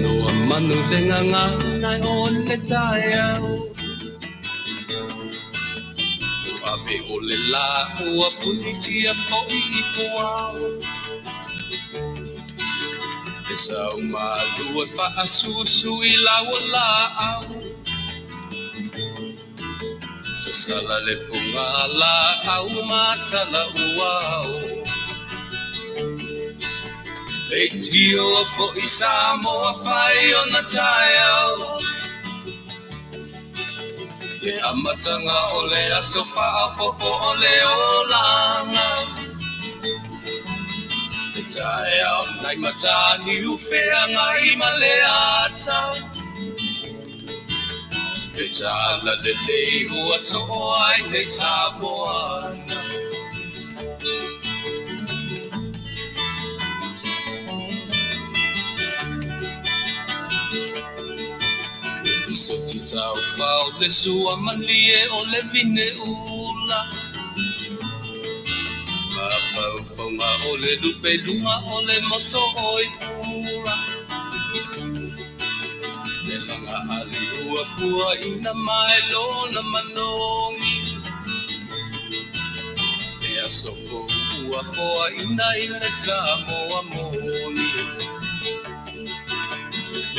Tanoa manu le gagana o le taeao. Ave o le lā ua punitia foi i puao. E sau malu e faasusu i lau laau. Sasala le puga laau ma tala uao. Leitioa foi Samoa fai ona taeao. Le amataga o le aso faaopoopo o le olaga. Le taeao nai Mataniu feagai ma le ata. Le tala lelei ua soo ai nei Samoa. Lisoti taufao le sua malie o le vine ula. Mafaufauga o le lupe luga o le moso oi pula. Le laga ali ua pua ina mai lona manogi. Le aso fou ua foaina i le Samoa moni.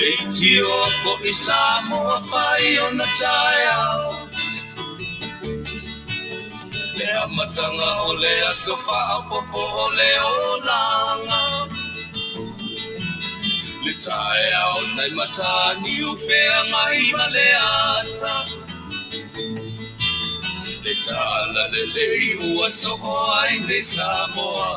Leitioa foi Samoa fai ona taeao. Le amataga o le aso faaopoopo o le olaga. Le taeao nai Mataniu feagai ma le ata. Le tala lelei ua soo ai nei Samoa.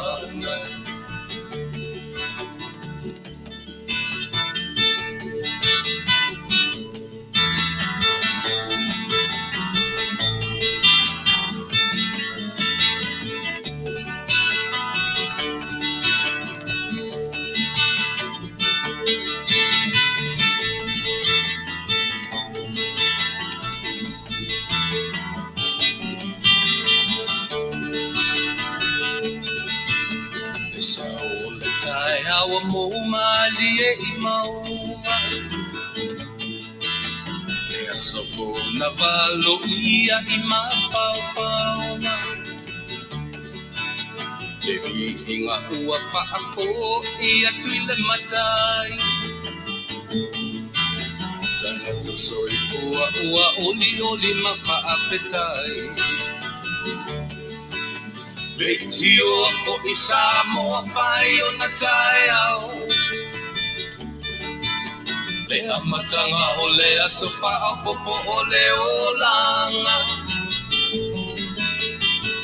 Le sao o le taeao ua mou malie i mauga. Le aso fou na valoia i mafaufauga. Le viiga ua faafoi atu i le Matai. Tagata soifua ua olioli ma faafetai. Leitioa foi Samoa fai ona taeao. Le amataga o le aso faaopoopo o le olaga.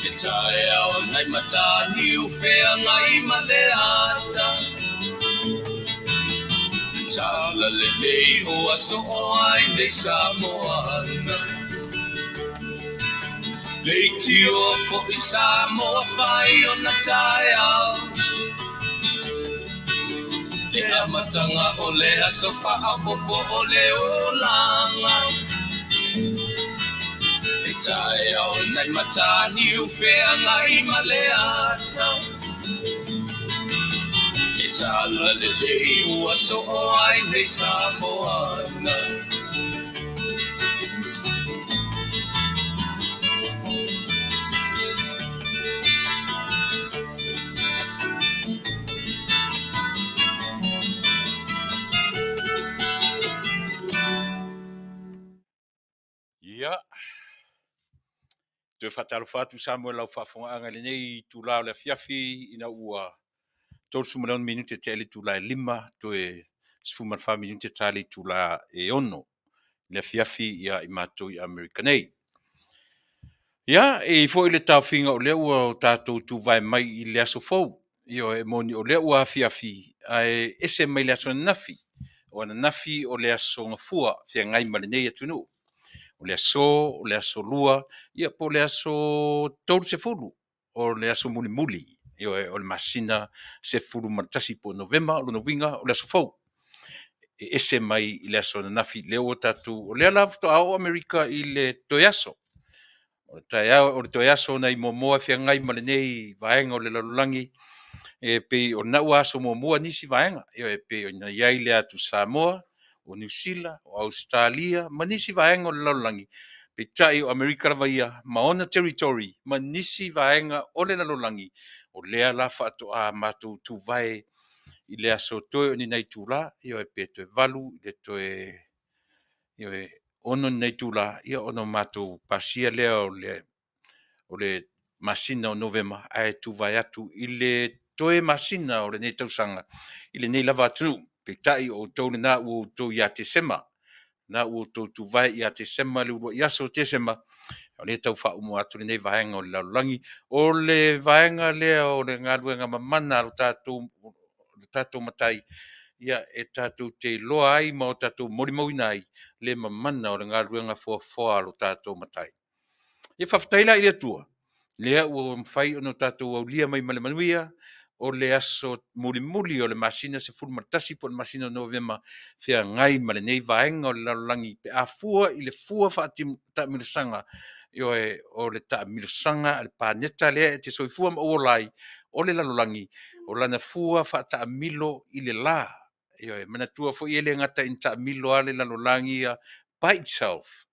Le taeao nai Mataniu feagai ma le ata. Le tala lelei ua soo ai nei Samoa. Leitioa foi Samoa fai ona taeao. Le amataga o le aso faaopoopo o le olaga. Le taeao nai Mataniu feagai ma le ata. Le tala lelei ua soo ai nei Samoa. Ia, toe faatalofa atu Samoa i lau faafofogaaga i lenei itula o le afiafi ina ua 36 minute tea i le itula e 5, toe 14 minute ta le itula e 6 i le afiafi ia i matou i Amerika nei. Ia, e i ai foi le taofiga o lea ua o tatou tuvae mai i le aso fou. Ioe, e moni o lea ua afiafi, ae ese mai le aso ananafi. O ananafi o le aso Gafua feagai ma lenei atunuu. O le aso, o le aso lua, ia po o le aso 30, o le aso mulimuli, ioe, o le masina 11 po o Novema, o lona uiga o le aso fou. E ese mai i le aso ananafi, lea ua tatou, o lea la faatoa oo Amerika i le toe aso. O le taeao, o le toe aso nai Moamoa e feagai ma lenei vaega o le lalolagi. E pei o lena ua aso muamua nisi vaega, ioe, e pei ona i ai le atu Samoa, o Niu Sila, o Ausetalia ma nisi vaega o le lalolagi, peitai o Amerika lava ia ma ona territory ma nisi vaega o le lalolagi, o lea la faatoa matou tuvae i le aso toe o ni nai itula, ioe, pe toe 8 i le toe 6 ni nai itula, ia ona matou pasia lea o le masina o Novema, ae tuvae atu i le toe masina o lenei tausaga i lenei lava atunuu. Peitai o outou lena ua outou ia Tesema, lena ua outou tuvae ia Tesema, le uluai aso o Tesema, o lea e tau faauma atu lenei vaega o le lalolagi. O le vaega lea o le galuega mamana a lo tatou Matai, ia e tatou te iloa ai ma o tatou molimauina ai le mamana o le galuega foafoa a lo tatou Matai. Ia faafetai la i le Atua lea ua mafai ona tatou aulia mai ma le manuia o le aso mulimuli o le masina 11 po o le masina o Novema, feagai ma lenei vaega o le lalolagi pe a fua i le fua faataamilosaga, ioe, o le taamilosaga a le paneta lea e te soifua ma ou ola ai, o le lalolagi, o lana fua faataamilo i le la. Ioe, manatua foi e le gata ina taamilo lava le lalolagi ia by itself,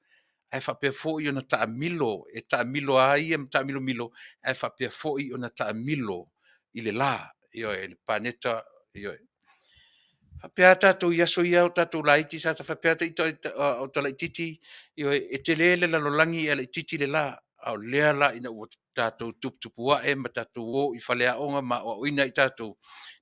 ae faapea foi ona taamilo, e taamilo lava ia ma taamilomilo, ae faapea foi ona taamilo i le la, ioe, le paneta, ioe. E faapea lava tatou i aso ia a o tatou laiti sa ta faapea lava ita a o ta laitiiti, ioe, e tele le lalolagi ae laitiiti le la. A o lea la ina ua tatou tuputupuae ma tatou o i faleaoga ma aoaoina ai tatou,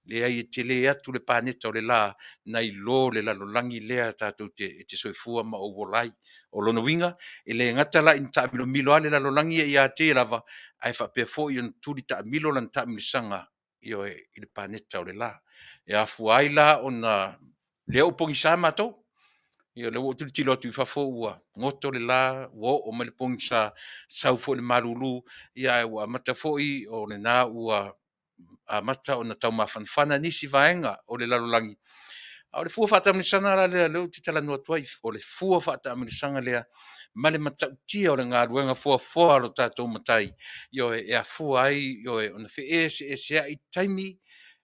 leai e tele atu le paneta o le la nai lo le lalolagi lea tatou te soifua ma ou ola ai. O lona uiga, e le gata la ina taamilomilo lava le lalolagi ia ia te ia lava, ae faapea foi ona tuli taamilo lana taamilosaga, ioe, i le paneta o le la. E afua ai la ona o lea ua pogisa matou, ia o lea ua ou tilotilo atu i fafo ua goto le la ua oo mai le pogisa, sau foi le malulu, ae ua amata foi o lena ua amata ona tau mafanafana nisi vaega o le lalolagi. A o le fua faataamilosaga la lea o lea ou te talanoa atu ai, o le fua faataamilosaga lea ma le matautia o le galuega foafoa a lo tatou Matai, ioe, e afua ai, ioe, ona feeseeseai taimi,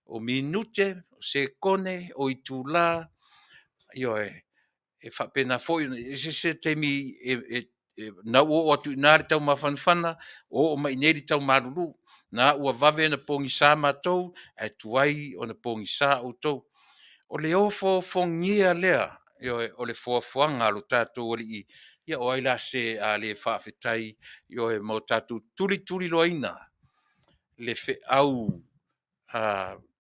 o minute, o sekone, o itula, ioe. E faapena foi ona ese se taimi lena ua oo atu i ina le taumafanafana, oo mai i inei le tau malulu. Na ua vave ona pogisa matou ae tuai ona pogisa outou. O le ofoofogia lea, ioe, o le foafoaga a lo tatou Alii, ia o ai la se a le faafetai, ioe, ma o tatou tulituliloaina le feau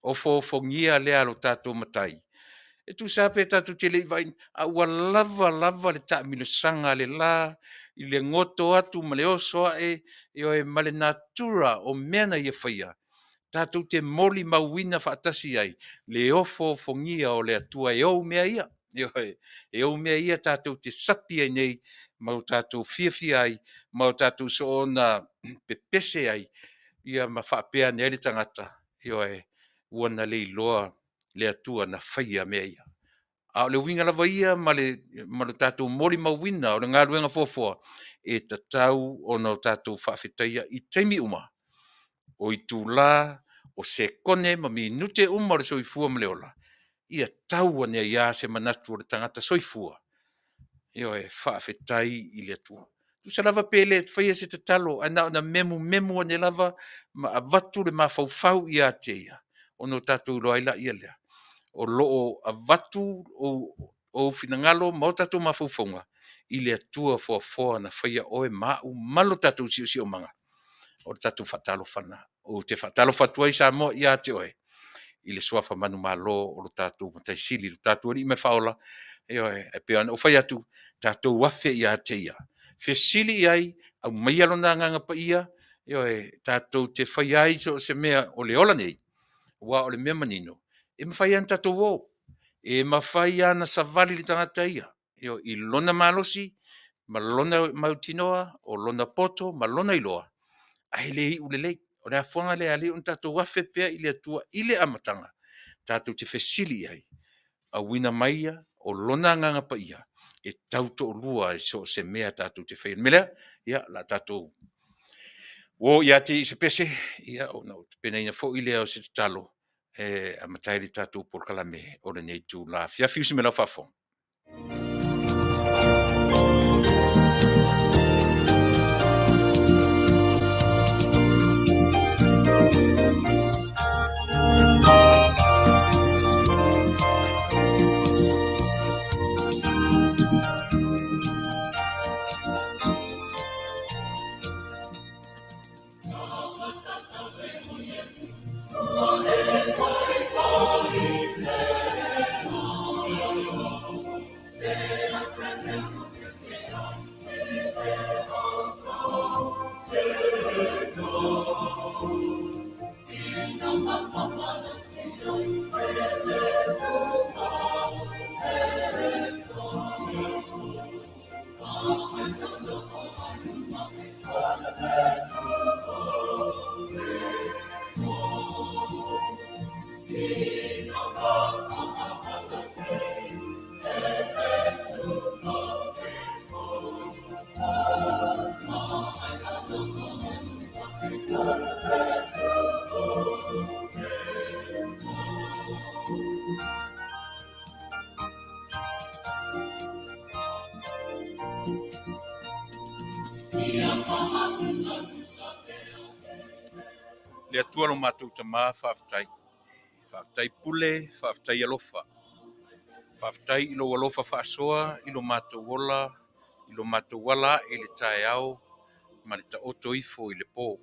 ofoofogia lea a lo tatou Matai? E tusa lava pe tatou te le i vaai, a ua lava lava le taamilosaga a le la i le goto atu ma le oso ae, ioe, ma le natura o mea na Ia faia, tatou te molimauina faatasi ai le ofoofogia o le Atua e ou mea ia. Ioe, e ou mea ia tatou te sapi ai nei ma o tatou fiafia ai ma o tatou soona pepese ai, ia ma faapea ane ai le tagata, ioe, ua na le iloa le Atua na faia mea ia. A o le uiga lava ia ma le tatou molimauina o le galuega foafoa, e tatau ona o tatou faafetaia i taimi uma, o itula, o sekone ma minute uma o le soifua ma le ola, ia tau ane ai lava se manatu o le tagata soifua, ioe, faafetai i le Atua. Tusa lava pe le faia se tatalo ae na ona memumemu ane lava ma avatu le mafaufau ia te Ia, ona tatou iloa ai lea, o lo o avatu ou finagalo ma o tatou mafaufauga i le Atua foafoa na faia oe ma au ma lo tatou siosiomaga. O le tatou faatalofa lena. Ou te faatalofa atu ai Samoa ia te oe i le suafa manumalo o lo tatou Matai Sili, lo tatou Alii ma le Faaola. Ioe, e pei ona ou fai atu, tatou afe ia te Ia, fesili i ai, aumaia Lona Agaga Paia, ioe, tatou te faia ai so o se mea o le ola nei, aua o le mea manino, e mafai lava ona tatou o, e mafai lava ona savali le tagata ia, ioe, i lona malosi ma lona mautinoa, o lona poto ma lona iloa, ae le iu lelei. O le afuaga lea e ala ai ona tatou afe pea i le Atua i le amataga, tatou te fesili i ai, auina mai o Lona Agaga Paia e tautoalua i so o se mea tatou te faia. O le mea lea, ia o le a tatou Ua oo ia te i se pese, ia ona ou tapenaina foi lea o se tatalo e amata ai le tatou polokalame o lenei itula afiafi. Usi mai lau faafofoga. Le Atua lo matou Tama, faafetai. Faafetai pule, faafetai alofa. Faafetai i lou alofa faasoa i lo matou ola, i lo matou ala ae i le taeao ma le taoto ifo i le po.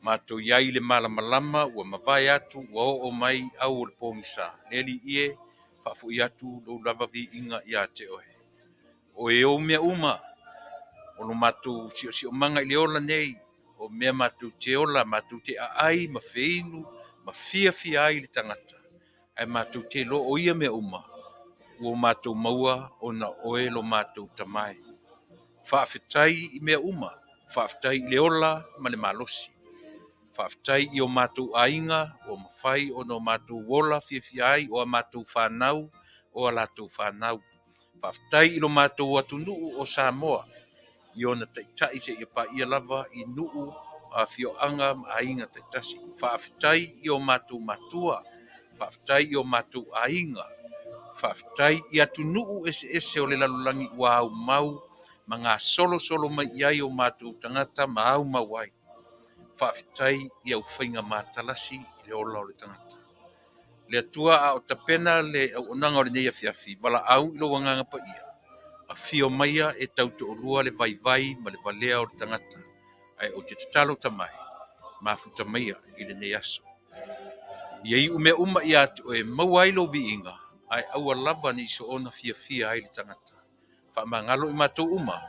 Matou i ai i le malamalama ua mavae atu ua oo mai au o le pogisa. Le Alii e, faafoi atu lou lava viiga ia te oe. O oe e ou mea uma, o lo matou siosiomaga i le ola nei, o mea matou te ola, matou te aai ma feinu ma fiafia ai le tagata, ae matou te iloa o ia mea uma ua matou maua ona o oe lo matou Tama e. Faafetai i mea uma, faafetai i le ola ma le malosi. Faafetai i o matou aiga ua mafai ona o matou ola fiafia ai, o a matou fanau, o a latou fanau. Faafetai i lo matou atunuu o Samoa, i ona taitai seia paia lava i nuu, afioaga ma aiga taitasi. Faafetai i o matou matua, faafetai i o matou aiga, faafetai i atunuu eseese o le lalolagi ua aumau ma gasolosolo mai i ai o matou tagata ma aumau ai. Faafetai i au faiga matalasi i le ola o le tagata. Le Atua, a o tapena le auaunaga o lenei afiafi, valaau i lou Agaga Paia, afio maia e tautoalua le vaivai ma le valea o le tagata. Ae ou te tatalo Tama e, mafuta maia i lenei aso. Ia iu mea uma ia te oe e maua ai lou viiga, ae aua lava ne i soona fiafia ai le tagata. Faamagalo i matou uma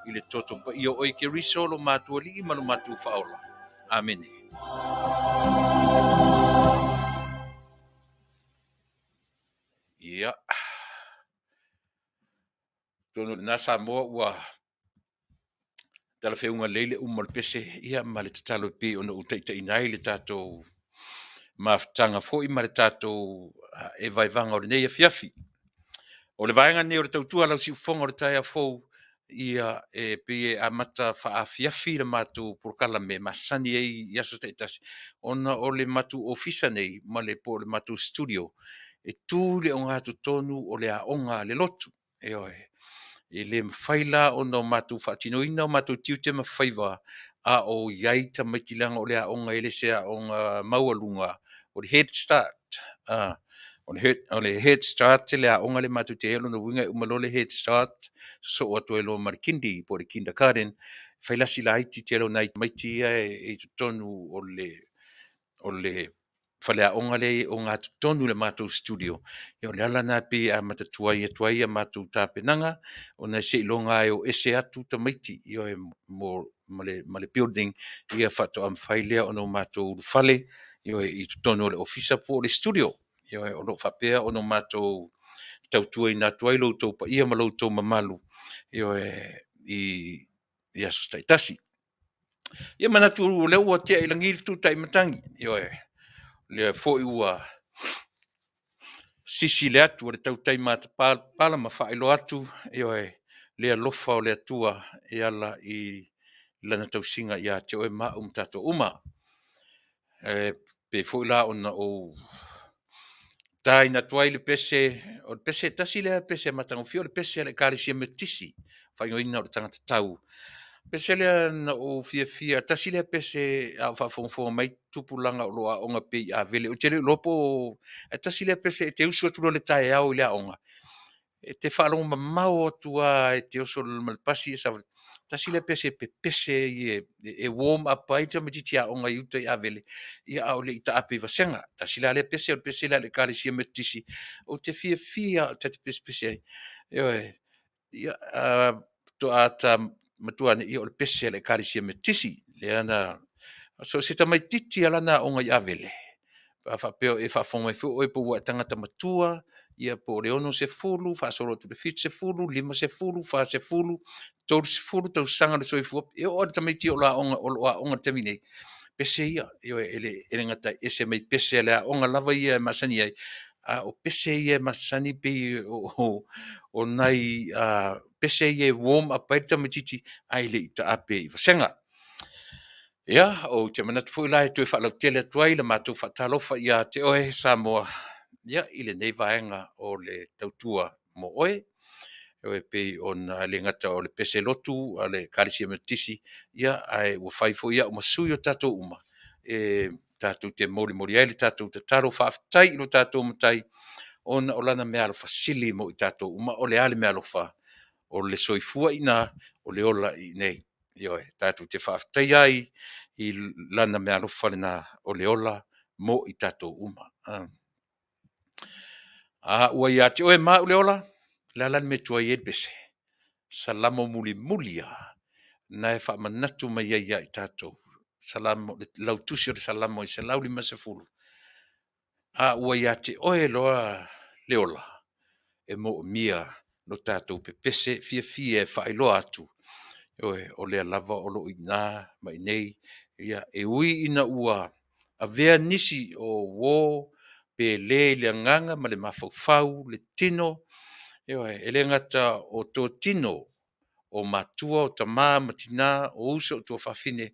i le toto paia o oe Keriso lo matou Alii ma lo matou Faaola. Amene. Ia. Atonu o lena Samoa ua talafeuga lelei le uma o le pese ia ma le tatalo e pei ona ou taitaiina ai le tatou mafutaga foi ma le tatou evaevaga o lenei afiafi. O le vaega lenei o le tautua a lau siufofoga o le taeao fou, ia e pei e amata faaafiafi le matou polokalame masani ai i aso taitasi, ona o le matou ofisa nei ma le po o le matou studio e tu i le ogatotonu o le aoga a le lotu. Ioe. E le mafai la ona o matou faatinoina o matou tiute ma faiva a o i ai tamaiti leaga o le aoga e le se aoga maualuga, o le Head Start. O le Head Start le aoga lea matou te i ai, o lona uiga e uma loa le Head Start sosoo atu ai loa ma le Kindy po o le Kindergarten. Fai la si laiti tele o nai tamaiti ia e i totonu o le faleaoga lea e ogatotonu i le matou studio. Ia o le ala lena e pei e amata tuai atu ai a matou tapenaga, ona seiloga lava e o ese atu tamaiti, ioe, ma le building ia faatoa mafai lea ona matou ulufale, ioe, i totonu o le ofisa po o le studio. Ioe, o lo o faapea ona matou tautuaina atu ai lo outou paia ma lo outou mamalu, ioe, i aso taitasi. Ia manatu o lea ua tea i lagi le fetutai matagi, ioe, o lea foi ua sisi le atu a le tautai matapalapala ma faailoa atu, ioe, le alofa o le Atua e ala i lana tausiga ia te oe ma au ma tatou uma. E pei foi la ona ou taina atu ai le pese, o le pese tasi lea pese matagofie, o le pese a le Ekalesia Metotisi, faaigoaina o le Tagata Tau. Pese lea na ou fiafia, tasi lea pese a o faafogafoga mai tupulaga o lo o aooga pea i Avele. Ou te le iloa po o, ae tasi lea pese e te usu atu loa i le taeao i le aoga, e te faalogo mamao atu lava e te oso ma le pasi, tasi lea pese e pepese ai, e warm up ai le tamaitiiti aoga i uta i Avele, ia a o le i taape i vasega. Tasi la lea pese o le pese lea a le Ekalesia Metotisi, ou te fiafia lava ta te pesepese ai. Ioe. Ia, faatoa ta matua ane, ia o le pese a le Ekalesia Metotisi, lea na so o se tamaitiiti lava la na aoga i Avele, pe a faapea o e faafofoga mai foi oe po ua e tagata matua, ia po o le 60 faasolo atu i le 70, 50, 40, 30 tausaga o le soifua, e oo lava i le tamaiti o lo o aoga i le taimi nei, pese ia. Ioe, e le gata e ese mai pese a le aoga lava ia e masani ai, a o pese ia e masani pei o nai pese ia e warm up ai le tamaitiiti ae le i taape i vasega. Ia, ou te manatu foi la e toe faalautele atu ai la matou faatalofa ia te oe Samoa i lenei vaega o le tautua mo oe, e pei ona e le gata o le pese lotu a le Ekalesia Metotisi, ae ua fai foi au ma sui o tatou uma e tatou te molimoli ai le tatou tatalo faafetai i lo tatou Matai ona o lana meaalofa sili mo i tatou uma. O le a le meaalofa? O le soifua i ina, o le ola i inei. Ioe. Tatou te faafetaia ai i lana meaalofa lena o le ola mo i tatou uma. A ua ia te oe ma au le ola, o le a la le mea e tuai ai le pese? Salamo mulimuli lava, lena e faamanatu mai ai ia i tatou, lau Tusi o le Salamo e 150, a ua ia te oe loa le ola, e moomia lo tatou pepese fiafia e faailoa atu, ioe, o lea lava o lo o i ina ma i inei. E ui ina ua avea nisi o uo pe le i le agaga ma le mafaufau, le tino, ioe, e le gata o totino o matua, o tama ma tina, o uso o tuafafine,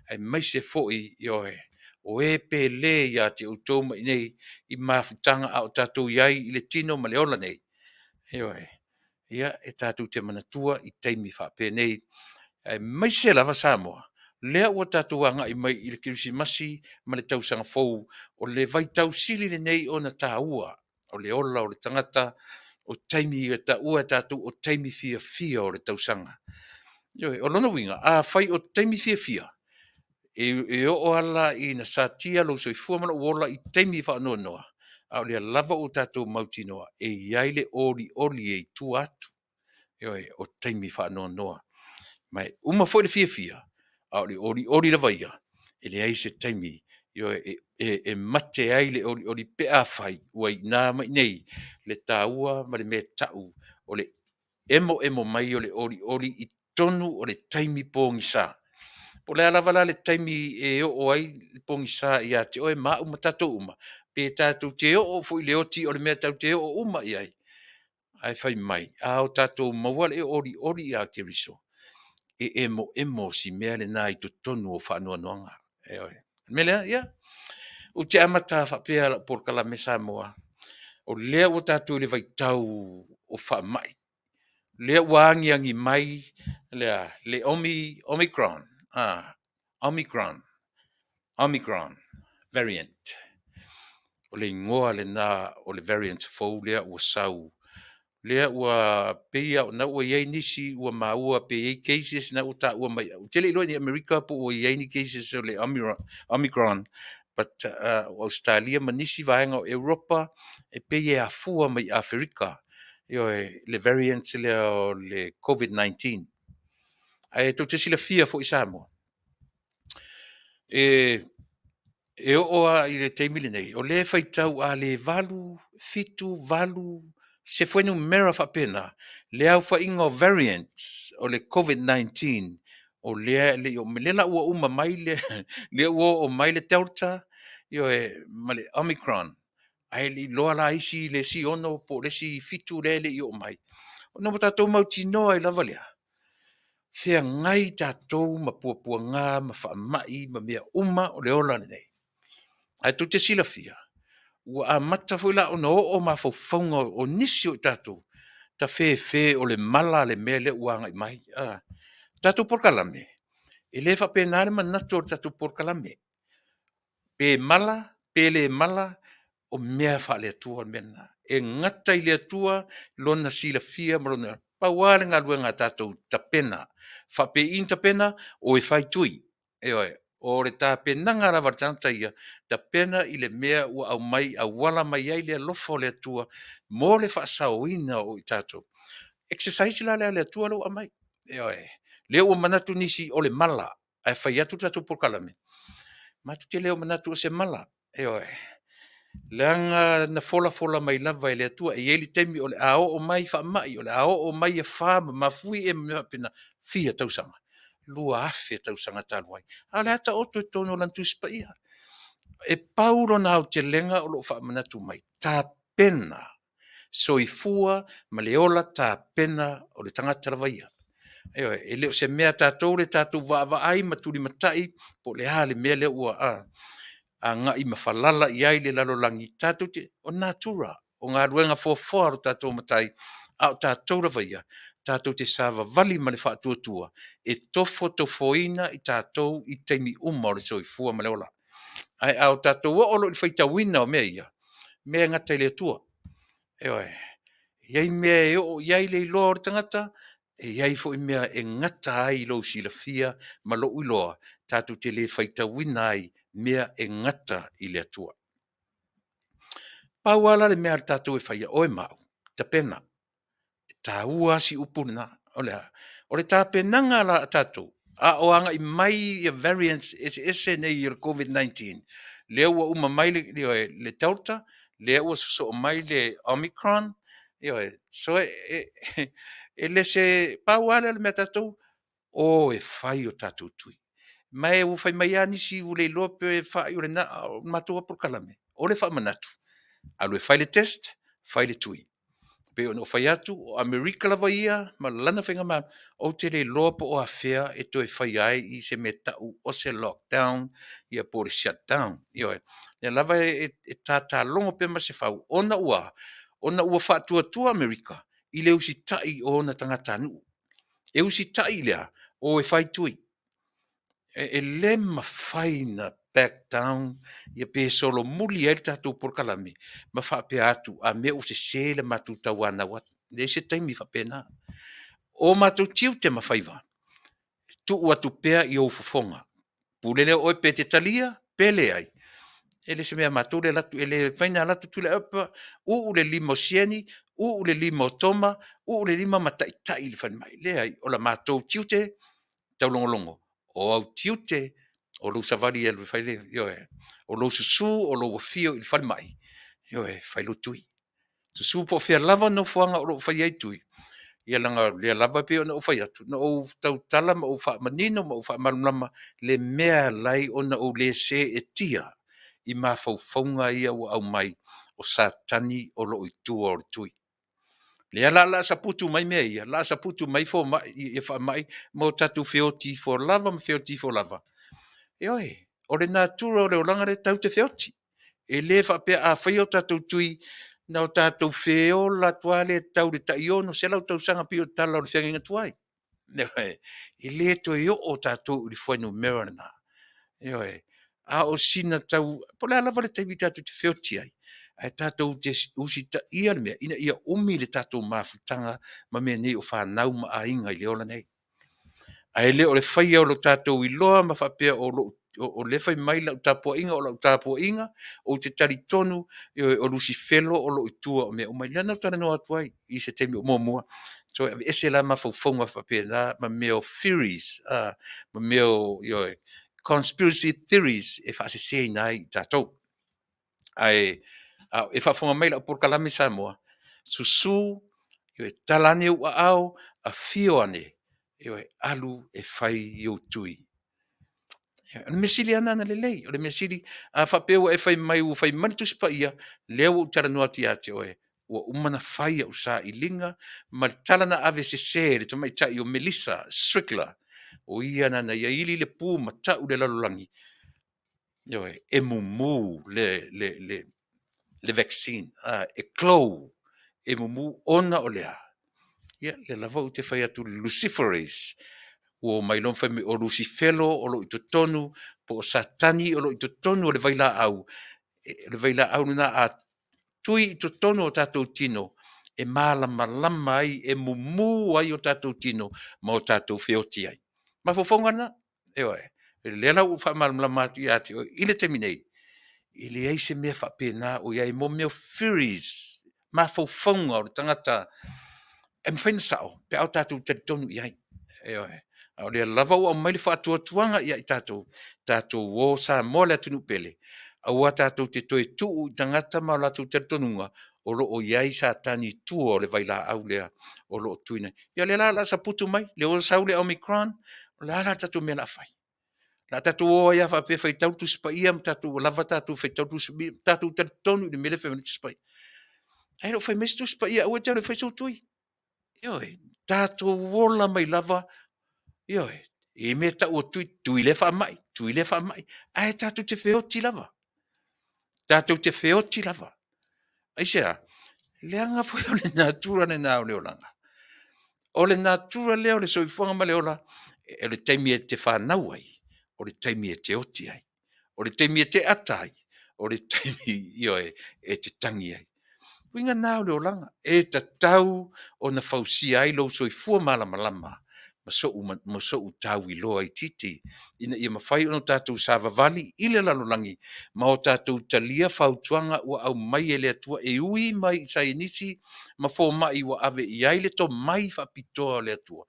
aemaise foi, ioe, o e pele ia te outou ma i inei i mafutaga a o tatou i ai i le tino ma le ola nei. Ioe. Ia, e tatou te manatua i taimi faapenei, aemaise lava Samoa, lea ua tatou agai mai i le Kerisimasi ma le Tausaga Fou, o le vaitau sili lenei ona taua o le ola o le tagata, o taimi e taua e tatou o taimi fiafia o le tausaga. Ioe. O lona uiga, afai o taimi fiafia, e oo lava la ina satia lou soifua ma lou ola i taimi faanoanoa, a o lea lava ua tatou mautinoa e i ai le olioli e i tua atu, ioe, o taimi faanoanoa. Ma e uma foi le fiafia, a o le olioli lava ia, e leai se taimi, ioe, e mate ai le olioli pe afai ua i ina ma i inei le taua ma le mea e tau o le emoemo mai o le olioli i totonu o le taimi pogisa. Po o le a lava la le taimi e oo ai le pogisa ia te oe ma au ma tatou uma, pe tatou te oo foi i le oti o le mea tatou te oo uma i ai, ae fai mai, a o tatou maua le olioli ia Keriso, e emoemo si mea lena i totonu o faanoanoaga. Ioe. O le mea lea, ia, ou te amata faapea lau polokalame Samoa, o lea ua tatou i le vaitau o faamai, lea ua agiagi mai le Omicron, Omicron variant. O le igoa lena o le variant fou lea ua sau, lea ua pei lava o lena ua i ai nisi ua maua pe i ai cases na ua taua mai. Ou te le iloa i Amerika po ua i ai ni cases o le Omicron, but o Ausetalia ma nisi vaega o Europa, e pei e afua mai Aferika, ioe, le variant lea o le Covid-19. Ae tou te silafia foi Samoa, e oo lava i le taimi lenei, o lea e faitau a le 8, 7, 8, se fuainumera faapena le aofaiga o variants o le Covid-19 o lea e le i oo mai. O lea la ua uma mai le, lea ua oo mai le Delta, ioe, ma le Omicron, ae le i iloa la isi le isi 6 po o le isi 7 lea e le i oo mai, ona ua tatou mautinoa ai lava lea, Feagai tatou ma puapuaga ma faamai ma mea uma o le ola lenei. Ae tou te silafia, ua amata foi la ona oo mafaufauga o nisi o i tatou, tafefe o le mala le mea lea ua agai mai. O tatou polokalame, e le faapena le manatu o le tatou polokalame. Pe mala pe le mala, o mea faale-Atua mea na. E gata i le Atua lona silafia ma lona… Pau lava le galuega a tatou, tapena. E faapei i ona tapena? O e fai tui. Ioe, o le tapenaga lava a le tagata ia, tapena i le mea ua aumai auala mai ai le alofa o le Atua mo le faasaoina o i tatou. Exercise la lea a le Atua lea ua aumai. Ioe, lea ua manatu nisi o le mala, ae fai atu le tatou polokalame, matou te le o manatu o se mala. Ioe, leaga na folafola mai lava e le Atua, e i ai le taimi o le a oo mai faamai, o le a oo mai afa ma mafuie ma mea faapena. Fia tausaga? 2000 tausaga talu ai, a o lea lava e taoto i totonu o Lana Tusi Paia. E pau lona aotelega o lo o faamanatu mai, tapena, soifua ma le ola tapena o le tagata lava ia. Ioe, e le o se mea a tatou le tatou vaavaai ma tulimatai po o le a le mea lea ua agai ma falala i ai le lalolagi, tatou te, o le natura, o galuega foafoa a lo tatou Matai, a o tatou lava ia, tatou te savavali ma le faatuatua e tofotofoina i tatou i taimi uma o le soifua ma le ola. Ae a tatou oo loa i le faitauina o mea ia, mea e gata i le Atua. Ioe, e i ai mea e oo i ai le iloa o le tagata, e i ai foi mea e gata ai lou silafia ma lou iloa, tatou te le faitauina ai mea e gata i le Atua. Pau lava la le mea a tatou e faia oe ma au, tapena. E taua lava si upu lena. O le a? O le tapenaga la a tatou a o agai mai variants eseese nei o le Koviti-19, lea ua uma mai le Delta, lea ua sosoo mai le Omicron, ioe, so e le o se… pau lava lea o le mea a tatou, o e fai o tatou tui. Ma ua fai mai lava nisi ua le iloa pe fai o lena, a o le matou lava polokalame, o le faamanatu, alu e fai le test, fai le tui. E pei ona ou fai atu, o Amerika lava ia ma lana faigamalo, ou te le iloa po o afea e toe faia ai se mea e tau o se lockdown ia po o le shutdown. Ioe, o lea lava e tatalogo pea Masefau, ona ua a? Ona ua faatuatua Amerika i le usitai i ona tagatanuu. E usitai i le a? O e fai tui. E le mafai ona back down ia pe solomuli ai le tatou polokalame ma faapea atu, a mea ua sese le matou tauanau atu. E leai se taimi faapena. O matou tiute ma faiva, e tuu atu pea i ou fofoga, pule lea o oe pe te talia pe leai, e le o se mea a matou le alu atu, e le mafai ona alu atu Tuilaepa uu le lima o Sieni, uu le lima o Toma, uu le lima ma taitai le falemai. Leai, o le matou tiute, taulogologo, o au tiute, o lou savali e alu e fai le, ioe, o lou susu o lou afio i le falemai, ioe, fai lou tui. Susu po o fea lava nofoaga o lo o fai ai tui, ia leaga o lea lava e pei ona ou fai atu, na ou tautala ma ou faamanino ma ou faamalamalama le mea e ala ai ona ou le seetia i mafaufauga ia ua aumai, o Satani o lo o i tua o le tui. O lea la o le a saputu mai mea ia, o le a saputu mai fomai i faamai ma o tatou feoti ifo lava ma feoti ifo lava. Ioe, o le natura o le olaga lea tatou te feoti. E le faapea a fai o tatou tui ona o tatou feola atu lava lea tau i le tai 600 tausaga pei o le tala o le feagaiga tuai. Ioe, e le toe oo tatou i le fuainumera lena. Ioe, a o sina tau… po o le a lava le taimi tatou te feoti ai, ae tatou te usitaia le mea ina ia umi le tatou mafutaga ma mea nei o fanau ma aiga i le ola nei. Ae le o le faia o lo tatou iloa ma faapea o lea e fai mai lau tapuaiga o lau tapuaiga, ou te talitonu, ioe, o Lusifelo o lo o i tua o mea uma ia. Lea na ou talanoa atu ai i se taimi o muamua, toe aveese la mafaufauga faapena ma mea o theories ma mea o conspiracy theories e faaseseina ai i tatou. Ae a o e faafofoga mai i lau polokalame Samoa, susu, tala ane ou aao, afio ane, ioe, alu e fai ou tui. O le mea sili lava lena ona lelei, o le mea sili a faapea ua e fai mai ua fai mai le Tusi Paia, lea ua ou talanoa atu ia te oe. Ua uma ona fai au sailiga ma le tala na ave sese e le tamaitai o Melissa Strickler, o ia na na ia ili le pu ma tau le lalolagi, ioe, e mumu le, le, le, le vaccine, e glow, e mumu ona o le a? Ia, lea lava ou te fai atu i le luciferase, ua omai loa ma fai mai o Lusifelo o lo o i totonu, po o Satani o lo o i totonu o le vailaau, le vailaau lena a tui i totonu o tatou tino, e malamalama ai, e mumu ai o tatou tino ma o tatou feoti ai. Mafaufauga na, ioe. O lea la ua ou faamalamalama atu ia te oe i le taimi nei, e leai se mea faapena o i ai mo mea o theories, mafaufauga o le tagata e mafai ona sao pe a o tatou talitonu i ai. Ioe. A o lea lava ua aumai le faatuatuaga ia i tatou, tatou o Samoa le atunuu pele, aua tatou te toe tuu i tagata ma o latou talitonuga o lo o i ai Satani i tua o le vailaau lea o lo o tuuina. Ia o lea la o le a saputu mai, lea ua sau le Omicron, o le a la le tatou mea o le a fai? O le a tatou o ai lava faapea e faitau le Tusi Paia ma tatou ua lava tatou faitau le Tusi Paia, tatou talitonu i le mea lea e fai mai le Tusi Paia. Ae le o fai mai se Tusi Paia aua e te alu e fai sou tui. Ioe, tatou ola mai lava, ioe, e i ai mea e tau o tui, tui lea faamai, tui lea faamai, ae tatou te feoti lava, tatou te feoti lava. Aisea? Leaga foi o le natura lena o le olaga. O le natura lea o le soifuaga ma le ola, o le taimi e te fanau ai, o le taimi e te oti ai, o le taimi e te ata ai, o le taimi, ioe, e te tagi ai. O uiga na o le olaga, e tatau ona fausia ai lou soifua malamalama ma sou tauiloa itiiti ina ia mafai ona tatou savavali i le lalolagi ma o tatou talia fautuaga ua aumai e le Atua e ui mai i saienisi ma fomai ua ave i ai le tomai faapitoa o le Atua,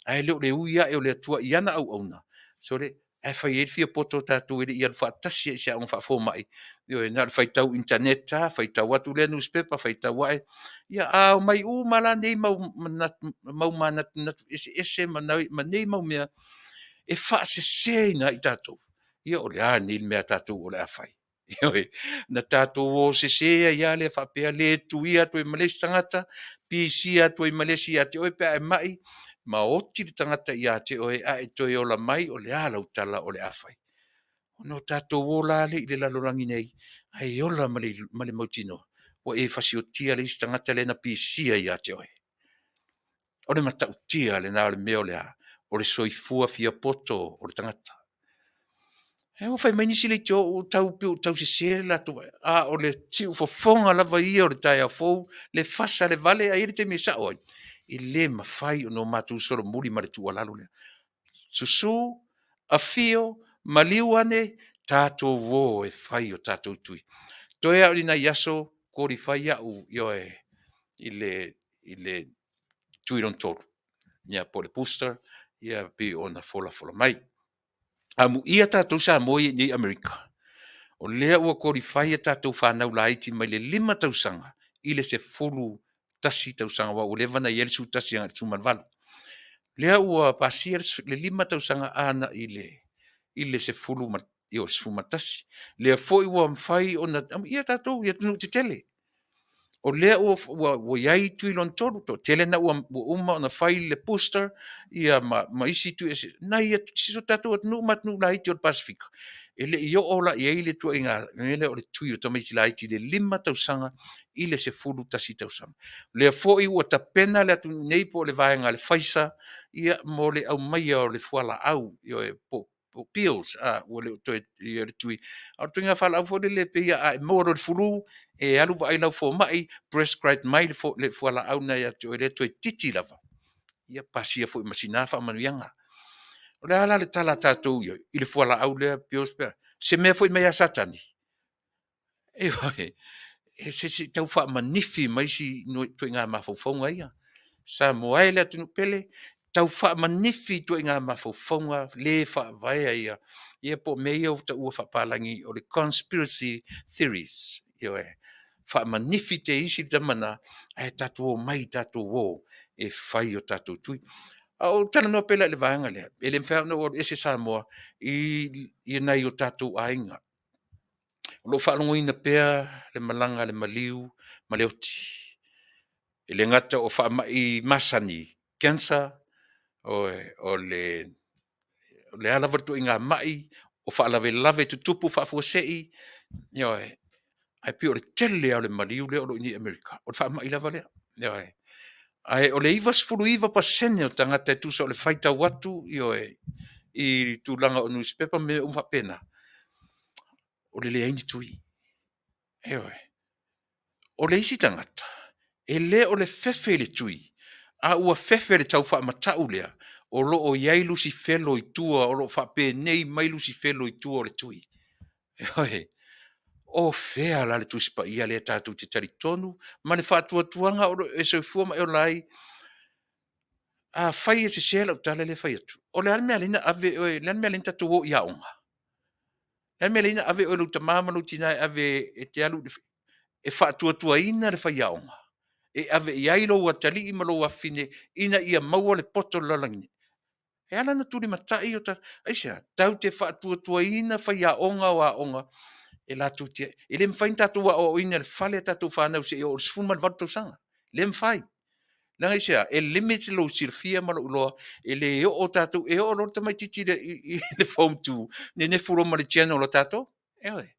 ae le o le ui ae o le Atua i ana auauna, sole, ae fai ai le fia poto o tatou e le i alu faatasi lava i se aoga faafomai, ioe, na o le faitau internet lava, faitau atu lea nusipepa, faitau ae, ia a omai uma lava la nei mau manatu, mau manatunatu eseese ma nei mau mea e faaseseina ai tatou, ia o le a lenei mea a tatou o le a fai? Ioe, na tatou o sese ai lava lea faapea le tuia atu ai ma le isi tagata, pisia atu ai ma le isi ia te oe pe a e mai, ma oti le tagata ia te oe ae e toe ola mai, o le a lau tala o le a fai? Ona o tatou ola lava lea i le lalolagi nei, ae ola ma le mautinoa ua e fasiotia le isi tagata lea na pisia ia te oe. O le matautia lena o le mea o le a? O le soifua fia poto o le tagata. Ae ua fai mai nisi leitio ua tau pei ua tau sese le latou vaai, a o le siufofoga lava ia o le taeao fou, le fasa, le vale, ae i ai le taimi e sao ai, e le mafai ona matou solomuli ma le tuualalo lea. Susu, afio, maliu ane, tatou o e fai o tatou tui. Toe lava o ni nai aso qualify au, ioe, i le tui lona 3, ia po o le booster ia pei ona folafola mai. Amuia tatou Samoa ia i inei i Amerika, o lea ua qualify a tatou fanau laiti mai le 5 tausaga i le 11 tausaga aua ua leva ona i ai le 11 agai i le 18. Lea ua pasia le 5 tausaga agai i le 11. Lea foi ua mafai ona, amuia tatou i atunuu tetele, o lea ua i ai tui lona 3, toatele na ua uma ona fai le booster ia ma isi tui eseese nai si o tatou atunuu ma atunuu laiti o le Pasefika, e le i oo la i ai le ituaiga mea lea o le tui o tamaiti laiti i le 5 tausaga i le 11 tausaga. O lea foi ua tapena le atunuu nei po o le vaega a le Pfizer mo le aumaia o le fualaau, ioe, po o pills, ua le o toe le tui, a o le ituaiga fualaau foi lele pei a e maua loa i le flu, e alu vaai lau fomai, prescribe mai le fualaau lena ia te oe lea toeitiiti lava pasia foi ma sina faamanuiaga. O le a la le tala a tatou i ai i le fualaau lea, pills pe a? Se mea foi mai ia Satani? Ioe, se i tau faamanifi mai isi ituaiga mafaufauga ia. Samoa e le atunuu pele, tau faamanifi ituaiga mafaufauga le faavaea ia, ia po o mea ia ua taua faapapalagi o le conspiracy theories. Ioe, faamanifi te isi le tama lena, ae tatou omai tatou o e fai o tatou tui. A ou talanoa pea la i le vaega lea, e le mafai lava ona ou alu ese Samoa i nai o tatou aiga. O lo o faalogoina pea le malaga a le maliu ma le oti. E le gata o faamai masani, cancer, o le a lava le ituaiga mai, o faalavelave tutupu faafuasei, ioe, ae pei o le tele lava o le maliu lea o lo o i inei i Amerika, o le faamai lava lea. Ioe. Ae o le 99% o tagata e tusa o le faitau atu, ioe, i tulaga o nusipepa ma mea uma faapena, o le leai ni tui. Ioe. O le isi tagata, e le o le fefe i le tui, a ua fefe i le tau faamatau lea o lo o i ai Lusifelo i tua o lo o faapenei mai Lusifelo i tua o le tui. Ioe. O fea la le Tusi Paia lea tatou te talitonu ma le faatuatuaga o lo o e soifua ma e ola ai? Afai e sese lau tala lea e fai atu, o le a le mea e ala ai ona ave oe, o le a le mea e ala ai ona tatou o i aoga? O le a le mea e ala ai ona ave oe e lou tama ma lou tina e ave e te alu e faatuatuaina le faiaoga e ave i ai lou atalii ma lou afafine ina ia maua le poto i le lalolagi? E ala ona tulimatai o tatou, aisea? Tatou te faatuatuaina faiaoga o aoga e latou te, e le mafai ona tatou aoaoina i le fale a tatou fanau seia oo i le 18 tausaga. E le mafai. Leaga aisea? E limit lou silafia ma lou iloa, e le oo tatou, e oo loa le tamaitiiti i le Form 2, nenefu loa ma le general a tatou. Ioe.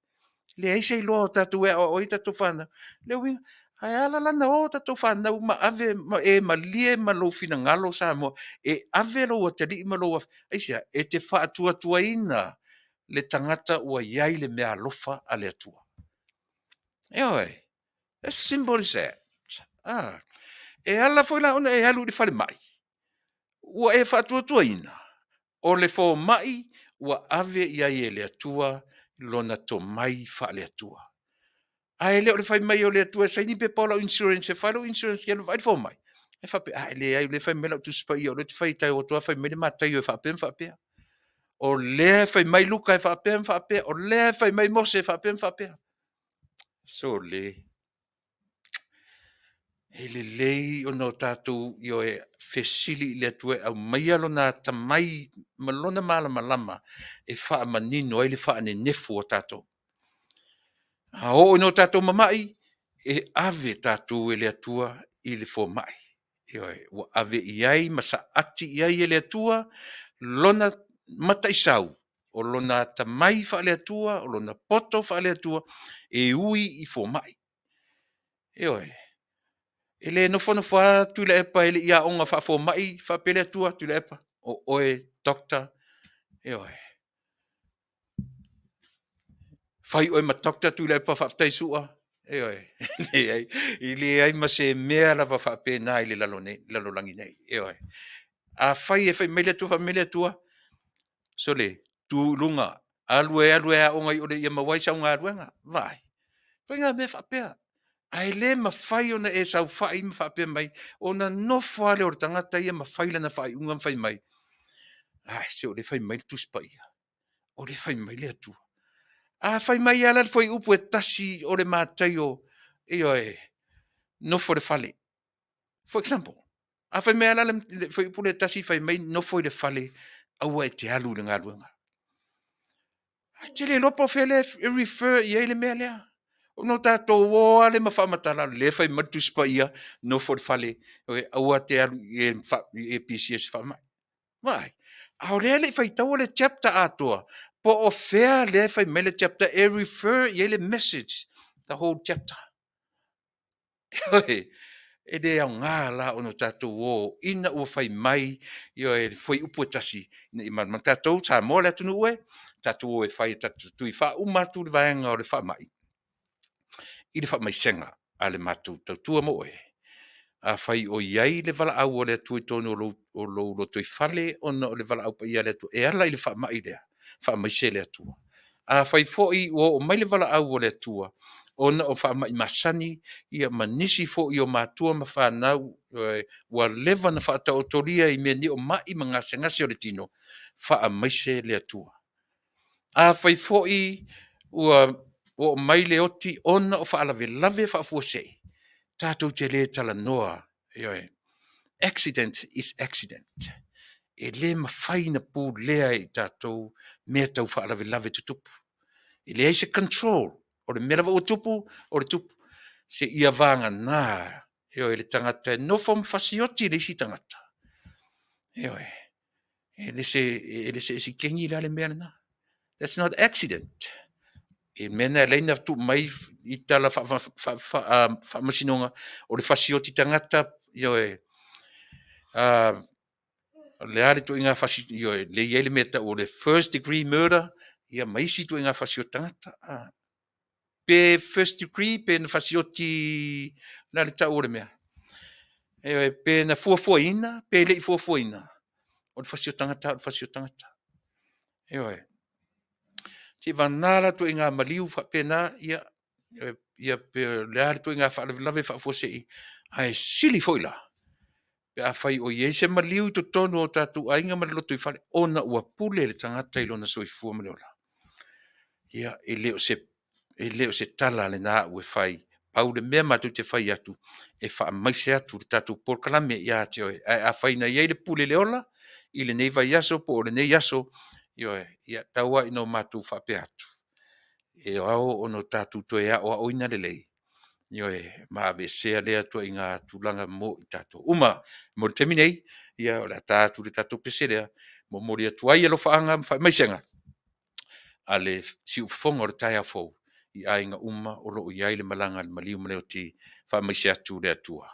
Leai se iloa o tatou e aoao ai a tatou fanau. O le uiga, ae ala la ona o tatou fanau ma ave ma e malie ma lou finagalo Samoa e ave lou atalii ma lou afafine. Aisea? E te faatuatuaina le tagata ua i ai le meaalofa a le Atua. Ioe. As simple as that. E ala foi la ona e alu i le falemai, ua e faatuatuaina o le fomai ua ave i ai e le Atua lona tomai faale-Atua. Ae le o le fai mai o le Atua e saini le pepa o lau insurance e fai lou insurance e te alu e vaai le fomai, ae faapea, a leai o lea e fai mai lau Tusi Paia o lea ou te faitau atu lava fai mai le Mataio e faapea ma faapea. O lea e fai mai Luka e faapea ma faapea, o lea e fai mai Mose e faapea ma faapea. Sole, e lelei ona o tatou, ioe, fesili i le Atua e aumaia Lona atamai ma Lona malamalama e faamanino ai le faanenefu o tatou. A oo ina o tatou mamai, e ave tatou e le Atua i le fomai. Ioe, ua ave i ai ma saati i ai e le Atua lona mataisau, o lona atamai faale-Atua, o lona poto faale-Atua e ui i fomai. Ioe. E le nofonofo lava Tuilaepa e le i aoga faafomai faapea le Atua, Tuilaepa, o oe doctor, ioe. Fai oe ma doctor Tuilaepa, faafetai Su'a. Ioe. Leai, e leai ma se mea lava faapena i le lalolagi nei. Ioe. Afai e fai mai le Atua, fai mai le Atua, sole, tu i luga, alu e alu e aoga i o ia maua ai sau galuega. Vaai, ituaiga mea faapea. Ae le mafai ona e saofai ma faapea mai, ona nofo lava lea o le tagata ia ma fai lana faaiuga ma fai mai, ai, se o lea e fai mai le Tusi Paia, o lea e fai mai le Atua. A fai mai lava la le fuaiupu e 1 o le Mataio, ioe, nofo i le fale. For example, a fai mai lava la le fuaiupu lea e 1 fai mai nofo i le fale, aua e te alu i le galuega. Ae te le iloa po o fea lea e refer i ai le mea lea. Ona o tatou o lava lea ma faamatala, lea e fai mai le Tusi Paia, nofo i le fale, aua te alu i e pisia i se faamai. Vaai, a o lea e le i faitaua le chapter atoa, po o fea lea e fai mai le chapter e refer i ai le message, the whole chapter. Ioe, e le aoga la ona tatou o ina ua fai mai, ioe, le fuaiupu e tasi, ina ia malamalama. Tatou Samoa le atunuu e, tatou o e fai e tatou te faauma atu le vaega o le faamai i le faamaisega a le matou tautua mo oe. Afai o i ai le valaau a le Atua i totonu o lou lotoifale ona o le valaau paia a le Atua e ala i le faamai lea, faamaise le Atua. Afai foi ua oo mai le valaau a le Atua ona o faamai masani ia ma nisi foi o matua ma fanau ua leva ona faataotolia i mea nei o mai ma gasegase o le tino, faamaise le Atua. Afai foi ua oo mai le oti ona o faalavelave faafuasei, tatou te le talanoa, ioe, accident is accident. E le mafai ona pulea e i tatou mea tau faalavelave tutupu. E leai se control, o le mea lava ua tupu, o le tupu. Seia vagana, Ioe, le tagata e nofo ma fasioti i le isi tagata. Ioe, e le se, e le se esikeni la le mea lena. That's not accident. I mea na e ala ai ona tuu mai i tala faamasinoga o le fasioti tagata, ioe, o le a le ituaiga fasi, ioe, lea e i ai le mea e tau o le first degree murder, ia ma isi ituaiga fasioti tagata. Pe first degree pe na fasioti, o le a le tau o le mea? Ioe, pe na fuafuaina pe le i fuafuaina, o le fasioti tagata lava o le fasioti tagata. Ioe. Seivagana la ituaiga maliu faapena, ia, ia pe o le a le ituaiga faalavelave faafuasei, ae sili foi la pe afai o i ai se maliu i totonu o tatou aiga ma le lotoifale ona ua pule le tagata i lona soifua ma le ola. Ia, e le o se tala lena a au e fai, pau le mea matou te fai atu, e faamaise atu le tatou polokalame ia te oe. Ae afai na i ai le pule i le ola i lenei vaiaso po o lenei aso, ioe, ia tau lava ina o matou faapea atu, e ao ona tatou toe aoaoina lelei, ioe, ma aveesea lea ituaiga tulaga mo i tatou uma. Mo le taimi nei, ia o le a ta atu i le tatou pese lea, momoli atu ai alofaaga ma faamaisega a le siufofoga o le taeao fou i aiga uma o lo o i ai le malaga a le maliu ma le oti. Faamaise atu le Atua.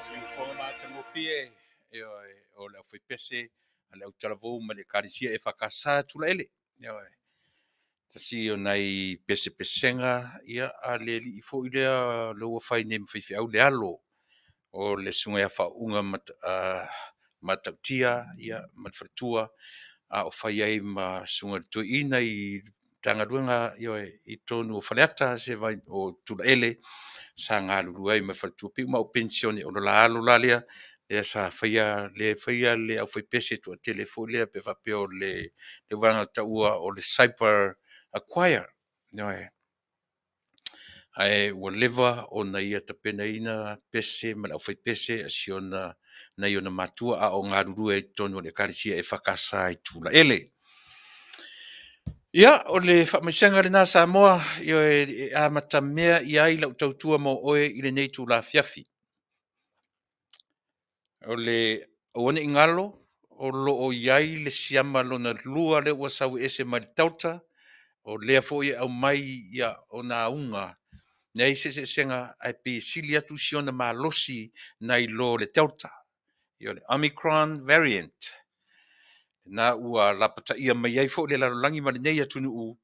Siufofoga matagofie, ioe, o le aufaipese a le autalavou ma le Ekalesia EFKS a Tulaele. Ioe. Tasi o nai pesepesega ia a le alii foi lea lea ua fai nei ma faifeau le alo o le susuga ia Faauuga Matautia ma le faletua, a o fai ai ma susuga i le Toeaina i le Matagaluega, ioe, i totonu o Faleata o Tulaele, sa galulue ai ma le faletua. Pei uma lava ua penisione, o le la alo la lea, lea sa faia le aufaipese toatele foi lea pe faapea o le vaega e taua o le Cyber Acquire. Ioe. Ae ua leva ona ia tapenaina pese ma le aufaipese a si ona nai ona matua a o galulue ai i totonu o le Ekalesia EFKS i Tulaele. Ia, o le faamaisega lena Samoa, ioe, e amatamea i ai lau tautua mo oe i lenei itula afiafi. O le aua ne i galo o lo o i ai le siama lona lua lea ua sau e ese mai le Delta, o lea foi e aumai ona auga, leai se eseesega ae pei e sili atu siona malosi nai lo le Delta. O le Omicron variant na ua lapataia mai ai foi le lalolagi ma lenei atunuu, ou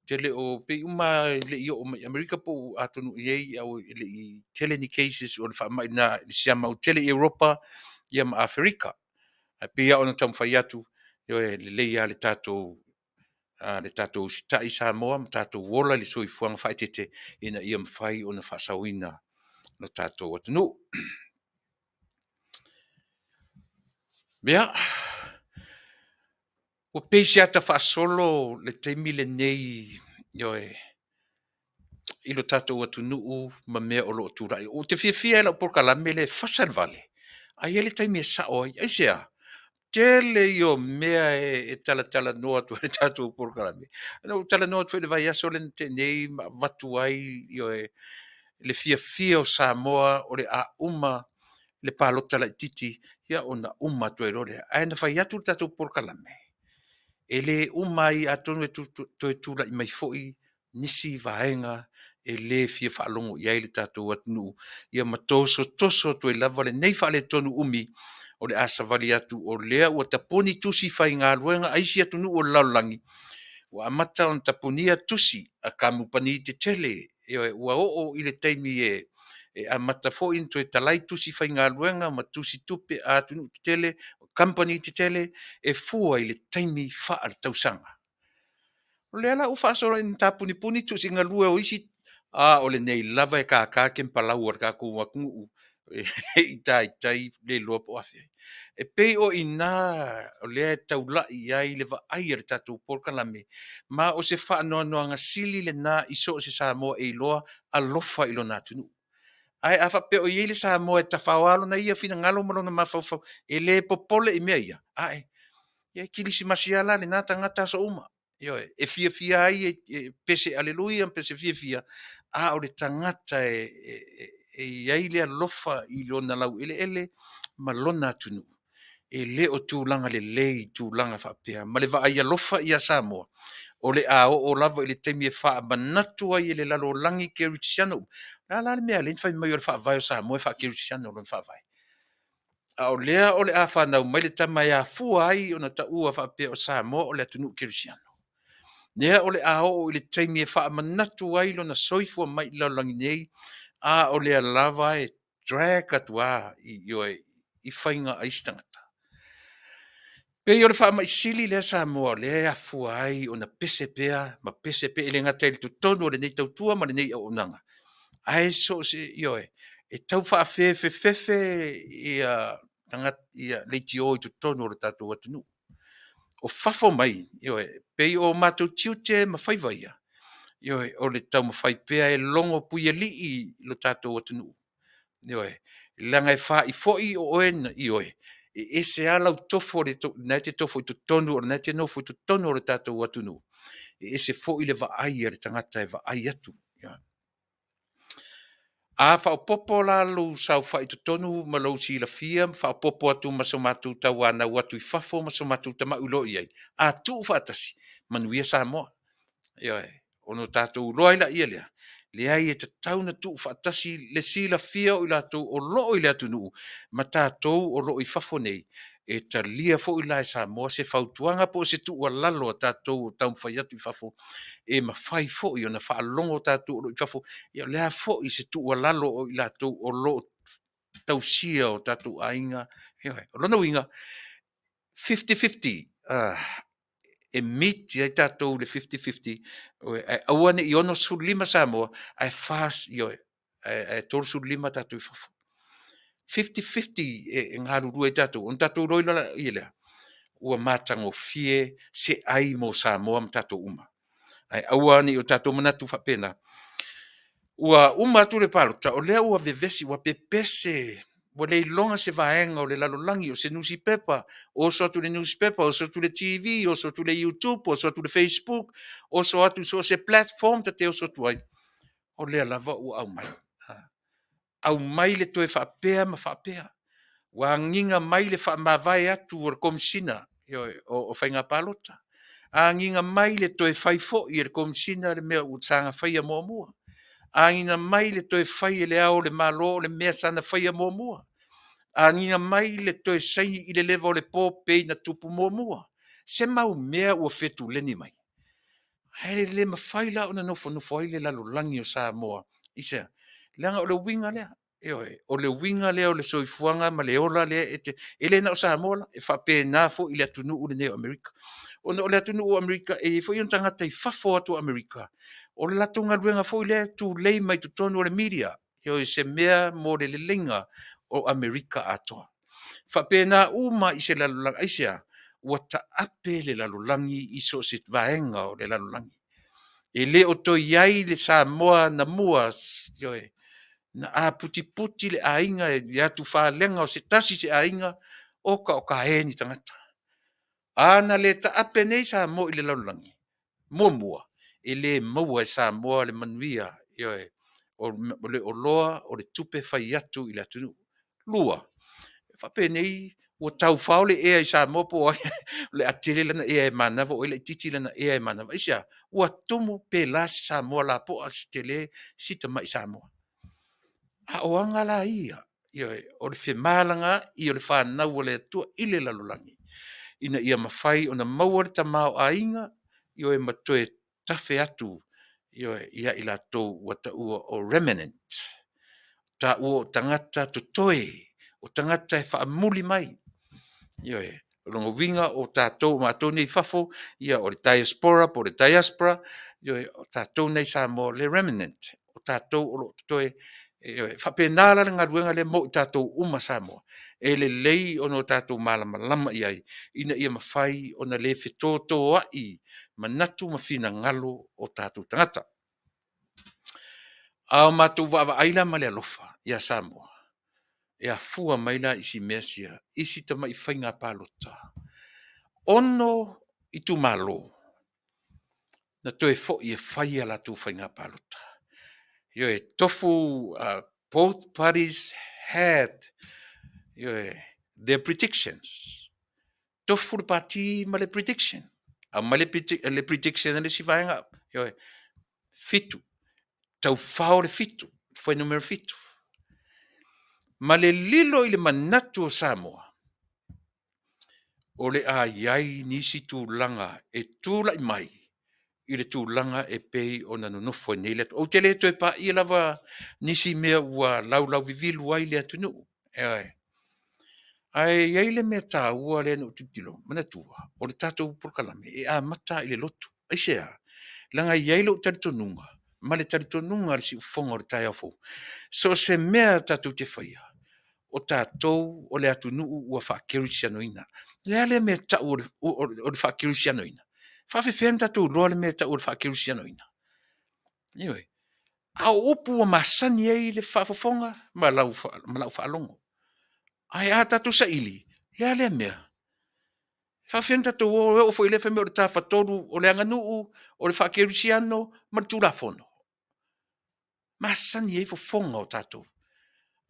te le o, pei uma lava e le i oo mai i Amerika po o atonu e i ai e le i tele ni cases o le faamai lena i le siama ua tele i Europa ma Aferika. Ae pei lava ona taumafai atu, ioe, e lelei lava le tatou usitai Samoa ma tatou ola i le soifuaga faaeteete ina ia mafai ona faasaoina lo tatou atunuu. Ia, ua pei se ata faasolo le taimi lenei, ioe, i lo tatou atunuu ma mea o lo o tulai. Ou te fiafia lava i lau polokalame lea e fasa le vale, ae i ai le taimi e sao ai. Aisea? Tele ia o mea e talatalanoa atu ai i le tatou polokalame. Na ou talanoa atu foi i le vaiaso lea na tea nei ma avatu ai, ioe, le fiafia o Samoa o le a uma le palota laitiiti, ia ona uma atu ai loa lea. Ae na fai atu le tatou polokalame, e le uma ai atonu e toe tulai mai foi nisi vaega e le fia faalogo i ai le tatou atunuu, ia ma tosotoso atu ai lava lenei faaletonu umi o le a savali atu o lea ua tapuni tusi faigaluega a isi atunuu o le lalolagi, ua amata ona tapunia tusi a kamupani tetele. Ioe, ua oo i le taimi e amata foi ona toe talai tusi faigaluega ma tusi tupe a atunuu tetele, kamupani tetele e fua i le taimi faaletausaga. O lea la ua faasolo ina tapunipuni tusi galue o isi, a o lenei lava e tata kenepalau a le tatou atunuu e le i taitai le iloa po o afea. E pei o i ina lea e taulai i ai le vaai a le tatou polokalame, ma o se faanoanoaga sili lena i so o se Samoa e iloa alofa i lona atunuu. Ae a faapea o i ai le Samoa e tafaoa lona ia finagalo ma lona mafaufau e le popole i mea ia, ae, ia e kerisimasi lava la lena tagata aso uma. Ioe, e fiafia ai e pese aleluia ma pese fiafia, a o le tagata e i ai le alofa i lona laueleele ma lona atunuu, e le o tulaga lelei tulaga faapea ma le vaai alofa ia Samoa, o le a oo lava i le taimi e faamanatu ai e le lalolagi kerisiano. O le a la le mea e ala ai ona fai mai o le Faavae o Samoa e faakerisiano lona faavae? A o lea o le a fanau mai le tama e afua ai ona taua faapea o Samoa o le atunuu kerisiano? Lea o le a oo i le taimi e faamanatu ai lona soifua mai i le lalolagi nei, a o lea lava e drag atu lava, ioe, i faiga a isi tagata. E pei o le faamai sili lea Samoa o lea e afua ai ona pese pea ma pese pea, e le gata i totonu o lenei tautua ma lenei auaunaga, ae so o se, ioe, e tau faafefefefe ia leitio i totonu o le tatou atunuu. O fafo mai, ioe, pei o matou tiute ma faiva ia, ioe, o le taumafai pea e logo puialii lo tatou atunuu, ioe, leaga e fa'i foi o oe na, ioe, e ese lava lau tofo lena e te tofo i totonu o lena e te nofo i totonu o le tatou atunuu, e ese foi le vaai a le tagata e vaai atu. A faaopoopo la lou saofai i totonu ma lou silafia ma faaopoopo atu ma so matou tauanau atu i fafo ma so matou tamau iloa i ai, a tuufaatasi, manuia Samoa. Ioe, ona tatou iloa ai lea lea, leai e tatau ona tuufaatasi le silafia o i latou o lo o i le atunuu ma tatou o lo o i fafo nei, e talia foi la e Samoa se fautuaga po o se tuualalo a tatou o taumafai atu i fafo, e mafai foi ona faalogo tatou o lo o i fafo, ia o le a foi se tuualalo a i latou o lo o tausia o tatou aiga. Ioe. O lona uiga, 50-50, e meet ai tatou i le 50-50, ae aua ne i 65 Samoa ae 40, ioe, ae 35 tatou i fafo. 50-50 e galulue ai tatou ona tatou iloa ai lea ua matagofie se ai mo Samoa ma tatou uma. Ae aua ne i o tatou manatu faapena. Ua uma atu le palota, o lea ua vevesi, ua pepese, ua le iloga se vaega o le lalolagi, o se nusipepa, oso atu i le nusipepa, oso atu i le TV, oso atu i le YouTube, oso atu i le Facebook, oso atu i so o se platform ta te oso atu ai, o lea lava ua aumai. Aumai le toe faapea ma faapea. Ua agiga mai le faamavae atu o le Komesina o Faiga Palota. Agiga mai le toe fai foi e le Komesina le mea ua saga faia muamua. Agiga mai le toe fai e Le Ao o le Malo o le mea sana faia muamua. Agiga mai le toe saini i le leva o le po pei na tupu muamua. Se mau mea ua fetuleni mai. Ae le mafai la ona nofonofo ai le lalolagi o Samoa. Aisea? Leaga o le uiga lea. Ioe, o le uiga lea o le soifuaga ma le ola lea e te… E le na o Samoa la, e faapena foi i le atunuu lenei o Amerika. Ona o le atunuu o Amerika e i ai foi ona tagata i fafo atu o Amerika, o le latou galuega foi lea e tulei mai totonu o le media, ioe, se mea mo le leleiga o Amerika atoa. E faapena uma i se lalolagi. Aisea? Ua taape le lalolagi i so o se vaega o le lalolagi. E le o toe i ai le Samoa anamua, ioe, na aputiputi le aiga i atufalega o se tasi se aiga, oka o ka e ni tagata. A na le taape nei Samoa i le lalolagi, muamua, e le maua e Samoa le manuia, ioe, o le oloa o le tupe fai atu i le atunuu. Lua, faapenei ua taufao le ea i Samoa po o ai o le a tele lana ea e manava o ai e laitiiti lana ea e manava. Aisea? Ua tumu pe la se Samoa lapoa se tele si tamai Samoa. A o aga la ia, ioe, o le femalagaai o le fanau a le Atua i le lalolagi ina ia mafai ona maua le tamaoaiga, ioe, ma toe tafe atu, ioe, ia i latou ua taua o remnant, taua o tagata totoe, o tagata e faamuli mai. Ioe. O lona uiga o tatou o matou nei i fafo, ia o le diaspora po o le diaspora, ioe, o tatou nei i Samoa o le remnant, o tatou o lo o totoe. Ioe. E faapena la le galuega lea mo i tatou uma Samoa, e lelei ona o tatou malamalama i ai ina ia mafai ona le fetotoai manatu ma finagalo o tatou tagata. A o matou vaavaai la ma le alofa ia Samoa, e afua mai la i si mea sia, i si tamai faiga palota, 6 itumalo na toe foi e fai a latou faiga palota. Ioe, tofu both parties had, ioe, their predictions. Tofu le pati ma le prediction. Aumai le prediction a le isi vaega, ioe, 7, taufao le 7, fuainumera 7. Ma le lilo i le manatu o Samoa, o le a i ai nisi tulaga e tulai mai i le tulaga e pei ona nonofo ai nei le atunuu. Ou te le toe paia lava nisi mea ua laulauvivilu ai le atunuu, ioe. Ae i ai le mea taua lea na ou tilotilo, manatua o le tatou polokalame e amata lava i le lotu. Aisea? Leaga e i ai lou talitonuga ma le talitonuga o le siufofoga o le taeao fou, so o se mea tatou te faia, o tatou o le atunuu ua faakerisianoina. O le a lea mea e tau o le faakerisianoina? E faapefea ona tatou iloa le mea e tau o le faakerisianoina? Ioe. A o upu ua masani ai le faafofoga ma lau faalogo. Ae a tatou saili, o le a lea mea? E faapefea ona tatou o, e oo foi i lea fai mai o le tafatolu o le aganuu, o le faakerisiano ma le Tulafono. Masani ai fofoga o tatou.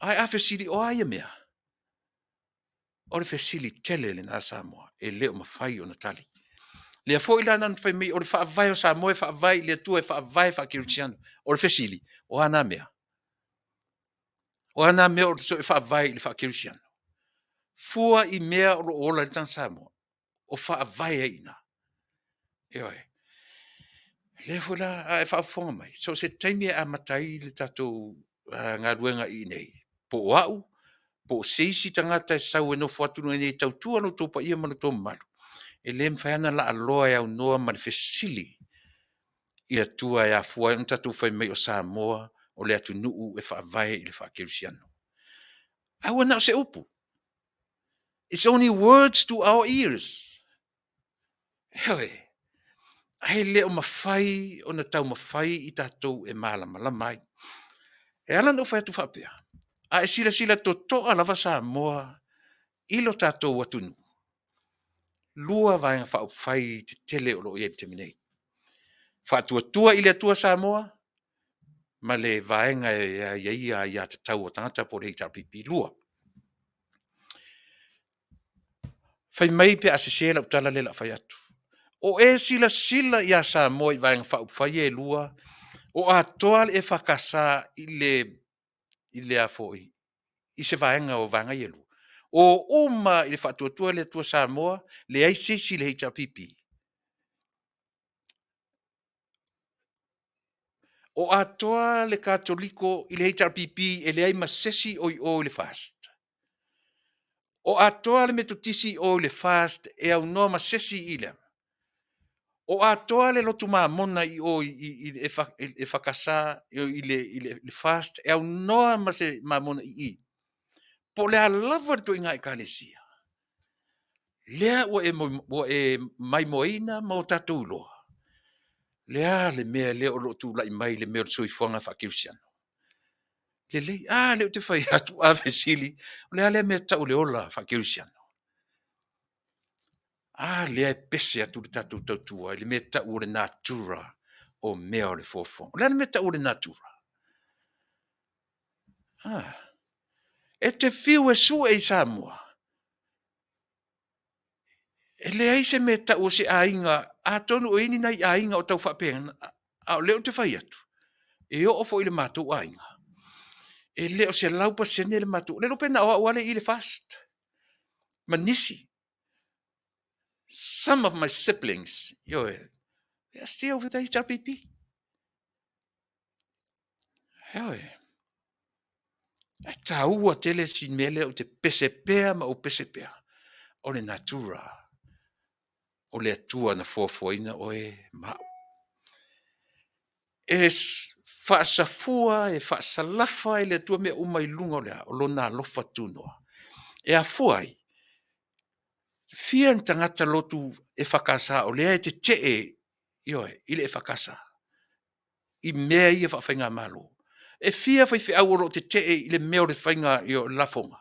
Ae a fesili o a ia mea? O le fesili tele lena Samoa e le o mafai ona tali. O lea foi la na fai mai o le Faavae o Samoa e faavae i le Atua e faavae faakerisiano. O le fesili, o a na mea? O a na mea e faavae i le faakerisiano? Fua i mea o lo o ola ai le tagata Samoa, o faavae ai i ina. Ioe. O lea foi la a e faafofoga mai, so o se taimi e amata ai le tatou galuega i inei, po o au, po o se isi tagata e sau e nofo atu i inei e tautua lo outou paia ma lo outou mamalu, e le mafai lava ona laaloa e aunoa ma le fesili i le Atua e afua ai ona tatou fai mai o Samoa o le atunuu e faavae i le faakerisiano. Ae ua na o se upu. It's only words to our ears. Ioe. Ae le o mafai ona taumafai i tatou e malamalama ai. E ala ona ou fai atu faapea, a e silasila totoa lava Samoa i lo tatou atunuu, 2 Vaega Faaupufai tetele o lo o i ai i le taimi nei. Faatuatua i le Atua Samoa ma le Vaega e Aiaia Aia Tatau a Tagata po o le HRPP. 2. Fai mai pe a sese lau tala lea o le a fai atu. O e silasila ia Samoa i Vaega Faaupufai ia e 2, o atoa le EFKS i se vaega o vaega ia e 2? O uma lava i le Faatuatua i le Atua Samoa, leai se isi i le HRPP? O atoa le Katoliko i le HRPP e leai ma se isi o i o i le FAST? O atoa le Metotisi i o i le FAST e aunoa ma se isi i le… O atoa le lotu Mamona i o i le EFKS i le FAST e aunoa ma se Mamona i i? Po o le a lava le ituaiga Ekalesia, lea ua e maimoaina ma o tatou iloa, le a le mea lea o lo o tulai mai i le mea o le soifuaga faakerisiano? Lelei, a lea ou te fai atu, a fesili, o le a lea mea e tau o le ola faakerisiano? A lea e pese atu le tatou tautua i le mea e tau o le natura o mea o le foafoaga. O le a le mea e tau o le natura? E te fiu e sue i Samoa, e leai se mea e tau o se aiga, atonu o i ai ni nai aiga o tau faapena, a o lea ou te fai atu, e oo foi i le matou aiga, e le o 100% le matou… Le iloa pe na o au lava lea e i i le FAST ma nisi. Some of my siblings, ioe, they are still with the HRPP. Ioe. Ae taua tele si mea lea ou te pese pea ma ou pese pea, o le natura o le Atua na foafoaina oe ma au. E faasafua, e faasalafa e le Atua mea uma i luga o le a? O Lona alofa tunoa. E afua ai? Fia ni tagata lotu EFKS o lea e tetee, ioe, i le EFKS i mea ia faafaigamalo? E fia faifeau o lo o tetee i le mea o le faiga o le lafoga?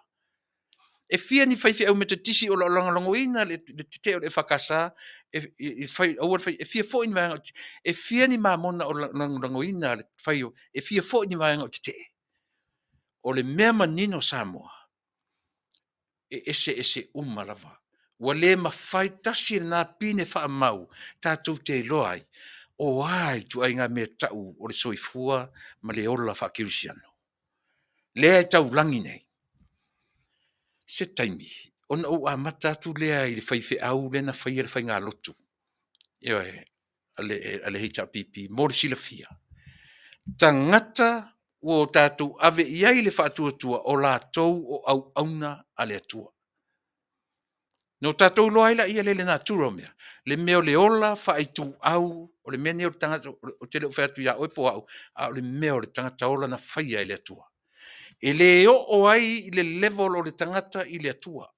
E fia ni faifeau Metotisi o lo o lagolagoina le tetee o le EFKS aua le faia? E fia foi ni vaega, e fia ni Mamona o lagolagoina le fai o… e fia foi ni vaega o tetee? O le mea manino Samoa, e eseese uma lava. Ua le mafai, tasi lena pine faamau tatou te iloa ai o a ituaiga mea e tau o le soifua ma le ola faakerisiano lea e taulagi nei. Se taimi ona ou amata atu lea i le faifeau lea na faia le faigalotu, ioe, a le HRPP mo le silafia, tagata ua tatou ave i ai le faatuatua, o latou o auauna a le Atua. Ona o tatou iloa ai lea i le natura o mea, le mea o le ola faaituau o le mea lenei o le tagata. Ou te le o fai atu ia oe po o au, a o le mea o le tagata ola na faia e le Atua. E le oo ai i le level o le tagata i le Atua.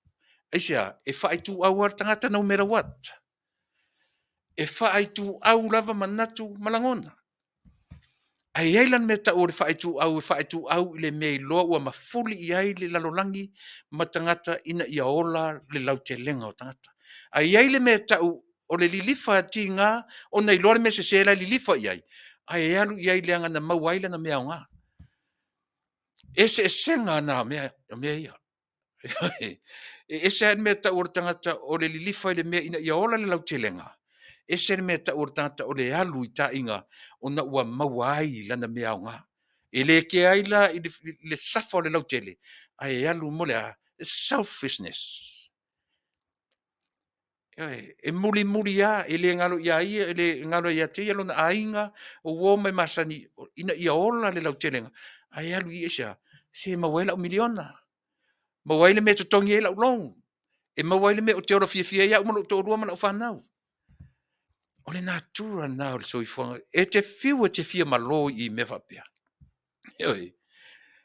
Aisea? E faaituau lava le tagata no matter what. E faaituau lava manatu ma lagona. Ae i ai la le mea e tau o le faaituau e faaituau i le mea e iloa ua mafuli i ai le lalolagi ma tagata ina ia ola le lautelega o tagata. Ae i ai le mea e tau o le lilifa tiga ona iloa le mea sese la e lilifa i ai, ae alu i ai leaga na maua ai lana mea aoga. Eseesega na o mea ia. E ese lava le mea e tau o le tagata o le lilifa i le mea ina ia ola le lautelega, ese le mea e tau o le tagata o le alu i taaiga ona ua maua ai lana mea aoga. E le kea ai la i le suffer o le lautele, ae alu mo le a? Selfishness. Ioe, e mulimuli lava, e le galo ia ia, e le galo ia te ia lona aiga, o uo ma e masani ina ia ola le lautelega, ae alu i i aisea? Se e maua ai lau $1miliona, maua ai le mea e totogi ai lau loan, e maua ai le mea ou te ola fiafia ai au ma lou toalua ma lau fanau. O le natura lena o le soifuaga. E te fiu e te fia malo i mea faapea, ioe,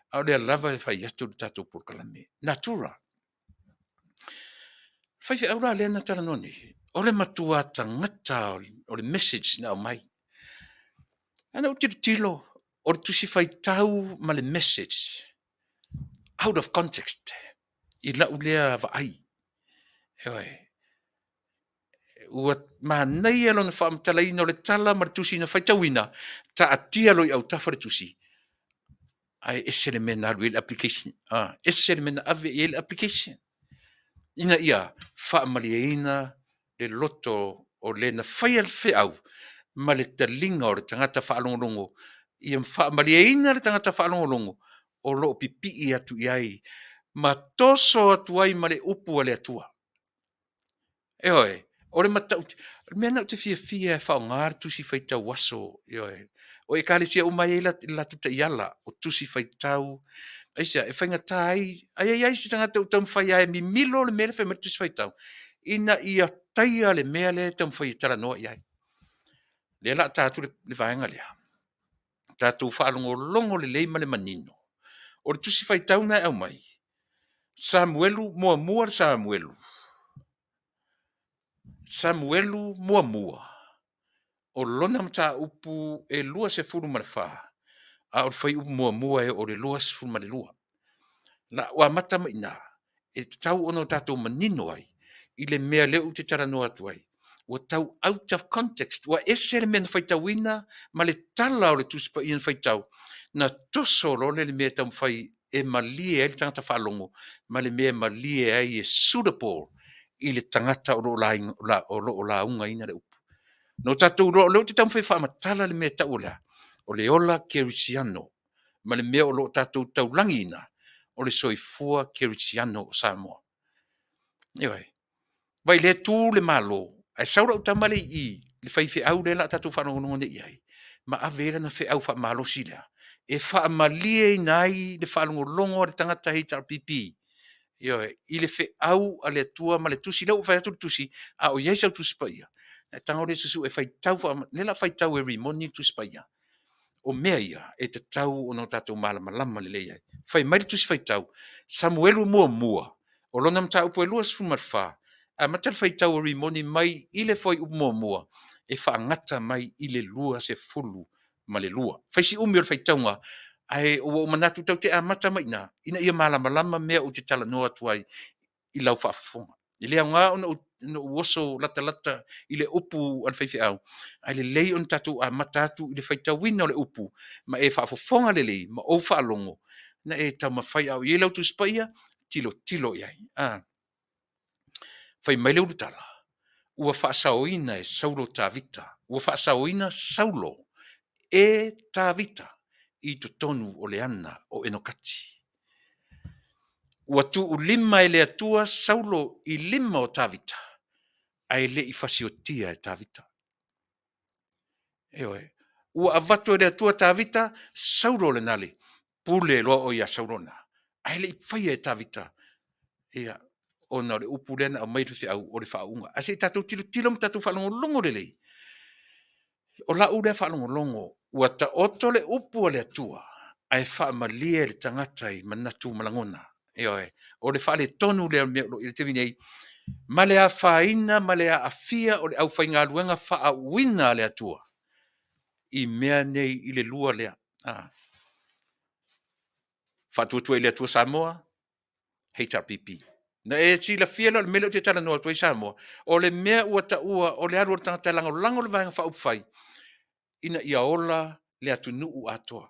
a o lea lava e fai atu le tatou polokalame, natura. O le faifeau la lea na talanoa nei, o le matua tagata lava o le message na aumai. Ae na ou tilotilo, O le tusi faitau ma le message out of context i lau lea vaai. Ioe. Ua manaia lona faamatalaina o le tala ma le tusi na faitauina, taatia loa i autafa le tusi, ae ese le mea na alu i ai le application. Ah, ese le mea na ave i ai le application ina ia faamalieina le loto o le na faia le feau ma le taliga o le tagata faalogologo, ia faamalieina le tagata faalogologo o lo o pipii atu i ai ma toso atu ai ma le upu a le Atua. Ioe, o le matautia, o le mea lena ou te fiafia e faaaoga le tusi faitau aso, ioe. O ekalesia uma e i ai le latou taiala o tusi faitau. Aisea? E faigata ai, ai i ai se tagata ua taumafai lava e mimilo le mea lea e fai mai le tusi faitau, ina ia taia le mea lea e taumafai e talanoa i ai. O lea o le a ta atu le vaega lea, tatou faalogologo lelei ma le manino. O le tusi faitau na e aumai, Samuelu, muamua le Samuelu, Samuelu muamua, o lona mataupu e 24, a o le fuaiupu muamua e oo i le 22. Na ua amata mai i ina, e tatau ona tatou manino ai i le mea lea ou te talanoa atu ai, ua tau out of context, ua ese le mea na faitauina ma le tala o le Tusi Paia na faitau, na toso loa lea i le mea e taumafai e malie ai le tagata faalogo ma le mea e malie ai e suitable i le tagata o lo o laugaina le upu. Na o tatou iloa, o lea ou te taumafai e faamatala le mea e tau o le a? O le ola kerisiano ma le mea o lo o tatou taulagiina, o le soifua kerisiano o Samoa. Ioe. Vaai o lea e tu le Malo, ae sau lau tama lea i i, le faifeau lea o le a tatou faalogologo nei i ai, ma ave ai lana feau faamalosi lea, e faamalieina ai le faalogologo a le tagata HRPP, ioe, i le feau a le Atua ma le tusi. O lea ua ou fai atu le tusi, a o i ai sau Tusi Paia, ona e tago lea e susue e faitau, o lea o le a faitau e Rimoni le Tusi Paia. O mea ia e tatau ona tatou malamalama lelei ai. Fai mai le Tusi Faitau, Samuelu muamua, o lona mataupu e 24, amata le faitau a Rimoni mai i le fuaiupu muamua e faagata mai i le 22. Fai si umi o le faitauga, ae ua ou manatu tatou te amata mai i ina, ina ia malamalama mea ou te talanoa atu ai i lau faafofoga. E le aoga ona ou oso latalata i le upu a le faifeau, ae lelei ona tatou amata atu i le faitauina o le upu ma e faafofoga lelei ma ou faalogo ona e taumafai, a o i ai lau Tusi Paia, tilotilo i ai. Fai mai le ulutala, ua faasaoina e Saulo Tavita, ua faasaoina Saulo e Tavita i totonu o le ana o Enokati. Ua tuulima e le Atua Saulo i lima o Tavita, ae le i fasiotia e Tavita. Ioe. Ua avatu e le Atua Tavita, Saulo lena le pule loa oe ia Saulo lena, ae le i faia e Tavita ia, ona o le upu lea na aumai e le faifeau o le faauuga. Ae se i tatou tilotilo ma tatou faalogologo lelei. O lau lea faalogologo ua taoto le upu a le Atua ae faamalie le tagata i manatu ma lagona. Ioe, o le faaletonu lea o le mea o lo o i ai i le taimi nei, ma le afaina ma le aafia o le aufaigaluega faauuina a le Atua i mea nei i le lua lea. Faatuatua i le Atua Samoa, HRPP. Na e silafia lea o le mea lea ou te talanoa atu ai Samoa, o le mea ua taua o le alu o le tagata e lagolago le Vaega Faaupufai ina ia ola le atunuu atoa.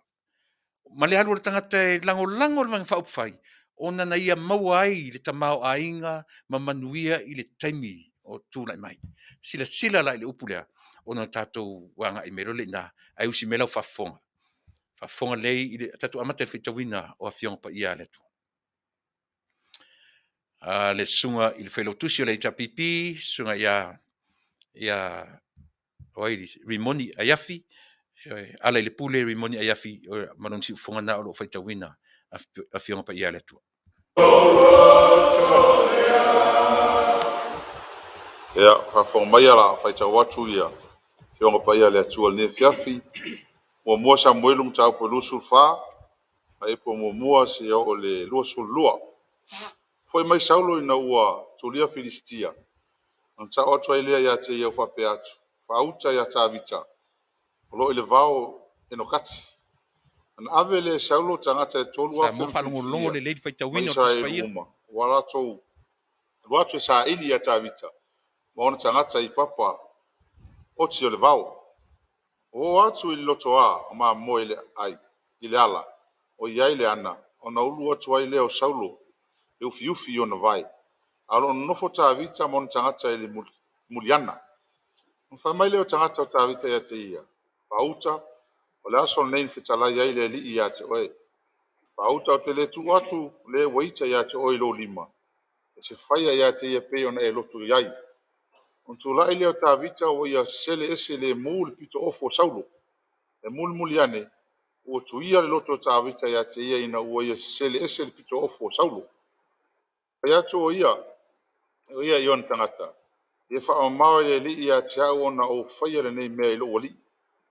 Ma le alu o le tagata e lagolago le Vaega Faaupufai, ona na ia maua ai le tamaoaiga ma manuia i le taimi o tulai mai. Silasila la i le upu lea, ona tatou agai mai loa lea i ina, ae usi mai lau faafofoga. Faafofoga lelei i le tatou amata i le faitauina o Afioga Paia a le Atua. Le susuga i le Failautusi o le HRPP, susuga ia o ai Rimoni Aiafi, ala i le pule Rimoni Aiafi ma lona siufofoga lena o lo o faitauina Afioga Paia a le Atua. Ia, faafofoga mai o le a faitau atu ia Afioga Paia a le Atua i lenei afiafi. 1 Samuelu mataupu e 24, fuaiupu 1 seia oo i le 22. Foi mai Saulo ina ua tulia Filistia, ona tau atu ai lea ia te ia faapea atu, “Faauta ia Tavita o lo o i le vao o Enokati.” Ona ave lea e Saulo tagata e 3,000 Samoa na faalogologo filifilia lelei le mai faitauina o le Tusi Isaraelu Paia. uma, ua latou alu atu e saili ia Tavita ma ona tagata i papa oti o le vao. Ua oo atu i le lotoa o mamoe i le ai i le ala o i ai le ana, ona ulu atu ai lea o Saulo e ufiufi i ona vae, a o lo o nonofo Tavita ma ona tagata i le muliana. Ona fai mai lea o tagata o Tavita ia te ia, “Faauta, o le aso lenei na fetalai ai le Alii ia te oe. Faauta, ou te le tuu atu le ua ita ia te oe i lou lima, e te faia ia te ia pei ona e loto i ai.” Ona tulai lea o Tavita ua ia sesele ese lemu le pito-ofu o Saulo. E mulimuli ane ua tuia le loto o Tavita ia te ia ina ua ia sesele ese le pito-ofu o Saulo. Fai atu o ia i ona tagata, “Ia faamamao e le Alii ia te au ona ou faia lenei mea i lou alii,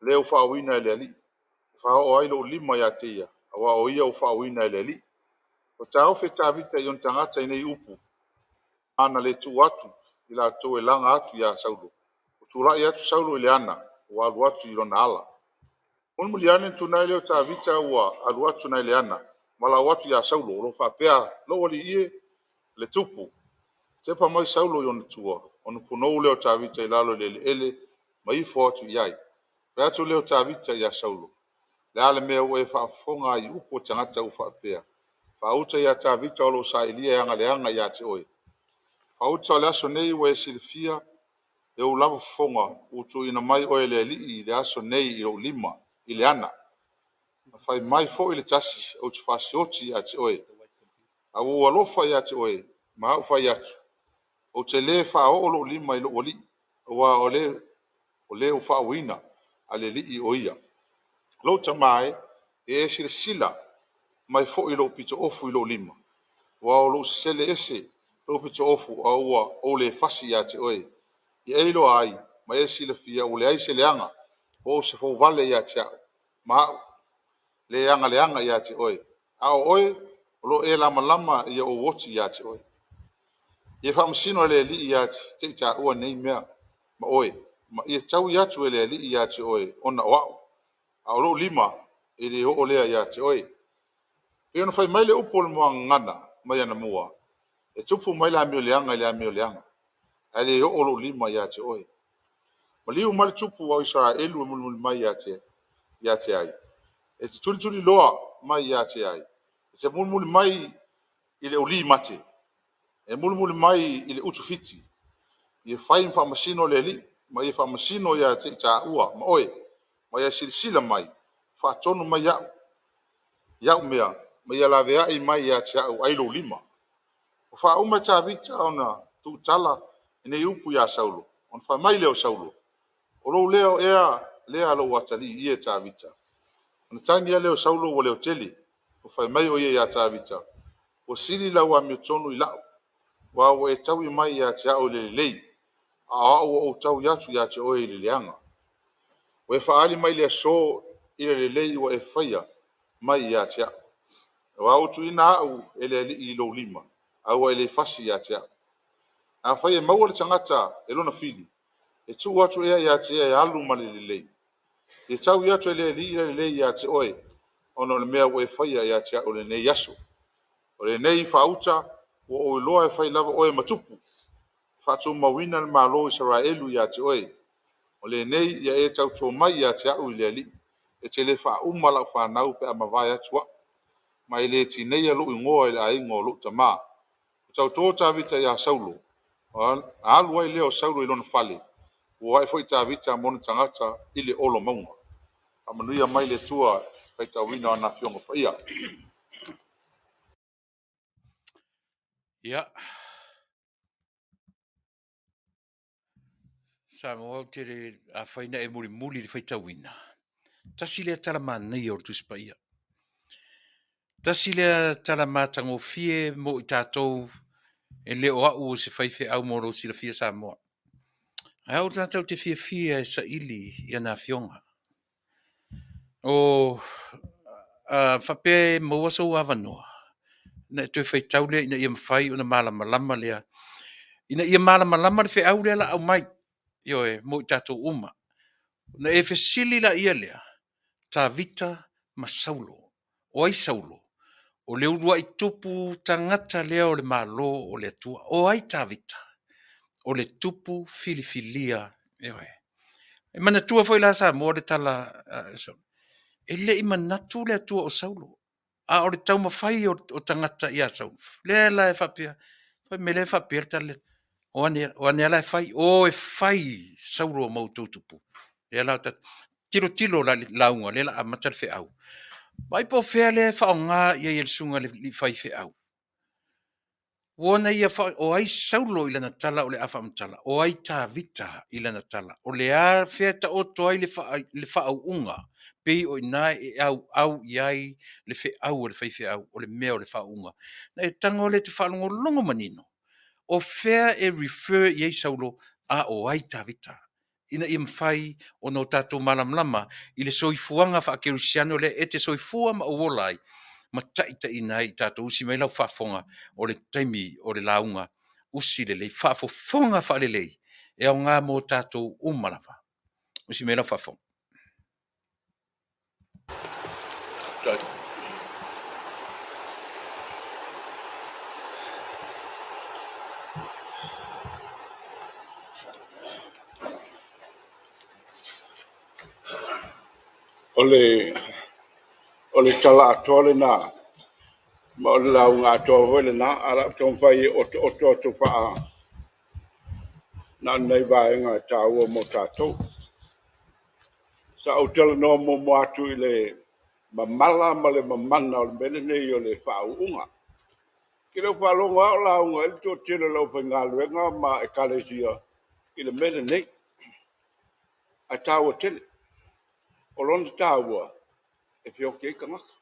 le ua faauuina e le Alii, e faaoo ai lou lima ia te ia, aua o ia ua faauuina e le Alii.” Ua taofi e Tavita i ona tagata i nei upu, ma na le tuu atu i latou e laga atu ia Saulo. Ua tulai atu Saulo i le ana, ua alu atu i lona ala. Mulimuli ane ona tuliai lea o Tavita ua alu atu nai le ana, valaau atu ia Saulo, o lo o faapea, “Lou alii e, le tupu!” Tepa mai Saulo i ona tua, ona ponou lea o Tavita i lalo i le eleele ma ifo atu i ai. Fai atu lea o Tavita ia Saulo, “Le a le mea ua e faafofoga ai i upu a tagata ua faapea, ‘Faauta ia Tavita o lo o sailia e aga leaga ia te oe?’ Faauta o le aso nei ua e silafia e ou lava fofoga ua tuuina mai oe e le Alii i le aso nei i lou lima i le ana, na fai mai foi le tasi ou te fasioti ia te oe. Ae ua ou alofa ia te oe ma au fai atu, ‘Ou te le faaoo lou lima i lou alii, aua o le ua faauuina a le Alii o ia.’ Lou tama e, ia e silasila mai foi i lou pito-ofu i lou lima, aua o lo o sesele ese lou pito-ofu a ua ou le fasi ia te oe. Ia e iloa ai ma e silafia ua leai se leaga po o se fouvale ia te au, ma au le aga leaga ia te oe, a o oe o lo o e lamalama ia ou oti ia te oe. Ia faamasino e le Alii ia te i taua nei mea ma oe, ma ia taui atu e le Alii ia te oe ona o au, a o lou lima e le oo lea ia te oe. Pei ona fai mai le upu o le muagagana mai anamua, ‘E tupu mai le amio leaga i le amio leaga, ae le oo lou lima ia te oe.’ Maliu mai le tupu ao Isaraelu e mulimuli mai ia te ai, e te tulituliloa mai ia te ai, e te mulimuli mai i le ulī mate, e mulimuli mai i le utufiti. Ia fai ma faamasino le Alii, ma ia faamasino ia te i taua ma oe, ma ia silasila mai, faatonu mai au i au mea, ma ia laveai mai ia te au ai lou lima.” Ua faauma e Tavita ona tuutala nei upu ia Saulo, ona fai mai lea o Saulo, “O lou leo ea lea lou atalii e Tavita?” Ona tagi lea o Saulo ua leotele. Ua fai mai o ia ia Tavita, “Ua sili lau amiotonu i lau, aua ua e taui mai ia te au i le lelei, a o au ua ou taui atu ia te oe i le leaga. Ua e faaali mai i le aso i le lelei ua e faia mai ia te au. Aua ua tuuina au e le Alii i lou lima, a ua e le fasi ia te au. Afai e maua le tagata e lona fili, e tuu atu ea ia te ia e alu ma le lelei? Ia taui atu e le Alii le lelei ia te oe, ona o le mea ua e faia ia te au i lenei aso. O lenei faauta ua ou iloa e fai lava oe ma tupu, e faatumauina le Malo o Isaraelu ia te oe. O lenei ia e tauto mai ia te au i le Alii, e te le faauma lau fanau pe a mavae atu au, ma e le tineia lou igoa i le aiga o lou tama.” Ua tauto Tavita ia Saulo, ona alu ai lea o Saulo i lona fale. Ua o ae foi Tavita ma ona tagata i le olo mauga. Faamanuia mai le Atua i le faitauina o ana Afioga Paia. Ia, Samoa ou te le afai na e mulimuli i le faitauina, tasi lea tala manaia o le Tusi Paia. Tasi lea tala matagofie mo i tatou e le o au o se faifeau mo lou silafia Samoa. Ae o le tagata ou te fiafia e saili i ana afioga. O a faapea e maua sou avanoa, ona e toe faitau lea ina ia mafai ona malamalama lea, ina ia malamalama le feau lea o le a aumai, ioe, mo i tatou uma. Ona e fesili laia lea, Tavita ma Saulo. O ai Saulo? O le uluai tupu tagata lea o le Malo o le Atua. O ai Tavita? O le tupu filifilia, ioe. E manatua foi la Samoa le tala a Saulo, e le i manatu le Atua o Saulo, a o le taumafai o tagata ia Saulo, lea la e faapea, fai mai lea e faapea le tala, o ane, o ane lava la e fai, o e fai Saulo ma outou tupu. Lea la tilotilo la i le lauga lea o le a amata le feau. Vaai po o fea lea e faaaoga i ai e le susuga i le faifeau. Ua ona ia, o ai Saulo i lana tala o le a faamatala, o ai Tavita i lana tala, o le a fea e taoto ai le faauuga, pei o i ina e auau i ai le feau a le faifeau, o le mea o le faauuga. Ona e tago lea e te faalogologo manino, o fea e refer i ai Saulo a o ai Tavita, ina ia mafai ona o tatou malamalama i le soifuaga faakerisiano lea e te soifua ma ou ola ai ma taitaiina ai i tatou. Usi mai lau faafofoga, o le taimi o le lauga, usi lelei, faafofoga faalelei, e aoga mo tatou uma lava. Usi mai lau faafofoga. O le tala atoa lena, ma o le lauga atoa foi lena, ae o le a ou taumafai e otooto atu na o ni nai vaega e taua mo tatou. Sa ou talanoa muamua atu i le mamala ma le mamana o le mea lenei o le faauuga. Ou te le o faalogo lava o lauga ai le toatele o le aufaigaluega ma ekalesia i le mea lenei, ae taua tele. O lona taua, e feoti ai tagata.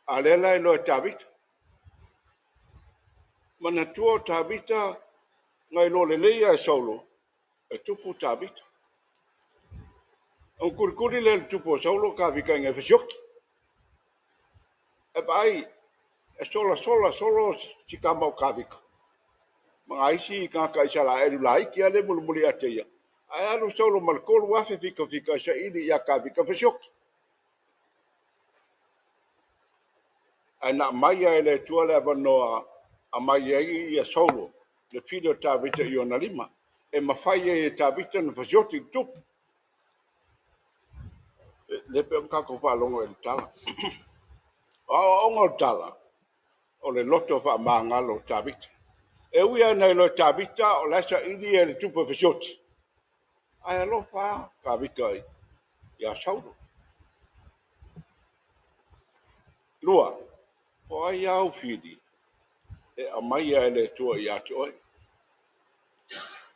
A o lea la e iloa e Tavita. Manatua o Tavita na iloa lelei lava e Saulo e tupu Tavita. Ona tulituli lea e le tupu o Saulo Tavita ina ia fasioti. Ae vaai, e solasola solo si tama o Tavita ma nai isi tagata Isaraelu laiti lava lea e mulimuli ia te ia, ae alu Saulo ma le 3,000 fitafita e saili ia Tavita e fasioti. Ae na aumai lava e le Atua le avanoa aumai ai ia Saulo, le fili o Tavita i ona lima, e mafai ai e Tavita ona fasioti le tupu. Lea pei ona tatou faalogo i le tala. O aoaoga o le tala, o le loto faamagalo o Tavita. E ui lava ina iloa e Tavita o la e saili e le tupu e fasioti, ae alofa lava Tavita ia Saulo. 2, o ai āu fili e aumaia e le Atua ia te oe.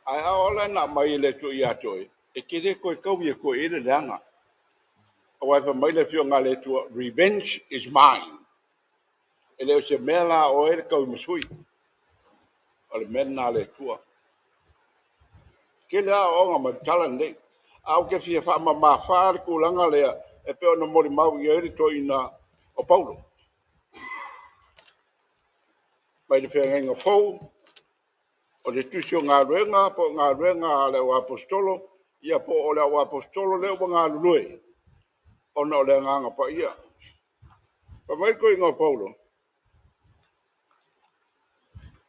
Ae a oo la ina aumai e le Atua ia te oe, e te le toe taui atu i ai le leaga. Aua fai mai le Afioga a le Atua, revenge is mine. E le o se mea la oe le tauimasui. O le mea lena a le Atua. Tele aoaoga mai le tala lenei. Ae ou te fia faamamafa le tulaga lea e pei ona molimau i ai le toeaina o Paulo. Mai le feagaiga fou, o le tusi o galuega po o galuega a le auaposeitolo, ia po o le auaposeitolo lea ua galulue ona o le Agaga Paia. Fai mai le toeaina o Paulo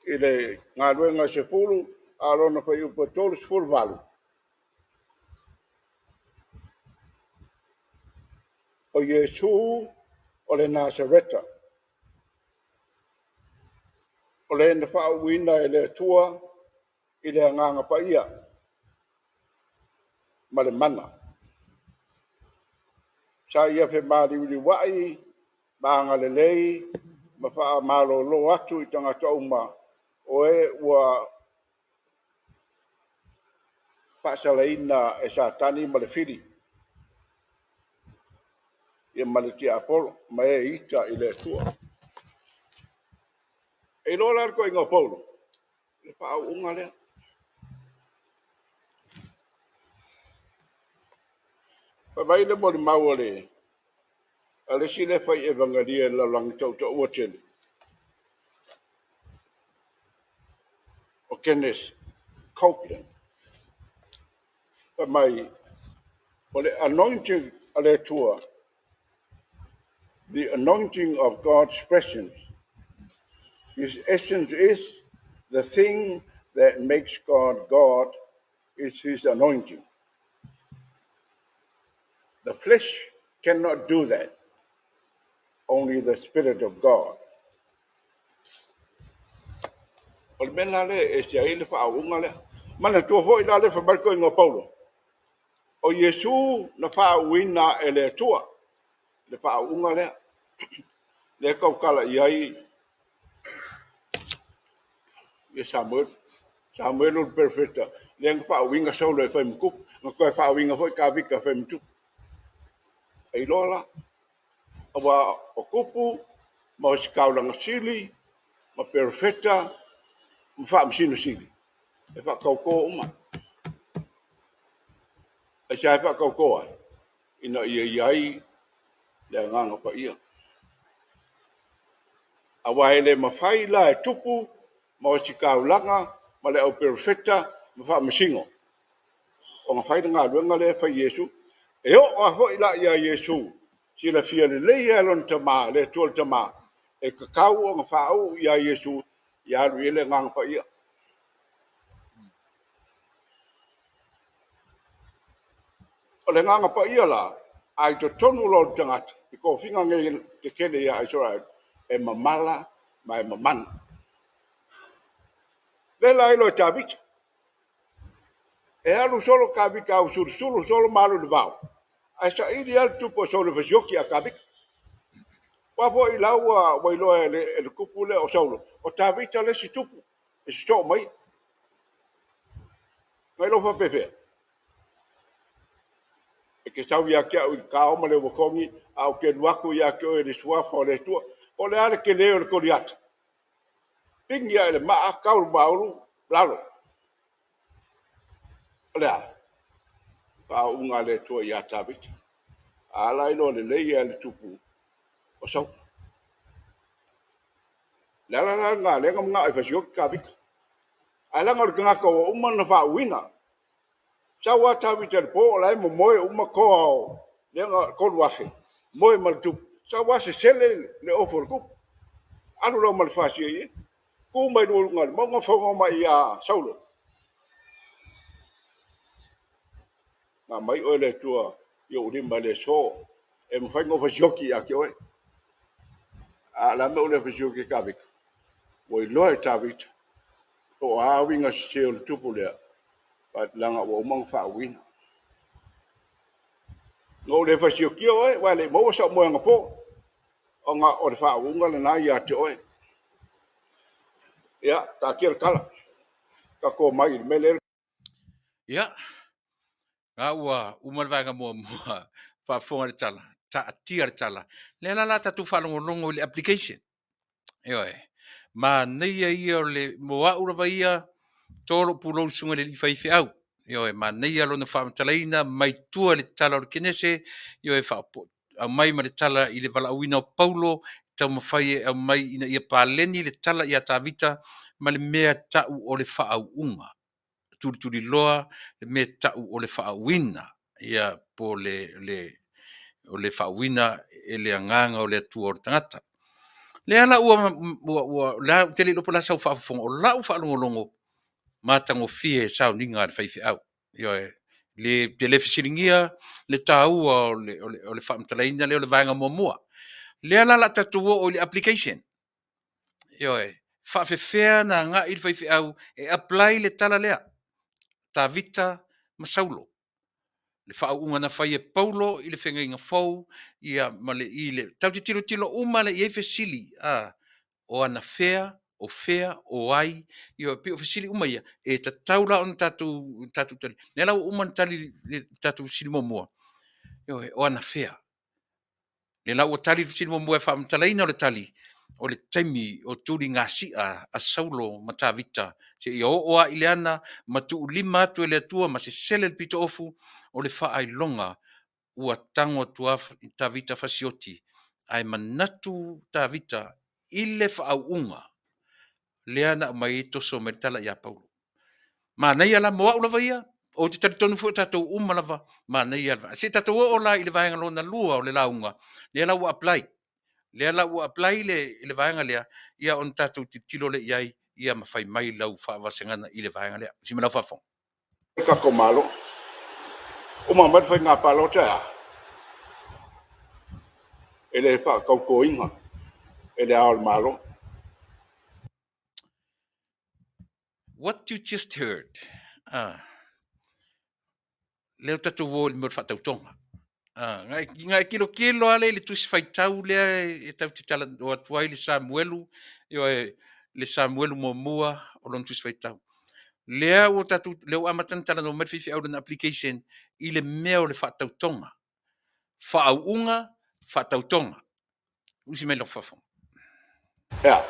i le galuega 10 a lona fuaiupu e 38, o Iesu o le Nasareta, o le na faauuina e le Atua i le Agaga Paia ma le mana. Sa ia femaliuliuai ma agalelei ma faamalolo atu i tagata uma o e ua faasalaina e Satani ma le fili ma le tiapolo ma e ita i le Atua. E iloa la le toeaina o Paulo le faauuga lea. Fai mai le molimau a le isi lea fai evagelia i le lalolagi tautaua tele, o Kenneth Copeland. Fai mai, O le anointing a le Atua, the anointing of God's presence, His essence is the thing that makes God God is His anointing. The flesh cannot do that, only the Spirit of God. O le mea la lea e ese ai le faauuga lea. Manatua foi la le fai mai le toeaina o Paulo, o Iesu na faauuina e le Atua le faauuga lea. Lea e tautala i ai ia Samuelu. Samuelu le perofeta lea na faauuina Saulo e fai ma tupu, na toe faauuina foi Tavita e fai ma tupu. E iloa la, aua o tupu ma ositaulaga sili ma perofeta ma faamasino sili e faatautō uma. Aisea e faatautō ai? Ina ia i ai le Agaga Paia. Aua e le mafai la e tupu ma ositaulaga ma le au perofeta ma faamasino ona fai le galuega lea e fai e Iesu. E oo lava foi la ia Iesu, silafia lelei lava e lona Tama, le Atua le Tama, e tatau ona faauu ia Iesu ia alu i ai le Agaga Paia. O le Agaga Paia la, a i totonu loa o le tagata, i tofiga nei tetele ia Isaraelu, e mamala ma e mamana. Lea la iloa e Tavita. E alu solo Tavita ausulusulu solo ma alu i le vao, ae saili lava le tupu o Saulo e fasioki ia Tavita. Aua foi la ua iloa e le tupu lea o Saulo, o Tavita le isi tupu e sosoo mai. Na iloa faapefea? E te sau ia te au i le tao ma le uatogi, a ou te alu atu ia te oe i le suafa o le Atua. Po o le a le tele o le Koliata? Pigi lava i le maa, tau i le maulu, lalo. O le a? Faauuga a le Atua ia Tavita. A la iloa lelei e le tupu o Saulo. Le ala la lena lea na manao e fasioki Tavita. Ae leaga o le tagata ua uma ona faauuina. Sau lava Tavita i le po o la e momoe uma toa o lea na 3,000, moe ma le tupu. Sau lava sesele le ofu o le tupu. Alu loa ma le fasia i i. Tu mai luga o le mauga fono mai ia Saulo. Na aumai oe e le Atua i ou lima e le so, e mafai ona ou fasioki ia te oe. A o le a le mea ua le fasioki ai Tavita? Ua iloa e Tavita po o a uiga sese o le tupu lea, leaga ua uma ona faauuina. Na ou le fasiokia oe, aua e le i maua sau moe anapo, ona o le faauuga lena ia te oe. Ia, taatia le tala, tatou omai i le mea lea. Ia, na ua uma le vaega muamua, faafofoga le tala, taatia le tala. Lea la la tatou faalogologo i le application. Ioe, manaia ia o le, mo au lava ia, to lou pulou i le susuga i le alii faifeau. Ioe, manaia lona faamatalaina mai tua i le tala o le Kenese, ioe, aumai ma le tala i le valaauina o Paulo, taumafai e aumai ina ia paleni le tala ia Tavita ma le mea tau o le faauuga. Tulituliloa le mea tau o le faauuina, ia po le, le, o le faauuina e le agaga o le Atua o le tagata. Lea la ua, ua, ua, la, ou te le iloa po o le a sau faafofoga, o lau faalogologo matagofie sauniga a le faifeau. Ioe, le, ou te le fesiligia le taua o le, o le, o le faamatalaina lea o le vaega muamua. Lea la o le a tatou oo i le application. Ioe, faafefea ona agai le faifeau e apply le tala lea, Tavita ma Saulo. Le faauuga na fai e Paulo i le Feagaiga Fou, ia ma le i le, tatou te tilotilo uma la i ai fesili, a, o anafea, o fea, o ai, ioe, pei o fesili uma ia, e tatau la ona tatou, tatou tali. Lea la ua uma ona tali le tatou fesili muamua, ioe, o anafea. Lea la ua tali le fesili muamua e faamatalaina o le tali, o le taimi o tuligasia a Saulo ma Tavita seia oo lava i le ana ma tuulima atu e le Atua ma sesele le pitoofu o le faailoga ua tago atu lava Tavita fasioti. Ae manatu Tavita i le faauuga lea na aumai ai toso mai le tala ia Paulo. Manaia la mo au lava ia, Ou te talitonu foi o tatou uma lava, manaia le Se tatou oo la i le vaega lona lua o le lauga, lea la ua apply. Lea la ua apply le, le vaega lea, ia ona tatou tilotilo lea i ai, ia ma fai mai lau faavasegana i le vaega lea. Si me lau faafofoga. Le tatou Malo. Uma mai le faiga palota e a? E le faatautoina e le Ao o le Malo. What you just heard. Ah. Lea o tatou o i le mea o le faatautoga. Ah, ngai kilokilo lava lea i le tusi faitau lea e tau te talanoa atu ai le Samuelu, ioe, le Samuelu muamua o lona tusi faitau. Lea ua tatou, lea ua amata ona talanoa mai le faifeau i lana application i le mea o le faatautoga. Faauuga, faatautoga. Usi mai lau faafofoga. Ea.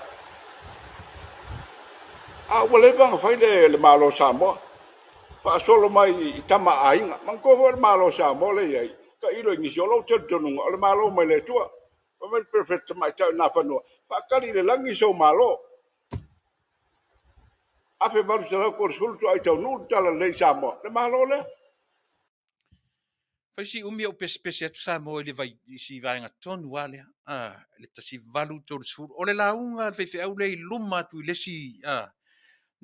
A ua leva ona fai le, le Malo o Samoa, faasolo mai i tama a aiga. Manatua foi le Malo o Samoa lea e i ai, tailo i nisi, o lou talitonuga, o le Malo mai le Atua. Fai mai le Perofeta Tamaitai o Nafanua, faatali i le lagi sou Malo. 1830 toai taunuu le Talalelei i Samoa, le Malo lea. Fai si umi o ou pesepese atu Samoa i le vai, i si vaega tonu lava lea, le 1830. O le lauga a le faifeau lea i luma atu i le isi,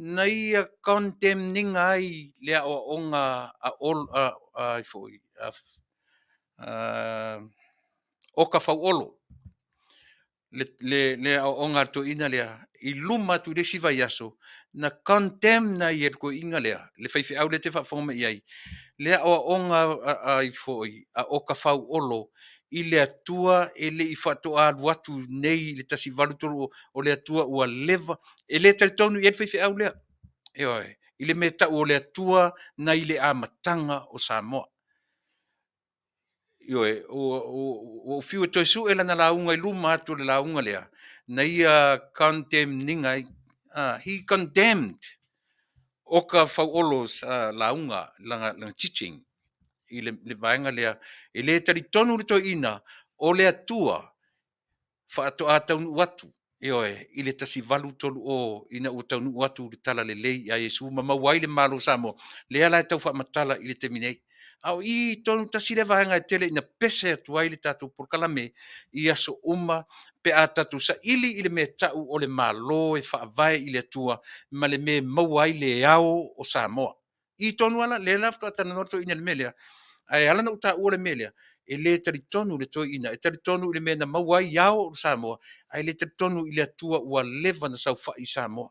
na ia condemn-ina ai le aoaoga a Olo, a ai foi, a, a Oka Fauolo, le, le, le aoaoga a le toeaina lea i luma atu i le isi vaiaso, na condemn ai e le toeaina lea, le faifeau lea e te faafofoga mai i ai, le aoaoga ai foi a Oka Fauolo i le Atua e le i faatoa alu atu nei i le 1830, o le Atua ua leva, e le talitonu i ai le faifeau lea, ioe, i le mea tau o le Atua nai le amataga o Samoa. Ioe, ua ou fiu e toe sue lana lauga i luma atu o le lauga lea, na ia condemn-ina ai, he condemned Oka Fauolo's lauga, lana teaching i le vaega lea. E le talitonu le toeaina o le Atua faatoa taunuu atu, ioe, i le 1830 ina ua taunuu atu le Talalelei ia Iesu ma maua ai le Malo o Samoa, lea la e tau faamatala i le taimi nei. A o i tonu tasi lea vaega e tele ina pese atu ai le tatou polokalame i aso uma pe a tatou saili i le mea tau o le Malo e faavae i le Atua ma le mea e maua ai le ao o Samoa. I tonu lava la, lea la faatoa talanoa le toeaina i le mea lea. Ae ala ona ou taua le mea lea, e le talitonu le toeaina, e talitonu i le mea na maua ai ao o Samoa, ae le talitonu i le Atua ua leva ona saofai i Samoa.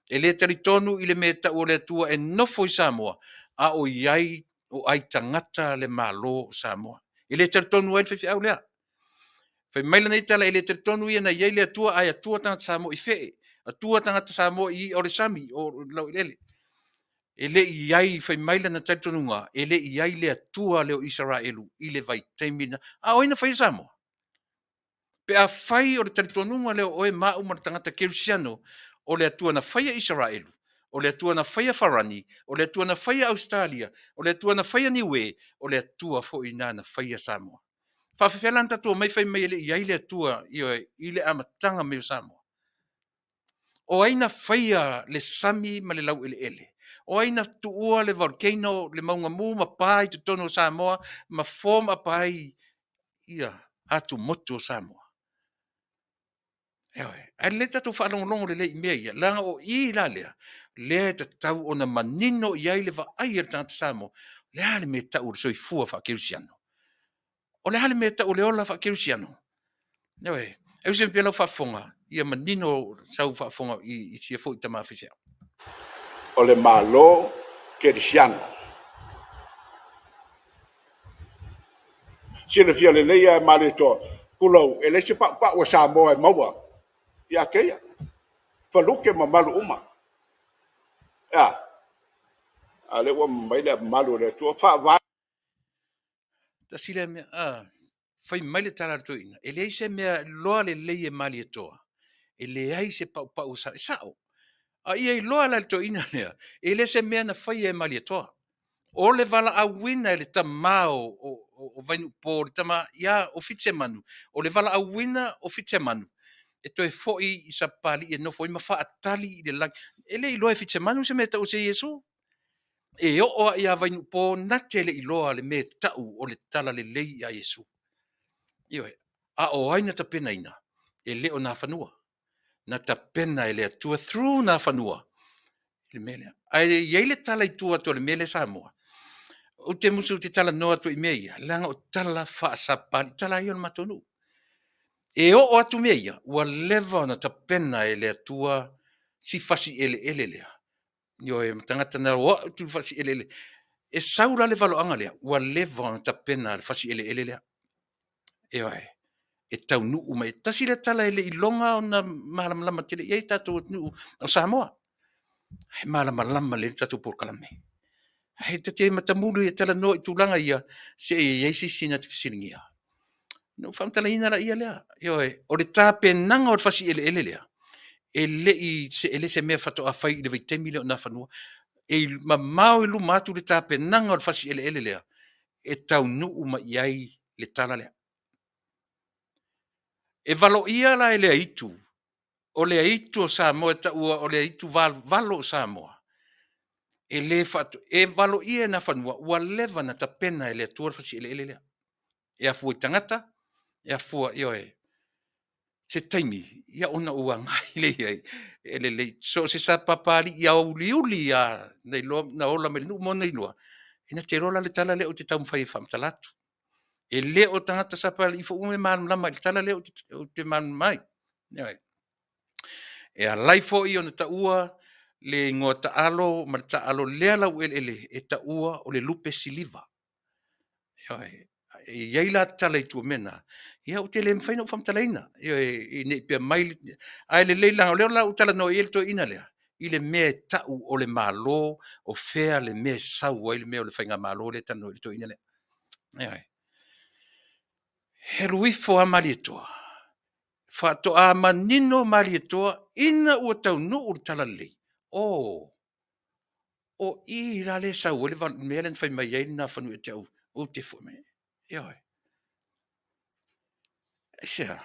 E le talitonu i le mea e tau o le Atua e nofo i Samoa, a o i ai o ai tagata le Malo o Samoa. E le talitonu ai le faifeau lea. Fai mai lana tala e le talitonu ia na i ai le Atua, ae atua tagata Samoa i fee, atua tagata Samoa i i'a o le sami, o laueleele. E le i i ai, fai mai lana talitonuga, e le i i ai le Atua lea o Isaraelu i le vaitaimi lena. A o ai na faia Samoa? Pe afai o le talitonuga lea o oe ma au ma le tagata kerisiano, o le Atua na faia Isaraelu, o le Atua na faia Farani, o le Atua na faia Ausetalia, o le Atua na faia Niue, o le Atua foi lena na faia Samoa. Faafefea la ona tatou omai fai mai e le i ai le Atua i le amataga mai o Samoa? O ai na faia le sami ma le laueleele? O ai na tuua le volcano, le mauga mu ma pa i totonu o Samoa ma form up ai ia atumotu o Samoa? Ioe, ae lelei tatou faalogologo lelei i mea ia, leaga o i la lea, lea e tatau ona manino i ai le vaai a le tagata Samoa, o le a le mea e tau o le soifua faakerisiano? O le a le mea e tau o le ola faakerisiano? Ioe, e usi mai pea lau faafofoga, ia manino sau faafofoga i sia foi tama faifeau. O le Malo Kerisiano. Silafia lelei lava e Malietoa, tulou, e leai se paupau a Samoa e maua ia te ia. Faluke ma malu uma. E a? A lea ua mai le malu o le Atua, faavae. Tasi lea mea, fai mai le tala a le toeaina, e leai se mea iloa lelei e Malietoa, e leai se paupau o Sa, e sao. A ia iloa la e le toeaina lea, e le se mea na faia e Malietoa. O le valaauina e le tama o Vainuupo, le tama ia o Fitisemanu, o le valaauina o Fitisemanu, e toe foi i Sapapalii e nofo ai ma faatali i le lagi. E le iloa e Fitisemanu se mea e tau o se Iesu. E oo lava ia Vainuupo na te le i iloa le mea e tau o le talalelei ia Iesu. Ioe. A o ai na tapenaina? E le o Nafanua. Na tapena e le Atua through Nafanua le mea lea. Ae i ai le tala i tua atu o le mea lea Samoa. Ou te musu ou te talanoa atu i mea ia, leaga o tala faasapapalii, tala ia o le matou nuu. E oo atu mea ia, ua leva ona tapena e le Atua si fasi eleele lea. Ioe, ma tagata na o atu i le fasi eleele. E sau la le valoaga lea, ua leva ona tapena le fasi eleele lea. Ioe, e taunuu mai. Tasi lea tala e le i iloga ona malamalama tele i ai le tatou atunuu o Samoa. E malamalama lelei le tatou polokalame. Ae ta te matamuli e talanoa i tulaga ia, se i i ai se isi na te fesiligia. Ona ou faamatalaina laia lea, ioe, o le tapenaga o le fasi eleele lea, e le i e le se mea faatoa fai i le vaitaimi lea o Nafanua. E mamao i luma atu le tapenaga o le fasi eleele lea e taunuu mai i ai le tala lea. E valoia la e le aitu, o le aitu o Samoa e taua o le aitu valuvalo o Samoa, e le e valoia e Nafanua ua leva ona tapena e le Atua le fasi eleele lea. E afua i tagata, e afua, ioe, se taimi ia ona ou agai lea i ai. E lelei, so o se sapapalii auliuli lava na iloa na ola mai le nuu ma ona iloa, e na te iloa la le tala lea ou te taumafai e faamatala atu. E le o tagata Sapapalii foi uma e malamalama i le tala lea ou te malamalama ai. Ioe. E alai foi ona taua le igoa taalo ma le taaalo lea laueleele e taua o le lupe siliva. Ioe. E i ai la tala i tua o mea na, ia ou te le mafai ona ou faamatalaina, ioe, ne i pea mai, ae lelei leaga o lea la ua ou talanoa i ai le toeaina lea, i le mea e tau o le Malo, o fea le mea e sau ai le mea o le Faigamalo lea e talanoa ai le toeaina lea. Ioe. E alu ifo lava Malietoa, faatoa manino Malietoa ina ua taunuu le talalelei, oh, o i la lea e sau ai le mea lea na fai mai ai Nafanua ia te au, ou te foi mai. Ioe. Aisea?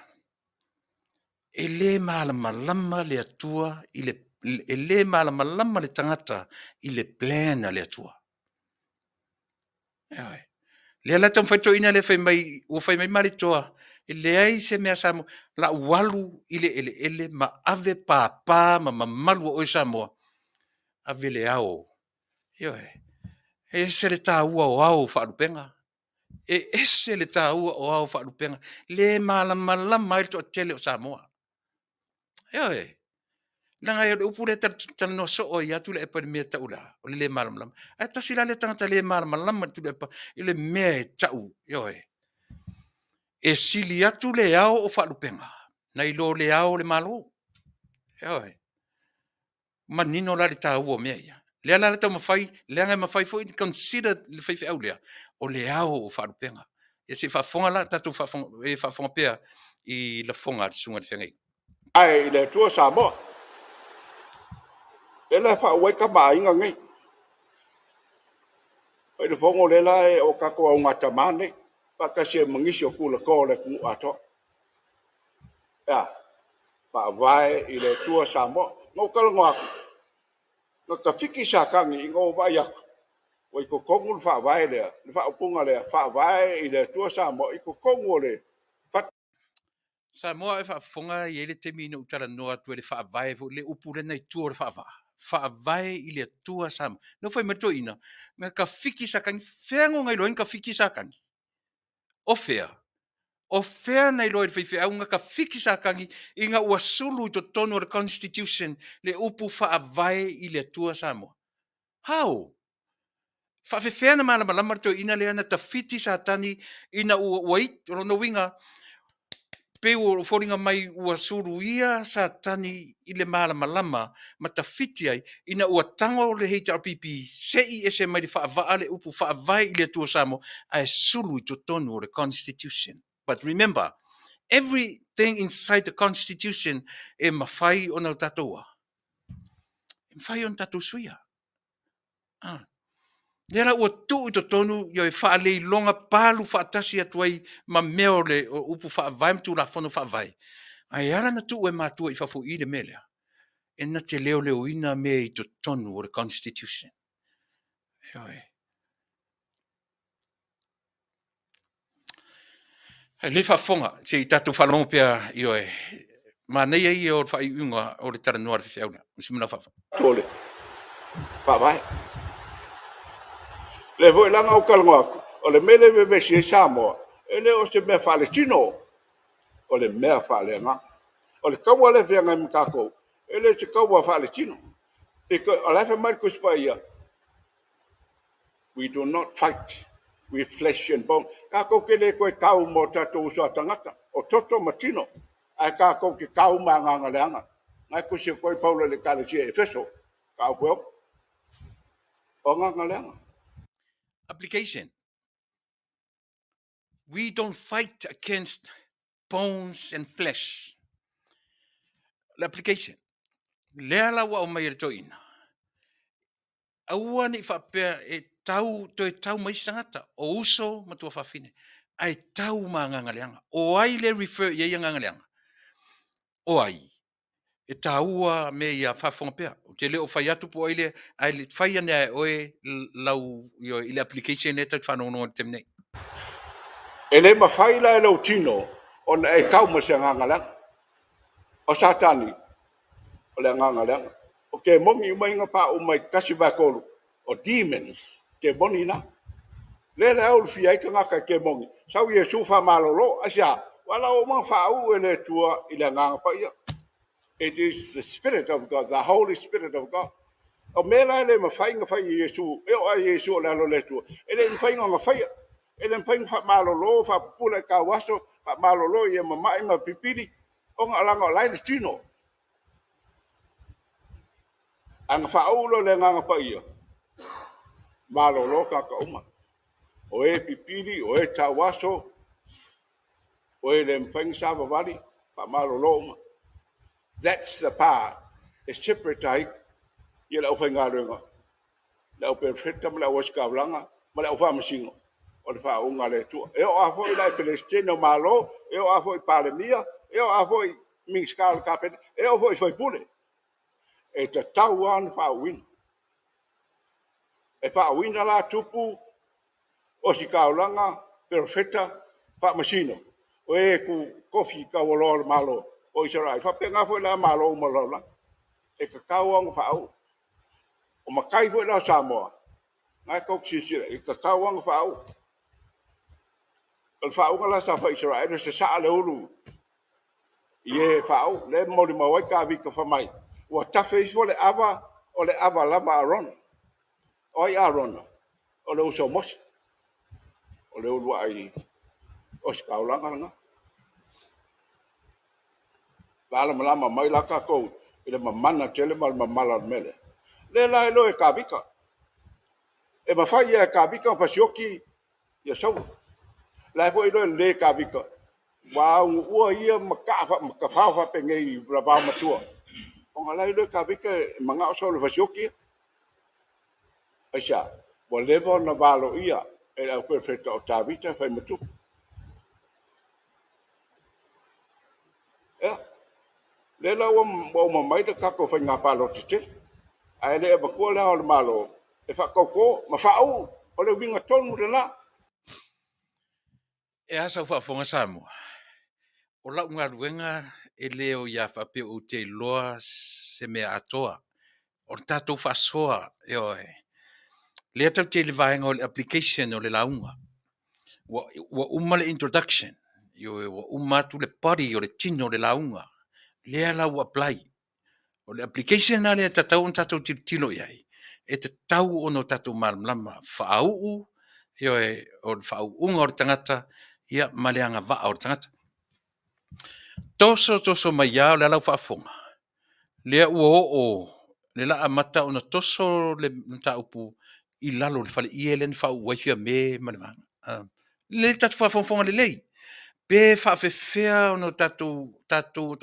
E le malamalama le Atua i le, e le malamalama le tagata i le plan a le Atua. Ioe. Lea la e taumafai le toeaina lea fai mai ua fai mai Malietoa, e leai se mea a Samoa, o le a ou alu i le eleele ma ave papa ma mamalu o oe Samoa, ave le ao. Ioe. E ese le taua o ao o faalupega. E ese le taua o ao o faalupega. Le malamalama ai le toatele o Samoa. Ioe. Leaga o le upu lea e talanoa soo ai lava Tuilaepa i le mea e tau o le a? O le le malamalama. Ae tasi la lea tagata le malamalama Tuilaepa i le mea e tau, ioe, e sili atu le ao o faalupega nai lo le ao o le Malo. Ioe. Manino la le taua o mea ia. Lea la le taumafai, leaga e mafai foi ona consider le faifeau lea, o le ao o faalupega. Ia se i faafofoga la, tatou faafofoga, e faafofoga pea i lafoga a le Susuga i le Feagaiga. Ae i le Atua Samoa, lea la e faauu ai tama a aiga nei. Fai le fono lea la e o tatou augatama nei, faatasi ai ma nisi o tulatoa o le atunuu atoa. E a? Faavae i le Atua Samoa. Na ou talanoa atu, na tafiti Satani ina ua vaai atu ua i totonu le faavae lea, le faaupuga lea, faavae i le Atua Samoa i totonu o le fatu. Samoa a e faafofoga e i ai le taimi na ou talanoa atu ai i le faavae foi le upu lea na i tua o le faavaa, faavae i le Atua Samoa. Na fai mai le toeaina, na tafiki Satani, fea na ona iloa ai na tafiki Satani? O fea? O fea na iloa ai e le faifeau na tafiki Satani ina ua sulu i totonu o le Constitution le upu faavae i le Atua Samoa? How? Faafefea ona malamalama le toeaina lea na tafiti Satani ina ua, ua o lona uiga, pei ua foliga mai ua suluia Satani i le malamalama ma tafiti ai ina ua tago le HRPP sei ese mai le faavaa le upu faavae i le Atua Samoa ae sulu i totonu o le Constitution. But remember, everything inside the Constitution e mafai ona tatou a? E mafai ona tatou suia. Ah. Lea la ua tuu i totonu ia faaleiloga palu faatasi atu ai ma mea o le o upu faavae ma Tulafono Faavae. Ae ala ona tuu e matua i fafo i le mea lea, e na te leoleoina mea i totonu o le Constitution. Ioe. E le faafofoga, se i tatou faalogo pea, ioe, manaia ia o le faaiuiuga o le talanoa a le faifeau lea. Simula faafofoga. O le faavae. Lea foi la na ou talanoa atu, o le mea lea e vevesi ai Samoa, e le o se mea faaletino, o le mea faaleagaga. O le taua lea e feagai ma tatou, e le o se taua faaletino. O la e fai mai le Tusi Paia, we do not fight with flesh and bone. Tatou te le toe tau ma o tatou uso a tagata, o toto ma tino, ae tatou te tau ma agaga leaga. Na e tusi atu ai Paulo i le Ekalesia i Efeso, mataupu e 6. O agaga leaga. Application. We don't fight against bones and flesh. Le application. Lea la ua aumai e le toeaina. Aua ne i faapea e tau, toe tau mai isi tagata, o uso ma tuafafine, ae tau ma agaga leaga. O ai le refer i ai agaga leaga? O ai? E taua mea ia faafofoga pea. Ou te le o fai atu po o ai lea, ae fai ane lava e oe lau, i le application lea tatou te faalogologo ai i le taimi nei. E le mafai la e lou tino ona e tau ma se agaga leaga. O Satani, o le agaga leaga. O kemoni uma ia na pauu mai 1 vae 3, o demons, kemoni na. Lea la e ulufia ai tagata e kemoni. Sau Iesu faamalolo, aisea? Ua la ua uma ona faauu e le Atua i le agaga paia. It is the Spirit of God, the Holy Spirit of God. O mea la e le mafai ona fai e Iesu, e oo lava i Iesu o le alo o le Atua, e le mafai ona faia. E le mafai ona faamalolo, faapupula i tauaso, faamalolo ia mama'i ma pipili, ona leaga o la e i le tino. Ae na faauu loa i le agaga paia, malolo tagata uma. O e pipili, o e tauaso, o e le mafai ona savavali, faamalolo uma. That's the part e separate ai ia le aufaigaluega, le au perofeta ma le au ositaulaga ma le au faamasino o le faauuga a le Atua. E oo lava foi la i Peresetene o Malo, e oo lava foi i Palemia, e oo lava foi i Minisita o le Kapeneta, e oo foi i sui usufono. E tatau lava ona faauuina. E faauuina la tupu, ositaulaga, perofeta, faamasino, o e tofi taualoa o le Malo o Isaraelu, faapena foi la Malo uma o le lalolagi. E tatau lava ona faauu. O matai foi la o Samoa, na e tou te silasila, e tatau lava ona faauu. O le faauuga la sa fai i Isaraelu, e sasaa le ulu i e faauu. Lea e molimau ai Tavita fai mai, ua tafe ifo le ava, o le ava lava a Arona. O ai Arona? O le uso a Mose. O le uluai ositaulaga lena. Malamalama mai la tatou i le mamana tele ma le mamala o le mea lea. Lea la e iloa e Tavita. E mafai lava e Tavita ona fasioki ia Saulo. La e foi e iloa lelei e Tavita, ua aunuua ia ma tafao faapenei i le vaomatua. Ona la e iloa e Tavita e manao Saulo e fasioki ia. Aisea? Ua leva ona valoia e le au perofeta o Tavita e fai ma tupu. Ea, lea la ua uma mai le tatou faiga palota tele, ae le avatua le Ao o le Malo e faatauto ma faauu, o le uiga tonu lena. E a sau faafofoga Samoa? O lau galuega e le o ia faapea ou te iloa se mea atoa. O le tatou faasoa, ioe. Lea tatou te i le vaega o le application o le lauga. Ua uma le introduction, ioe, ua uma atu le body o le tino o le lauga. Lea la ua apply. O le application la lea e tatau ona tatou tilotilo i ai, e tatau ona o tatou malamalama faauu, ioe, o le faauuga o le tagata, ia, ma le agavaa o le tagata. Toso toso mai lava o le a lau faafofoga, lea ua oo le la amata ona toso le mataupu i lalo o le faleie lea na faauu ai Fiame ma le vaega. Lelei le tatou faafogafoga lelei, pe faafefea ona tatou, tatou,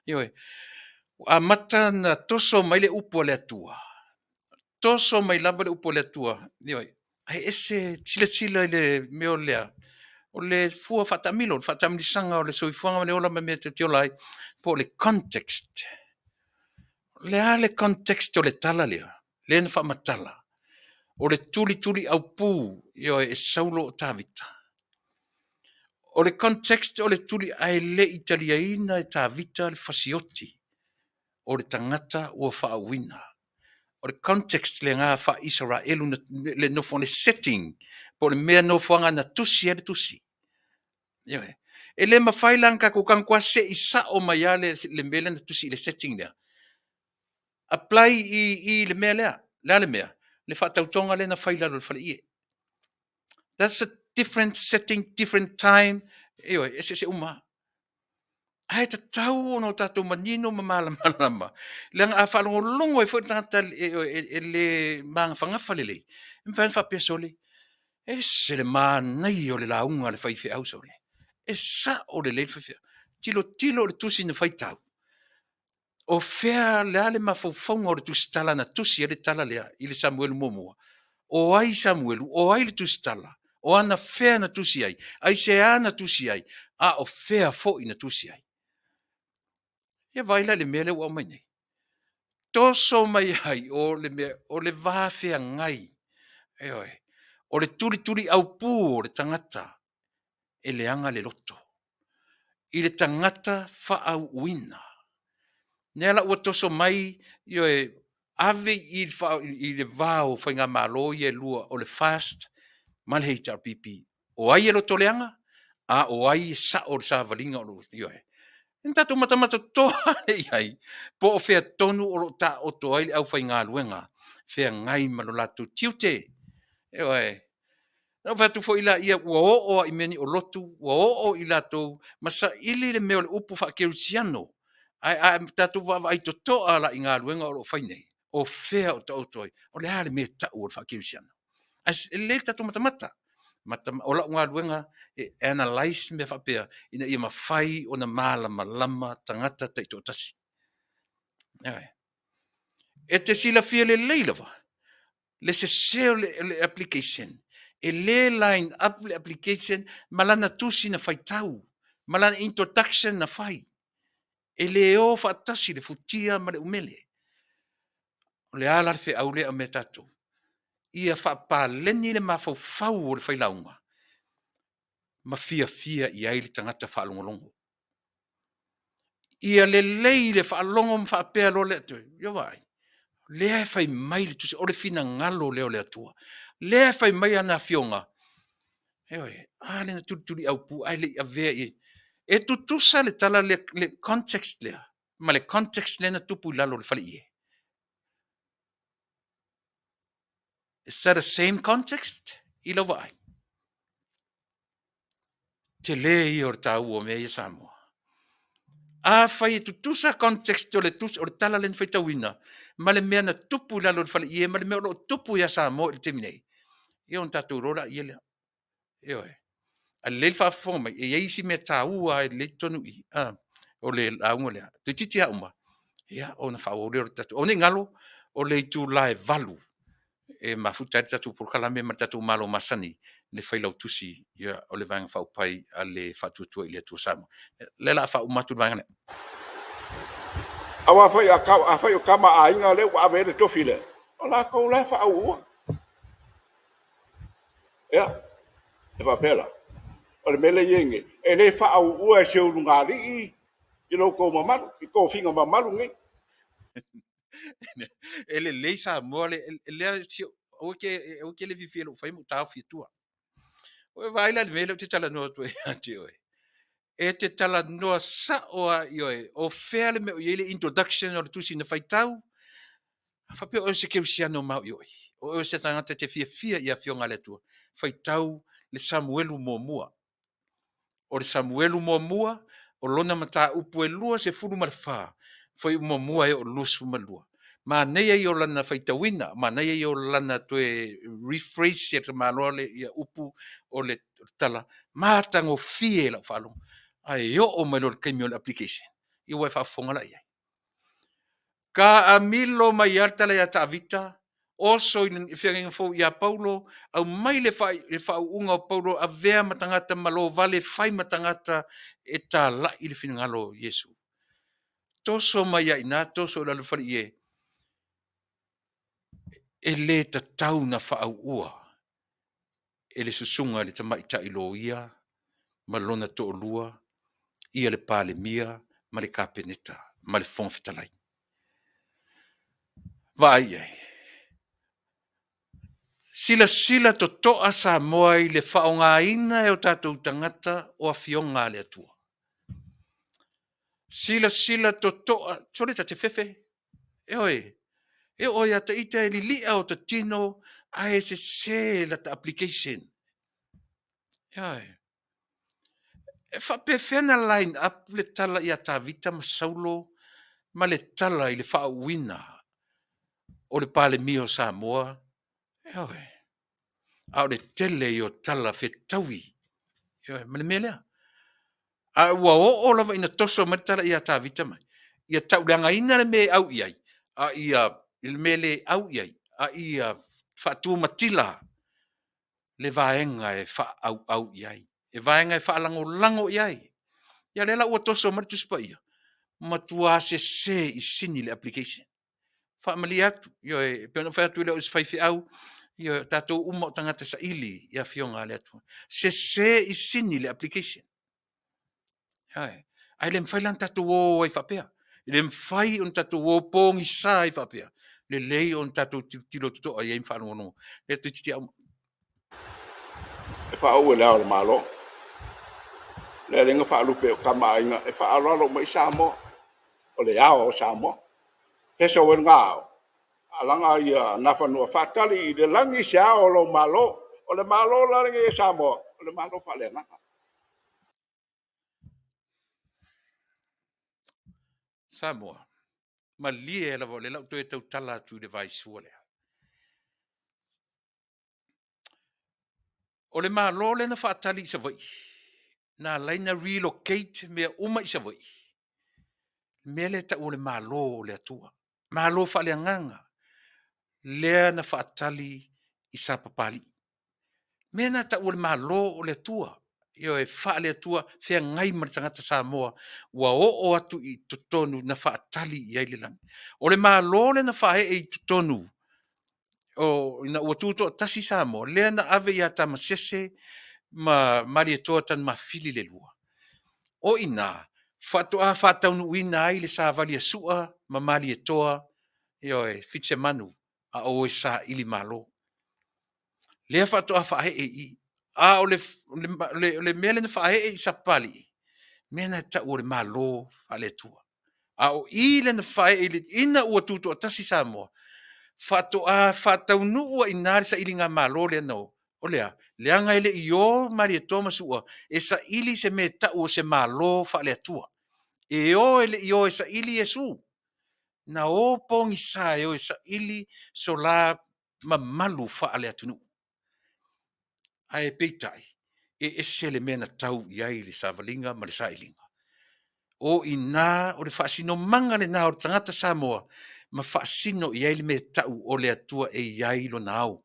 ioe, amata ona toso mai le upu a le Atua, toso mai lava le upu a le Atua, ioe, ae ese silasila i le mea o lea, o le fua faataamilo, le faataamilosaga o le soifuaga ma le ola ma mea e te ola ai, po o le context. O le a le context o le tala lea, lea na faamatala? O le tulituli aupū, ioe, e Saulo o Tavita. O le context o le tuli ae le i taliaina e Tavita le fasioti o le tagata ua faauuina. O le context lena faa-Isaraelu le nofo le setting po o le mea nofoaga na tusi ai le tusi. Ioe. E le mafai la ona tatou tago se i sao mai lava le mea lea na tusi i le setting lea. Apply i le mea lea. Le a le mea? Le faatautoga lea na fai i lalo o le faleie. That's a different setting, different time. Ioe, eseese uma. Ae tatau ona o tatou manino ma malamalama, leaga a faalogologo ai foi le tagata e le magafagafa lelei, e mafai ona faapea, sole, ese le manaia o le lauga a le faifeau sole, e sao lelei le faifeau. Tilotilo i le tusi na faitau, o fea le a le mafaufauga o le tusitala na tusi ai le tala lea i le Samuelu muamua? O ai Samuelu? O ai le tusitala? O ana fea na tusi ai? Aisea na tusi ai? A o fea foi na tusi ai? Ia vaai la i le mea lea ua aumai nei. Toso mai ai o le mea, o le va feagai, ioe, o le tulituliaupu o le tagata e leaga le loto i le tagata faauuina. Lea la ua toso mai, ioe, ave i le va o faigamalo ia e lua o le FAST ma le HRPP. O ai e loto leaga, a o ai e sao i le savaliga o lo o, ioe. Ona tatou matamata totoa lea i ai, po o fea tonu o lo o taoto ai le aufaigaluega feagai ma lo latou tiute. Ioe. Na ou fai atu foi laia ua oo lava i mea nei o lotu, ua oo i latou ma saili le mea o le upu faakerisiano. Ae a tatou vaavaai totoa la i galuega o lo o fai nei, o fea o taoto ai? O le a le mea e tau o le faakerisiano? Ae e lelei le tatou matamata. O lau galuega e analyse mea faapea ina ia mafai ona malamalama tagata taitoatasi. E te silafia lelei lava le sese o le application, e le line up le application ma lana tusi na faitau, ma lana introduction na fai. E le o faatasi le futia ma le umele. O le a la le feau lea e aumai e tatou? Ia faapaleni le mafaufau o le failauga ma fiafia i ai le tagata faalogologo. Ia lelei le faalogo ma faapea loa le, ia vaai, lea e fai mai le tusi, o le finagalo lea o le Atua. Lea e fai mai ana afioga, ioe, a lea na tulituliaupu ae le i avea i ai. E tutusa le tala lea, le context lea ma le context lea na tupu i lalo o le faleie. Is that the same context i lau vaai? Tele ia o le taua o mea ia Samoa. Afai e tutusa context o le, o le tala lea na faitauina ma le mea na tupu i lalo o le faleie ma le mea o lo o tupu ia Samoa i le taimi nei, ia ona tatou iloa laia lea. Ioe. A lelei le faafofoga mai, e i ai isi mea taua e lelei totonu i i, o le lauga lea. Toeitiiti lava uma, ia ona faaauau lea o le tatou. Aua ne i galo, o le itula e 8 e mafuta ai le tatou polokalame ma le tatou Malo masani, le Failautusi o le Vaega Faaupufai a le Faatuatua i le Atua Samoa. O lea o le a faauma atu le vaega lea. Aua afai o tama a aiga lea ua ave ai le tofi lea, o latou la e faaauaua. Ia, e faapea la, o le mea lea e i ai nei, e le faaauaua e se ulugalii i lo outou mamalu, i tofiga mamalu nei. E lelei Samoa lea aua te le fiafia i lou fai ma ou taofi atua. Ua vaai la i le mea lea ou te talanoa atu ai ia te oe. E te talanoa sao lava i oe, o fea le mea o i ai le introduction o le tusi na faitau? A faapea o oe o se kerisiano maoioi, o oe o se tagata e te fiafia i Afioga a le Atua, faitau le Samuelu muamua. O le Samuelu muamua, o lona mataupu e 24, fuaiupu muamua e oo i le 22. Manaia ia o lana faitauina, manaia ia o lana toe rephrase e le tamaloa le ia upu o le tala, matagofie i lau faalogo. Ae oo mai loa i le taimi o le application, ia ua e faafofoga la i ai. Taamilo mai lava le tala ia Tavita, oso i le feagaiga fou ia Paulo, aumai le faauuga o Paulo, avea ma tagata malovale, fai ma tagata e talai le finagalo o Iesu. Toso mai lava i ina, toso i lalo o le faleie. E lē tatau na faauua e le susuga i le tamaitai loia ma lona toalua ia le Palemia ma le Kapeneta ma le Fofoga Fetalai. Vaai i ai. Silasila totoa Samoa i le faaaogaina e o tatou tagata o afioga a le Atua. Silasila totoa, sole ta te fefe, ioe, e oo ia te ita e lilia o ta tino ae sese lata application. Ioe. E faapefea na line up le tala ia Tavita ma Saulo ma le tala i le faauuina o le Palemia o Samoa? Ioe. A o le tele ia o tala fetaui, ioe, ma le mea lea. A ua oo lava ina toso mai le tala ia Tavita mai, ia tauleagaina le mea e au i ai, a ia le mea le au i ai, a ia faatumatila le vaega e faaauau i ai, le vaega e faalagolago i ai. Ia lea la ua toso mai le Tusi Paia, matua sese i sini le application. Faamalie atu, ioe, e pei ona ou fai atu e le o se faifeau, ioe, o tatou uma o tagata saili i Afioga a le Atua. Sese i sini le application. Ioe. Ae le mafai la ona tatou o ai faapea. E le mafai ona tatou o pogisa ai faapea. Lelei ona tatou tilotilo totoa i ai ma faalogologo. Lea toeitiiti a uma. E faauu e Le Ao o le Malo, lea lea na faalupe o Tama a Aiga e faaaloalo uma i ai Samoa, o le Ao o Samoa. Pesa uena ao, alaga ia Nafanua faatali i le lagi se ao o lou Malo. O le Malo la lenei a Samoa, o le Malo faaleagaga. Samoa, malie lava o lea la ou toe tautala atu i le vaisua lea. O le Malo lea na faatali i Savaii, na ala ai ona relocate mea uma i Savaii, le mea lea e tau o le Malo o le Atua, Malo faaleagaga lea na faatali i Sapapalii. Mea na e tau o le Malo o le Atua, ioe, faale-Atua, feagai ma le tagata Samoa ua oo atu i totonu na faatali i ai le lagi. O le Malo lea na faaee i totonu ina ua tutoatasi Samoa, lea na ave ia Tamasese ma Malietoa Tanumafili le lua, o i ina faatoa faataunuuina ai le savali a Sua ma Malietoa, ioe, Fitisemanu a o o e saili malo. Lea faatoa faaee i i. A o le mea lea na faaee i Sapapalii, mea na e tau o le Malo faale-Atua. A o i lea na faaee ina ua tutoatasi Samoa, faatoa faataunuu ai i ina le sailigamalo lea na o, o le a? Leaga e le i o Malietoa ma Sua e saili se mea e tau o se Malo faale-Atua. E o e le i o e saili Iesu. Na o pogisa e o e saili so la mamalu faale-atunuu. Ae peitai, e ese le mea na tau i ai le savaliga ma le sailiga. O i ina, o le faasinomaga lena o le tagata Samoa ma faasino i ai le mea e tau o le Atua e i ai lona ao.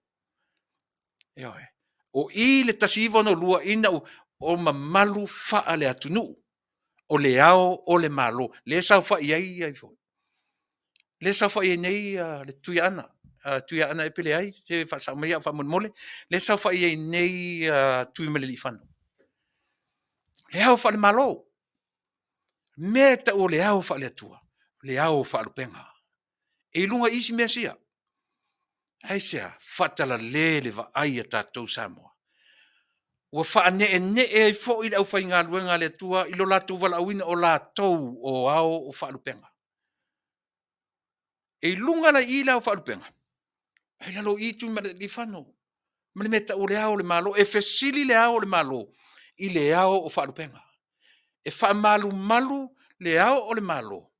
Ioe. O i le 1962 ina ua o mamalu faale-atunuu, o le ao o le Malo, lea e saofai ai lea e saofai ai nei le Tuiaana, Tuiaana ea pe leai, se faasao mai au faamolemole, lea e saofai ai nei Tuimalealiifano. Le ao faale-Malo, mea e tau o le ao faale-Atua, le ao o faalupega. E i luga i isi mea sia. Aisea? Faatalale le vaai a tatou Samoa. Ua faaneenee ai foi le aufaigaluega a le Atua i lo latou valaauina o latou o ao o faalupega. E i luga la i i le ao o faalupega, ae i lalo i i Tuimalealiifano ma le mea e tau o le Ao o le Malo. E fesili le Ao o le Malo i le ao o faalupega. E faamalumalu le Ao o le Malo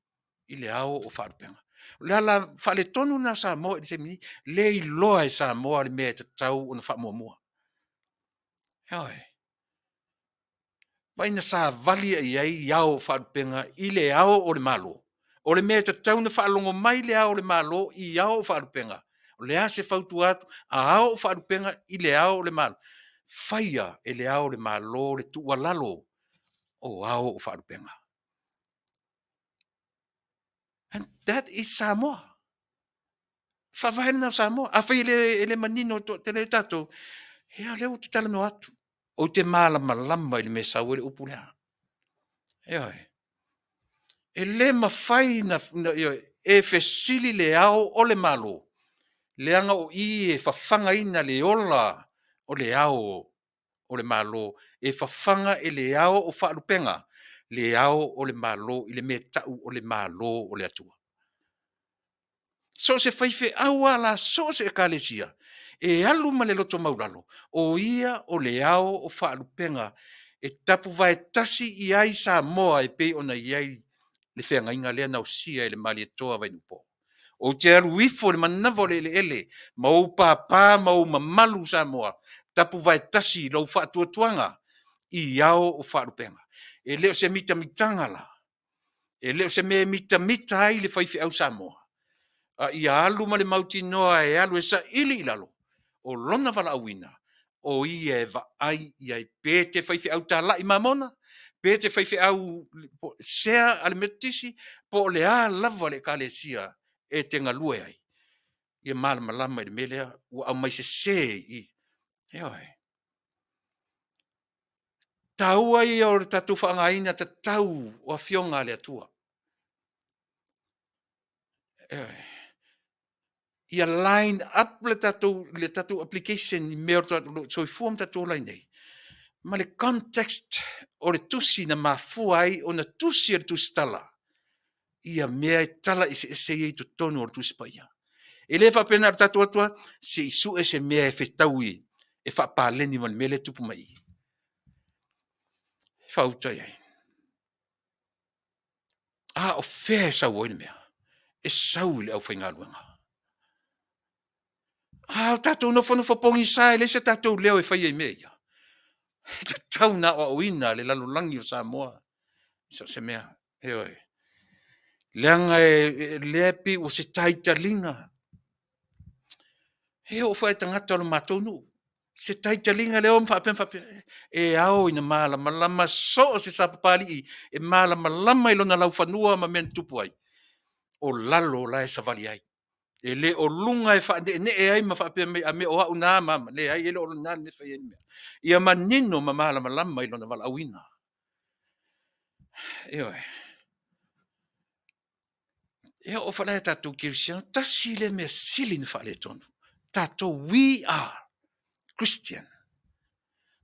i le ao o faalupega. O le ala faaletonu lena o Samoa i le taimi nei, le iloa e Samoa le mea e tatau ona faamuamua. Ioe. Vaai na savali i ai ao o faalupega i le Ao o le Malo. O le mea e tatau ona faalogo mai le Ao o le Malo i ao o faalupega. O le a se fautua atu a ao o faalupega i le Ao o le Malo? Faia e le Ao o le Malo le tuualalo o ao o faalupega. And that is Samoa. Faavae lena o Samoa. Afai e le manino tele ai tatou, ia o lea ou te talanoa atu. Ou te malamalama i le mea e sau ai le upu lea. Ioe. E le mafai na, ioe, e fesili le Ao o le Malo, leaga o i e fafagaina le ola o le Ao o le Malo, e fafaga e le Ao o Faalupega le Ao o le Malo i le mea e tau o le Malo o le Atua. So o se faifeau lava la, so o se Ekalesia, e alu ma le loto maualalo, o ia o le Ao o Faalupega e tapuvae tasi i ai Samoa e pei ona i ai le feagaiga lea na osia e le Malietoa Vainuupo. Ou te alu ifo i le manava o le eleele ma ou papa ma ou mamalu Samoa, tapuvae tasi lou faatuatuaga i Ao o Faalupega. E le o se mitamitaga la, e le o se mea e mitamita ai le faifeau Samoa, a ia alu ma le mautinoa e alu e saili i lalo o lona valaauina, o ia e vaai i ai, pe te faifeau talai mamona, pe te faifeau sea a le Metotisi, po o le a lava le Ekalesia e te galue ai, ia malamalama i le mea lea ua aumai sese i i. Ioe. Taua ia o le tatou faaaogaina tatau o Afioga a le Atua. Ioe. Ia line up le tatou application i mea o lo o soifua ma tatou ola ai nei ma le context o le tusi na mafua ai ona tusi e le Tusitala ia mea e tala eseese ia i totonu o le Tusi Paia. E le faapea na o le tatou o atu lava se i sue se mea e fetaui e faapaleni ma le mea lea e tupu mai i i. E faauta i ai. A o fea e sau ai le mea? E sau i le aufaigaluega. A o tatou nofonofo pogisa e leai se tatou leo e faia i mea ia. E tatau ona aoaoina le lalolagi o Samoa i so o se mea. Ioe. Leaga o lea e pei ua se taitaliga. E oo foi lava i tagata o le matou nuu, se taitaliga le o ma faapea ma faapea. E ao ina malamalama so o se Sapapalii e malamalama i lona laufanua ma mea na tutupu ai, o lalo la e savali ai. E le o luga e faaneenee ai ma faapea mai a mea o au na ma a. Leai, e le o lena le mea e fai ai le mea. Ia manino ma malamalama i lona valaauina. Ioe. E oo foi la ia tatou kerisiano, tasi lea mea sili ona faaletonu, tatou, we are Christian.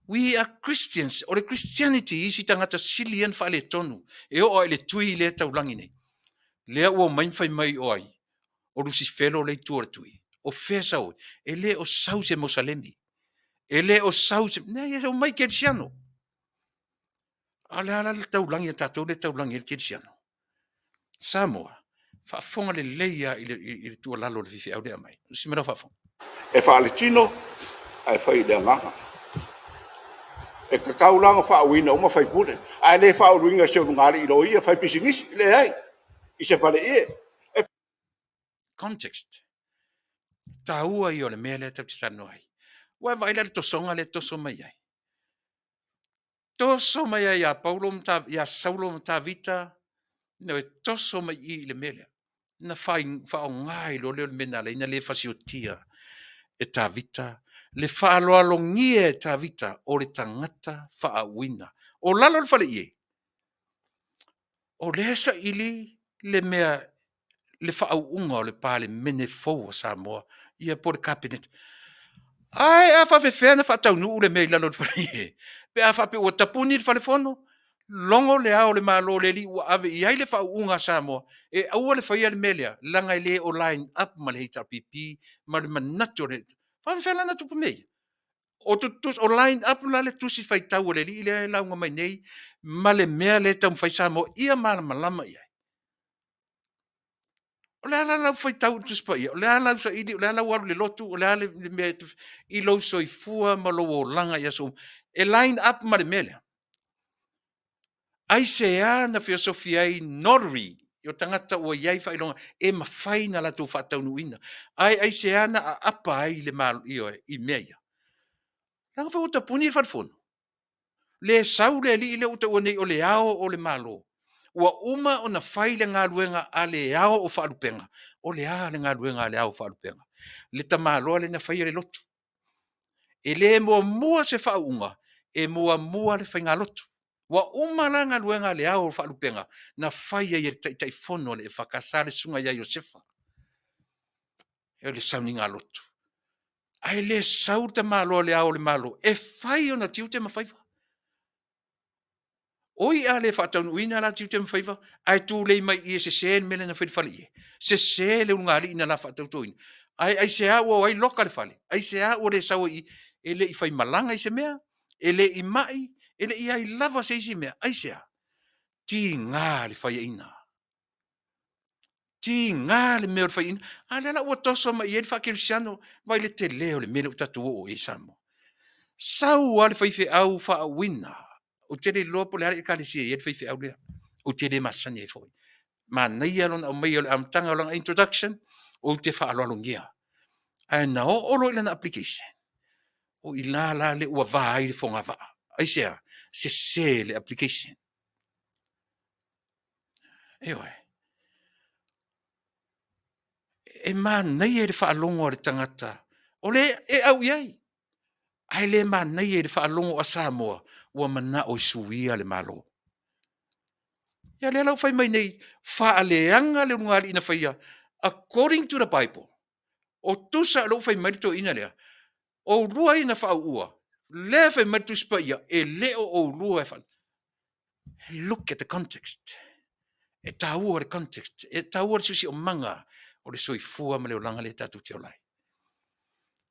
We are Christians. O le Christianity i isi tagata sili ia ona faaletonu, e oo lava i le tui lea e taulagi nei. Lea ua omai ma fai mai o ai? O Lusifelo lea e i tua o le tui. O fea e sau ai? E le o sau i se Mosalemi. E le o sau i se... Leai, e omai kerisiano. A o le a la le taulagi a tatou lea e taulagi ai le kerisiano? Samoa, faafofoga lelei lava i le tuualalo a le faifeau lea e aumai. Usi mai lau faafofoga. E faaletino ae fai i le agaga. E tatau la ona faauuina uma faipule, ae le faauluina i se ulugalii loia fai pisinisi, leai, i se faleie. E Context. Taua ia o le mea lea tatou te talanoa ai. Ua e vaai la i le tosoga lea e toso mai ai? Toso mai ai ia Paulo ma ia Saulo ma Tavita, e toso mai i i le mea lea. Na faaaoga ai loa lea o le mea na ala ai ona le fasiotia e Tavita le faaaloalogia e Tavita o le tagata faauuina. O lalo o le faleie, o lea e saili le mea le faauuga o le Palemene fou a Samoa, ia po o le Kapeneta. Ae a faapefea ona faataunuu le mea i lalo o le faleie? Pe a faapea ua tapuni le falefono, logo le Ao o le Malo le alii ua ave i ai le faauuga a Samoa, e aua le faia le mea lea, leaga e le o line up ma le HRPP ma le manatu o le... Faapefea la ona tupu mea ia? O, o line up la le tusi faitau a le alii lea e lauga mai nei ma le mea lea e taumafai Samoa ia malamalama i ai. O le a la lau faitau i le Tusi Paia? O le a lau saili? O le a lau alu i le lotu? O le a le mea i lou soifua ma lou olaga i aso uma? E line up ma le mea lea. Aisea na feosofi ai notary o tagata ua i ai faailoga e mafai ona latou faataunuuina? Ae aisea na aapa ai le Malo i mea ia? Leaga foi ua tapuni le falefono. Le sau le alii lea ua taua nei o le Ao o le Malo. Ua uma ona fai le galuega a le ao o faalupega. O le a le galuega a le ao o faalupega? Le tamaloa lea na faia le lotu. E le muamua se faauuga, e muamua le faigalotu. Ua uma la galuega a le ao o faalupega na fai ai e le Taitaifono a le EFKS le Susuga ia Iosefa o le sauniga lotu. Ae le sau le tamaloa o le Ao o le Malo e fai ona tiute ma faiva. Oi a le faataunuuina la tiute ma faiva, ae tulei mai i e sese le mea lea na fai i le faleie, sese le ulugalii na la faatautoina. Ae aisea ua o ai loka le fale? Aisea ua le sau ai i i? E le i faimalaga i se mea, e le i mai, e le i i ai lava se isi mea. Aisea? Tiga le faiaina. Tiga le mea o le faiaina. A o lea la ua toso mai i ai le faakerisiano. Vaai le tele o le mea lea ua tatou oo i ai Samoa. Sau lava le faifeau faauuina, ou te le iloa po o le a le ekalesia e i ai le faifeau lea, ou te le masani ai foi. Manaia lona aumaia o le amataga o lana introduction, ou te faaaloalogia. Ae na oo loa i lana application, o i la la lea ua va ai le fogavaa. Aisea? Sese le application. Ioe. E manaia i le faalogo a le tagata o lea e au i ai, ae le manaia i le faalogo a Samoa ua manao e suia le Malo. Ia lea la ua fai mai nei, faaleaga le ulugalii na faia according to the Bible. O tusa o lea ua fai mai le toeaina lea, o oulua ia na faauua, lea e fai mai le Tusi Paia, e le o oulua e fa... Look at the context. E taua le context, e taua le siosiomaga o le soifua ma le olaga lea tatou te ola ai.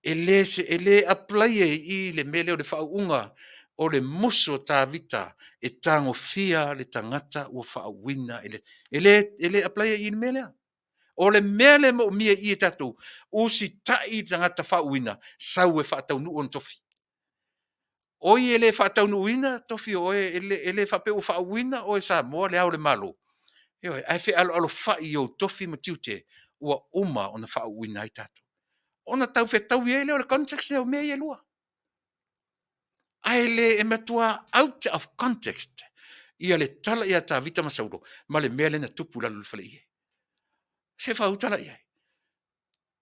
E le, e le apply e i le mea lea o le faauuga o le musu o Tavita e tagofia le tagata ua faauuina e le, e le, e le apply e i le mea lea. O le mea lea e moomia i i e tatou, usitai i le tagata faauuina, sau e faataunuu ona tofi. Oi e le faataunuuina tofi o oe, e le, e le faapea ua faauuina oe Samoa le Ao o le Malo. Ioe, ae fealoalofai i ou tofi ma tiute ua uma ona faauuina ai tatou. Ona tau fetaui ai lea o le context lea o mea ia e lua. Ae le e matua out of context ia le tala ia Tavita ma Saulo ma le mea lea na tupu i lalo o le faleie. Se i faauta la i ai.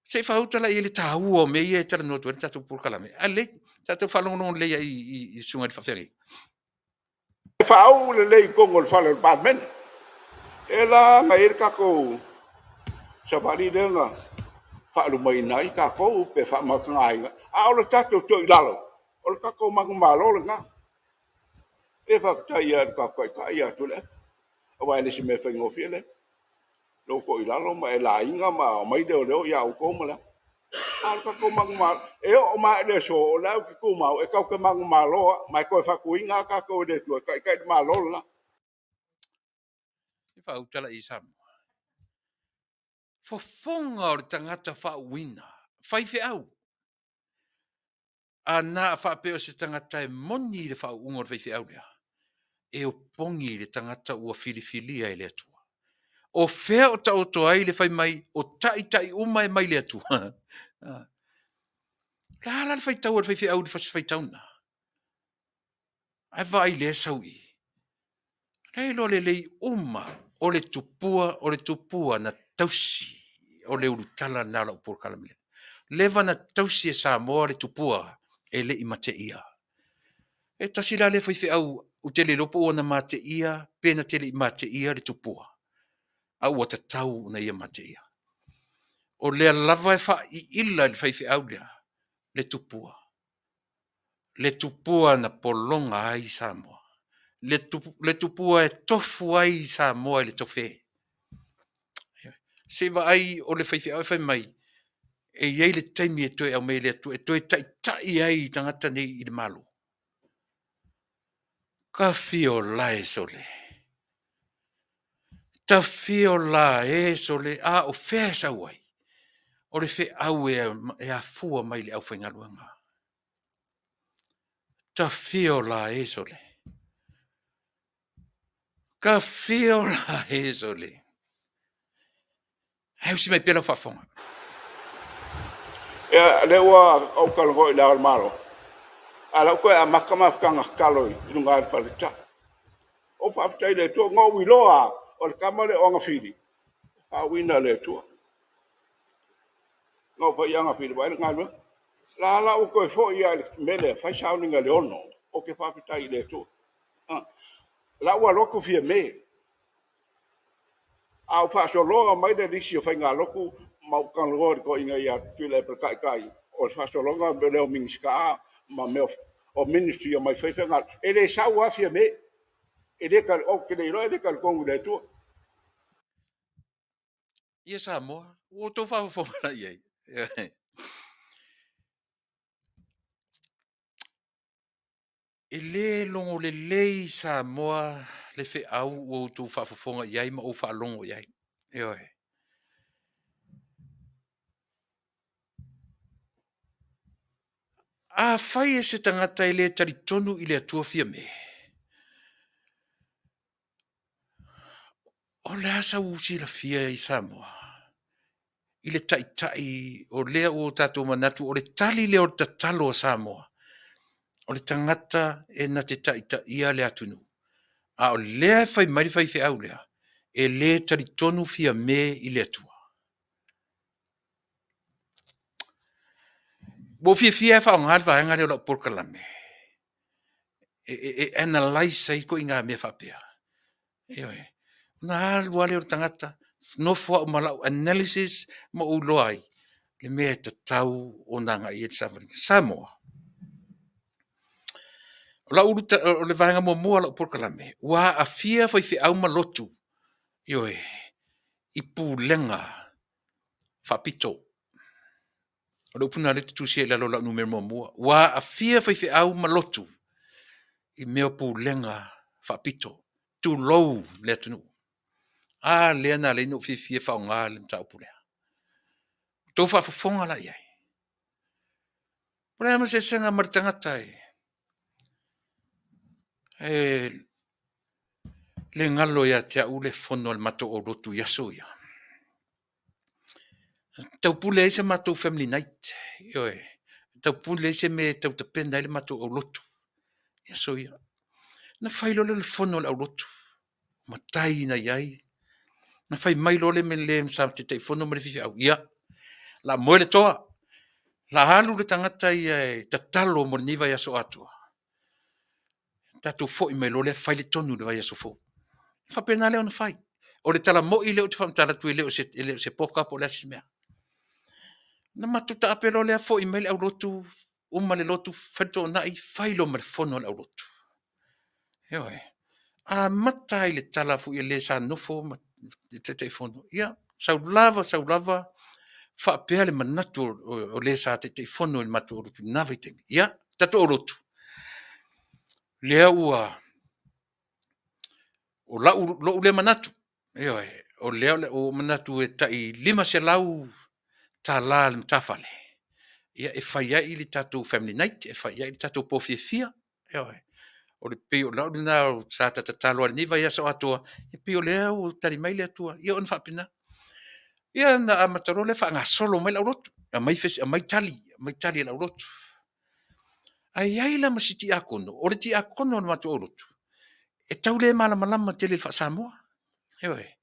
Se i faauta la i ai le taua o mea ia e talanoa atu ai le tatou polokalame. A lelei, tatou faalogologo lelei ai i susuga i le faafeagaiga. E faauu lelei i totonu o le fale o le Palemene. E la na i ai le tatou savali lea na faalumaina ai tatou pe faamatagaina, a o le tatou toilalo, o le tatou manumalo lena. E faafetai lava i le tatou Taitai ia Tuilaepa, aua e le o se mea faigofie lea. Lou toilalo ma e laina ma omai leoleo ia outou ma le a. A o le tatou manumalo, e oo mai lava i le aso, o la ou te tumau, e tatou te manumalo lava, ma e toe faatuina lava tatou e le Atua e taitai le Malo le la. Faautala i Samoa. Fofoga o le tagata faauuina, faifeau. A na a faapea o se tagata e moni i le faauuga o le faifeau lea, e opogi i le tagata ua filifilia e le Atua. O fea o taoto ai le fai mai o taitai uma e mai le Atua? O le a la le faitau a le faifeau i le Fasi Faitauna? Ae vaai lea e sau i i. E iloa lelei uma o le tupua, o le tupua na tausi, o le ulutala lena o lau polokalame lea. Leva na tausi e Samoa le tupua e le i mateia. E tasi la lea faifeau ou te le iloa po ua na mateia pe na te le i mateia le tupua, a ua tatau ona ia mateia. O lea lava e faaiila i le faifeau lea le tupua, le tupua na pologa ai Samoa, le tupua e tofu ai Samoa i le tofe. Se i vaai o le faifeau e fai mai, e i ai le taimi e toe aumai e le Atua e toe taitai ai i tagata nei i le Malo. Tafio lae sole. Tafio lae sole, a o fea e sau ai? O le feau e afua mai le aufaigaluega. Tafio lae sole. Tafio lae sole. Ae usi mai pea lau faafofoga. Ia, lea ua ou talanoa i Le Ao o le Malo, a o la ua toe amata mafutaga tatalo i luga o le Faletatai. Ou faafetai i le Atua, na ou iloa lava o le tama lea o Agafili, faauuina e le Atua. Na ou fai i Agafili, vaai le galuega. O la la ua toe foi lava i le mea lea e fai sauniga i le 6:00, ou te faafetai i le Atua. O la ua alu atu Fiame, a ua faasoloa mai le lisi o faigalotu ma ou talanoa i le toeaina ia Tuilaepa le Taitai, o le faasologa lea o Minisita ma mea o Ministry e omai e fai faigaluega, e le sau lava Fiame. Ou te le iloa e le talitonu i le Atua. Ia Samoa, ua outou faafofoga la i ai? E le logo lelei Samoa le feau ua outou faafofoga i ai ma ou faalogo i ai. Ioe. Afai o se tagata e le talitonu i le Atua Fiame, o le a sau silafia i Samoa i le Taitai o lea ua tatou manatu o le tali lea o le tatalo a Samoa, o le tagata e na te taitaia le atunuu. A o lea e fai mai le faifeau lea, e le talitonu Fiame i le Atua. Ua ou fiafia lava e faaaoga le vaega lea o lau polokalame e analyse ai ituaiga mea faapea. Ioe. Ona alu lava lea o le tagata nofo au ma lau analysis ma ou iloa ai le mea e tatau ona agai i ai le savaliga. Samoa, o le vaega muamua o lau polokalame, ua aafia faifeau ma lotu, ioe, i pulega faapito. O le upu lena o lea ou te tusia ai i lalo o lau numera muamua. Ua aafia faifeau ma lotu i mea o pulega faapito, tulou le atunuu. A lea na ala ai ona ou fiafia e faaaoga le mataupu lea. Ua outou faafofoga la i ai? O le a ma se eseesega ma le tagata e le galo ia te au le fono a le matou aulotu i aso ia. Na taupule ai se matou family night, ioe, taupule ai se mea e tau tapena ai le matou aulotu i aso ia. Ona fai loa lea o le fono a le aulotu, matai na i ai, na fai mai loa le sa Taitaifono ma le isi faifeau, ia, o le a moe le toa, o le a alu le tagata ia e tatalo mo lenei vaiaso atoa, tatou foi mai loa lea fai le tonu i le vaiaso fou. Ona faapena lea ona fai. O le tala moi lea ou te faamatala atu e le o se poka po o le a se mea. Ona matou taape loa lea foi mai le aulotu uma le lotu fai le toonai fai loa ma le fono a le aulotu. Ioe. Amata lava i le tala foi a le sa nofo ma Taitaifono, ia sau lava sau lava faapea le manatu o le sa Taitaifono i le matou aulotu i lena vaitaimi. Ia, le tatou aulotu, lea ua o lou lea manatu, ioe, o lea ua ou manatu e tai $500 a le matafale e fai ai le tatou family night, e fai ai le tatou po fiafia. Ioe. E pei o lau lena sa ta tatalo ai i lenei vaiaso atoa, e pei o lea ua tali mai le Atua, ia ona faapena. Ia ona amata loa lea faagasolo mai le aulotu, aumai tali, aumai tali a le aulotu. Ae i ai la ma si tiakono, o le tiakono o le matou aulotu, e tau le malamalama tele i le faa-Samoa. Ioe.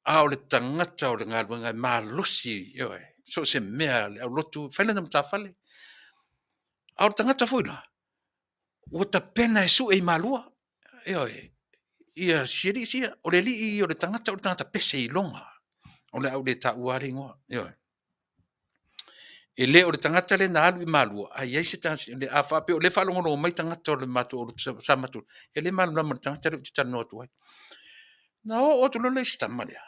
A o le tagata o le galuega e malosi, ioe, so o se mea lava le aulotu e fai lana matafale. A o le tagata foi la, ua tapena e sue i Malua, ioe, ia si alii sia. O le alii ia o le tagata o le tagata pese iloga. O le a ou le taua lava le igoa, ioe. E le o le tagata lea na alu i Malua, ae i ai se tagata, a faapea o lea e faalogologo mai tagata o le matou sa matou, e le malamalama i le tagata lea ou te talanoa atu ai. Na oo atu loa la i si tama lea,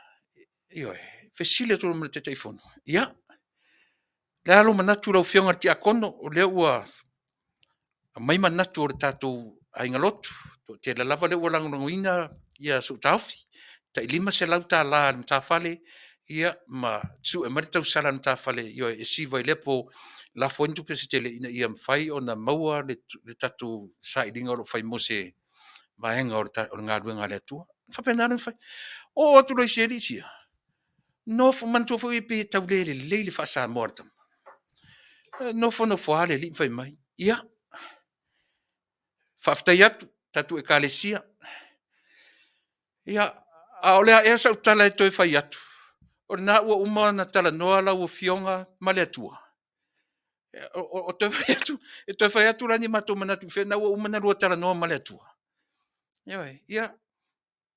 ioe, fesili atu loa ma le Taitaifono, ia, o le a lou manatu lau Afioga i le Tiakono o lea ua aumai manatu o le tatou aiga lotu, e toatele lava lea ua lagolagoina sou taofi, e tai $500 a le matafale ma sue mai le tausala a le matafale e siva i lea po, lafo ai ni tupe se tele ina ia mafai ona maua le tatou sailiga o lo o fai mo se vaega o le galuega a le Atua. Ona faapena lea ona fai. Oo atu loa i si alii sia, nofo, manatua foi pei e tau le lelei le faa-Samoa a le tama. Nofo nofo lava le alii ma fai mai, ia, faafetai atu tatou Ekalesia. Ia, a o le a ea sau tala e toe fai atu, o lena ua uma ona talanoa lau Afioga ma le Atua. O toe fai atu, e toe fai atu la ni matou manatu i fea na ua uma ona lua talanoa ma le Atua. Ioe, ia,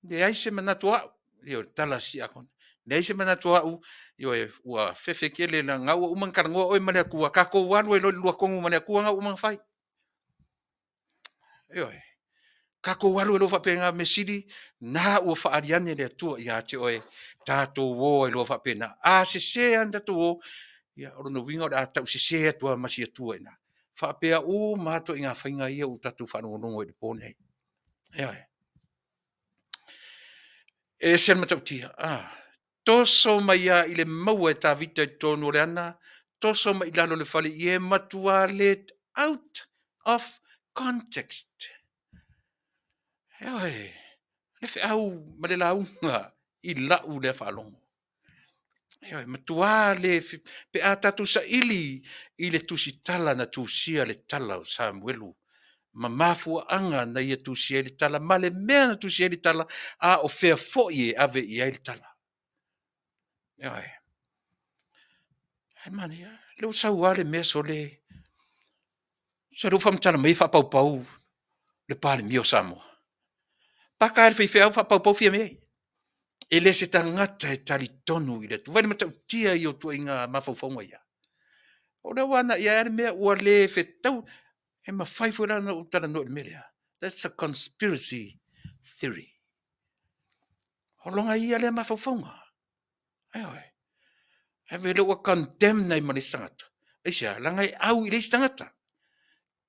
leai se manatu o au, ia o le tala a si siakono, leai se manatu o au, ioe, ua fefe tele leaga ua uma ona talanoa oe ma le Atua, tatou alu ai loa i le lua tonu ma le Atua na ua uma ona fai. Ioe, tatou alu ai loa faapena, mea sili na ua faaali ane le Atua ia te oe, tatou o ai loa faapena. A sese lava ona tatou o, ia o lona uiga o le a tausese atu lava ma si Atua i ina. E faapea uma lava ituaiga faiga ia ua tatou faalogologo ai i le po lenei. Ioe. E ese le matautia, toso mai lava i le maua e Tavita i totonu o le ana, toso mai i lalo o le faleie, e matua le out of context. Ioe, le feau ma le lauga i lau lea faalogo. Ioe, matua le, pe a tatou saili i le tusitala na tusia le tala o Samuelu ma mafuaaga na ia tusia ai le tala ma le mea na tusia ai le tala, a o fea foi e ave i ai le tala. Ioe. Ae manaia, o lea ua sau lava le mea sole, se o lea ua faamatala mai e faapaupau le Palemia o Samoa. Paka e le faifeau faapaupau Fiame. E le o se tagata e talitonu i le Atua. Vaai i le matautia ia o ituaiga mafaufauga ia. O lea ua agai lava le mea ua le fetaui. E mafai foi la ona ou talanoa i le mea lea, that's a conspiracy theory. O lona ia lea mafaufauga. Ioe. Ae vaai o lea ua condemn ai ma le isi tagata. Aisea? Leaga e au i le isi tagata.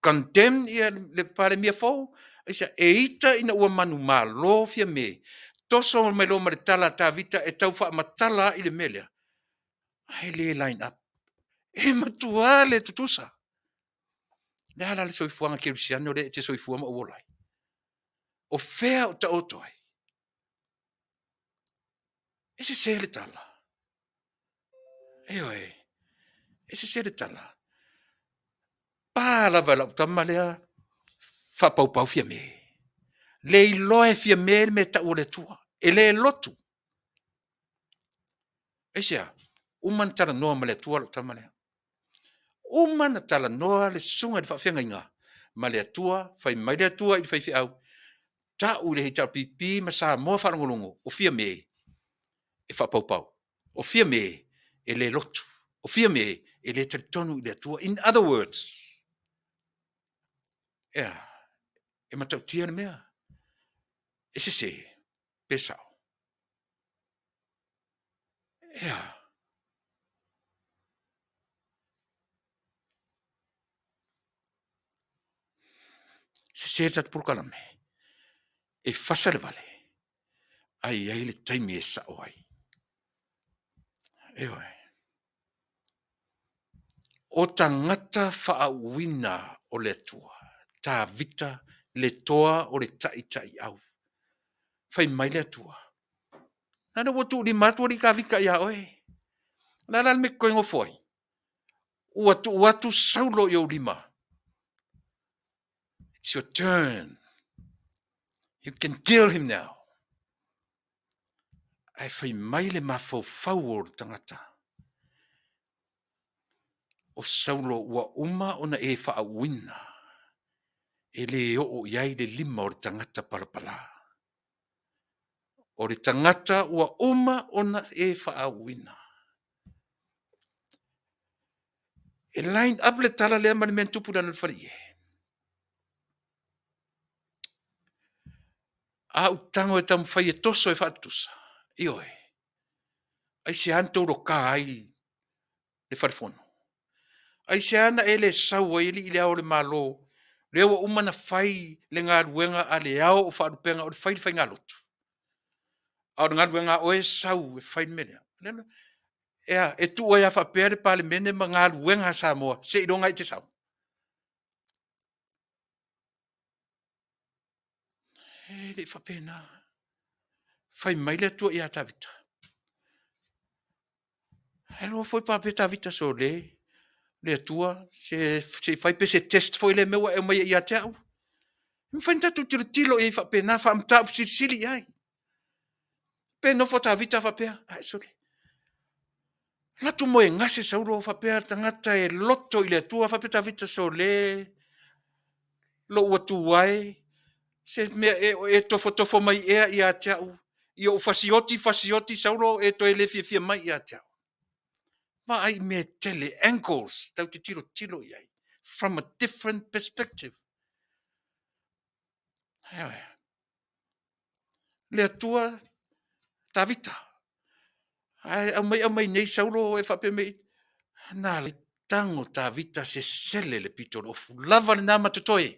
Condemn ia le Palemia fou, aisea? E ita ina ua manumalo Fiame, toso mai loa ma le tala a Tavita e tau faamatala ai le mea lea, ae le line up. E matua le tutusa. O le a la le soifuaga kerisiano lea e te soifua ma ou ola ai? O fea o taoto ai? E sese le tala. Ioe, e sese le tala. Pa lava e lau tama lea, faapaupau Fiame. Le iloa e Fiame le mea e tau o le Atua. E le lotu. Aisea? Uma ona talanoa ma le Atua lau tama lea. Uma ona talanoa le susuga i le faafeagaiga ma le Atua, fai mai le Atua i le faifeau, tau i le HRPP ma Samoa faalogologo, o Fiame e faapaupau, o Fiame e le lotu, o Fiame e le talitonu i le Atua. In other words, ea, e matautia le mea, e sese pe sao. Ea, sese le tatou polokalame, e fasa le vale, ae i ai le taimi e sao ai. Ioe. O tagata faauuina o le Atua, Tavita le toa o le taitaiau. Fai mai le Atua, a lea ua tuulima atu alii Tavita ia oe. O le a la le mea e te toe nofo ai? Ua tuu atu Saulo i ou lima. It's your turn. You can kill him now. Ae fai mai le mafaufau o le tagata, o Saulo ua uma ona e faauuina, e le oo i ai le lima o le tagata palapala. O le tagata ua uma ona e faauuina. E line up le tala lea ma le mea na tupu i lalo o le faleie. A ou tago e taumafai e toso e faatutusa, ioe, aisea na tou loka ai le falefono? Aisea na e le sau ai alii i le Ao o le Malo, lea ua uma ona fai le galuega a le Ao o Faalupega o le fai le faigalotu? A o le galuega a oe e sau e fai le mea lea. E a, e tuu ai lava faapea le Palemene ma galuega a Samoa seiloga e te sau? E le i faapena. Fai mai le Atua ia Tavita, Alu foi faapea Tavita, sole, le Atua, se i fai pe se test foi lea mea ua e aumaia ia te au. E mafai ona tatou tilotilo i ai faapena, faamataupu silisili i ai. Pe nofo Tavita faapea, ae sole. Latu moe gase Saulo faapea le tagata e loto i le Atua faapea Tavita sole lou Atua e, se mea e o e tofotofo mai ea ia te au, i ou fasioti fasioti Saulo e toe le fiafia mai ia te au. Vaai i mea e tele, angles, tau te tilotilo i ai, from a different perspective. Le Atua Tavita. Ae aumai aumai nei Saulo e faapea mai, na le tago Tavita sesele le pito o le ofu. Lava lena ma totoe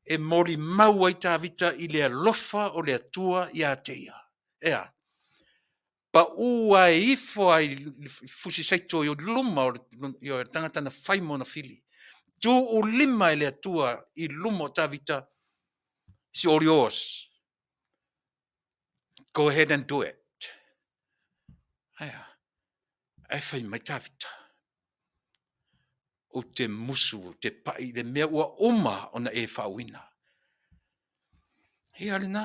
e molimau ai Tavita i le alofa o le Atua ia te ia. E a? Pau ae ifo lava i le fusi saito i luma o le tagata na fai ma ona fili. Tuulima e le Atua i luma o Tavita, it's all yours. Go ahead and do it. Ae a? Ae fai mai Tavita, ou te musu, ou te pai i le mea ua uma ona e faauuina. Ia lena.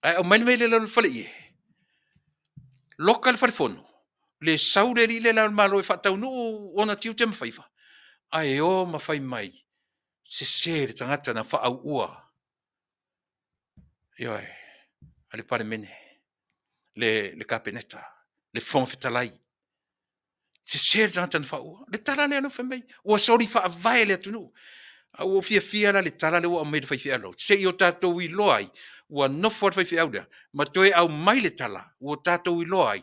Ae aumai le mea i le faleie, loka le falefono, le sau le alii le la o le Malo e faataunuu ona tiute ma faiva, ae o ma fai mai, sese le tagata na faauua. Ioe, a le Palemene, le Kapeneta, le Fofoga Fetalai, sese le tagata na faaua. Le tala lea lea fai mai, ua soli faavae le atunuu. A ua ou fiafia la i le tala lea ua aumai e le faifeau lau, se i o tatou iloa ai, ua nofo le faifeau lea, ma toe aumai le tala, ua tatou iloa ai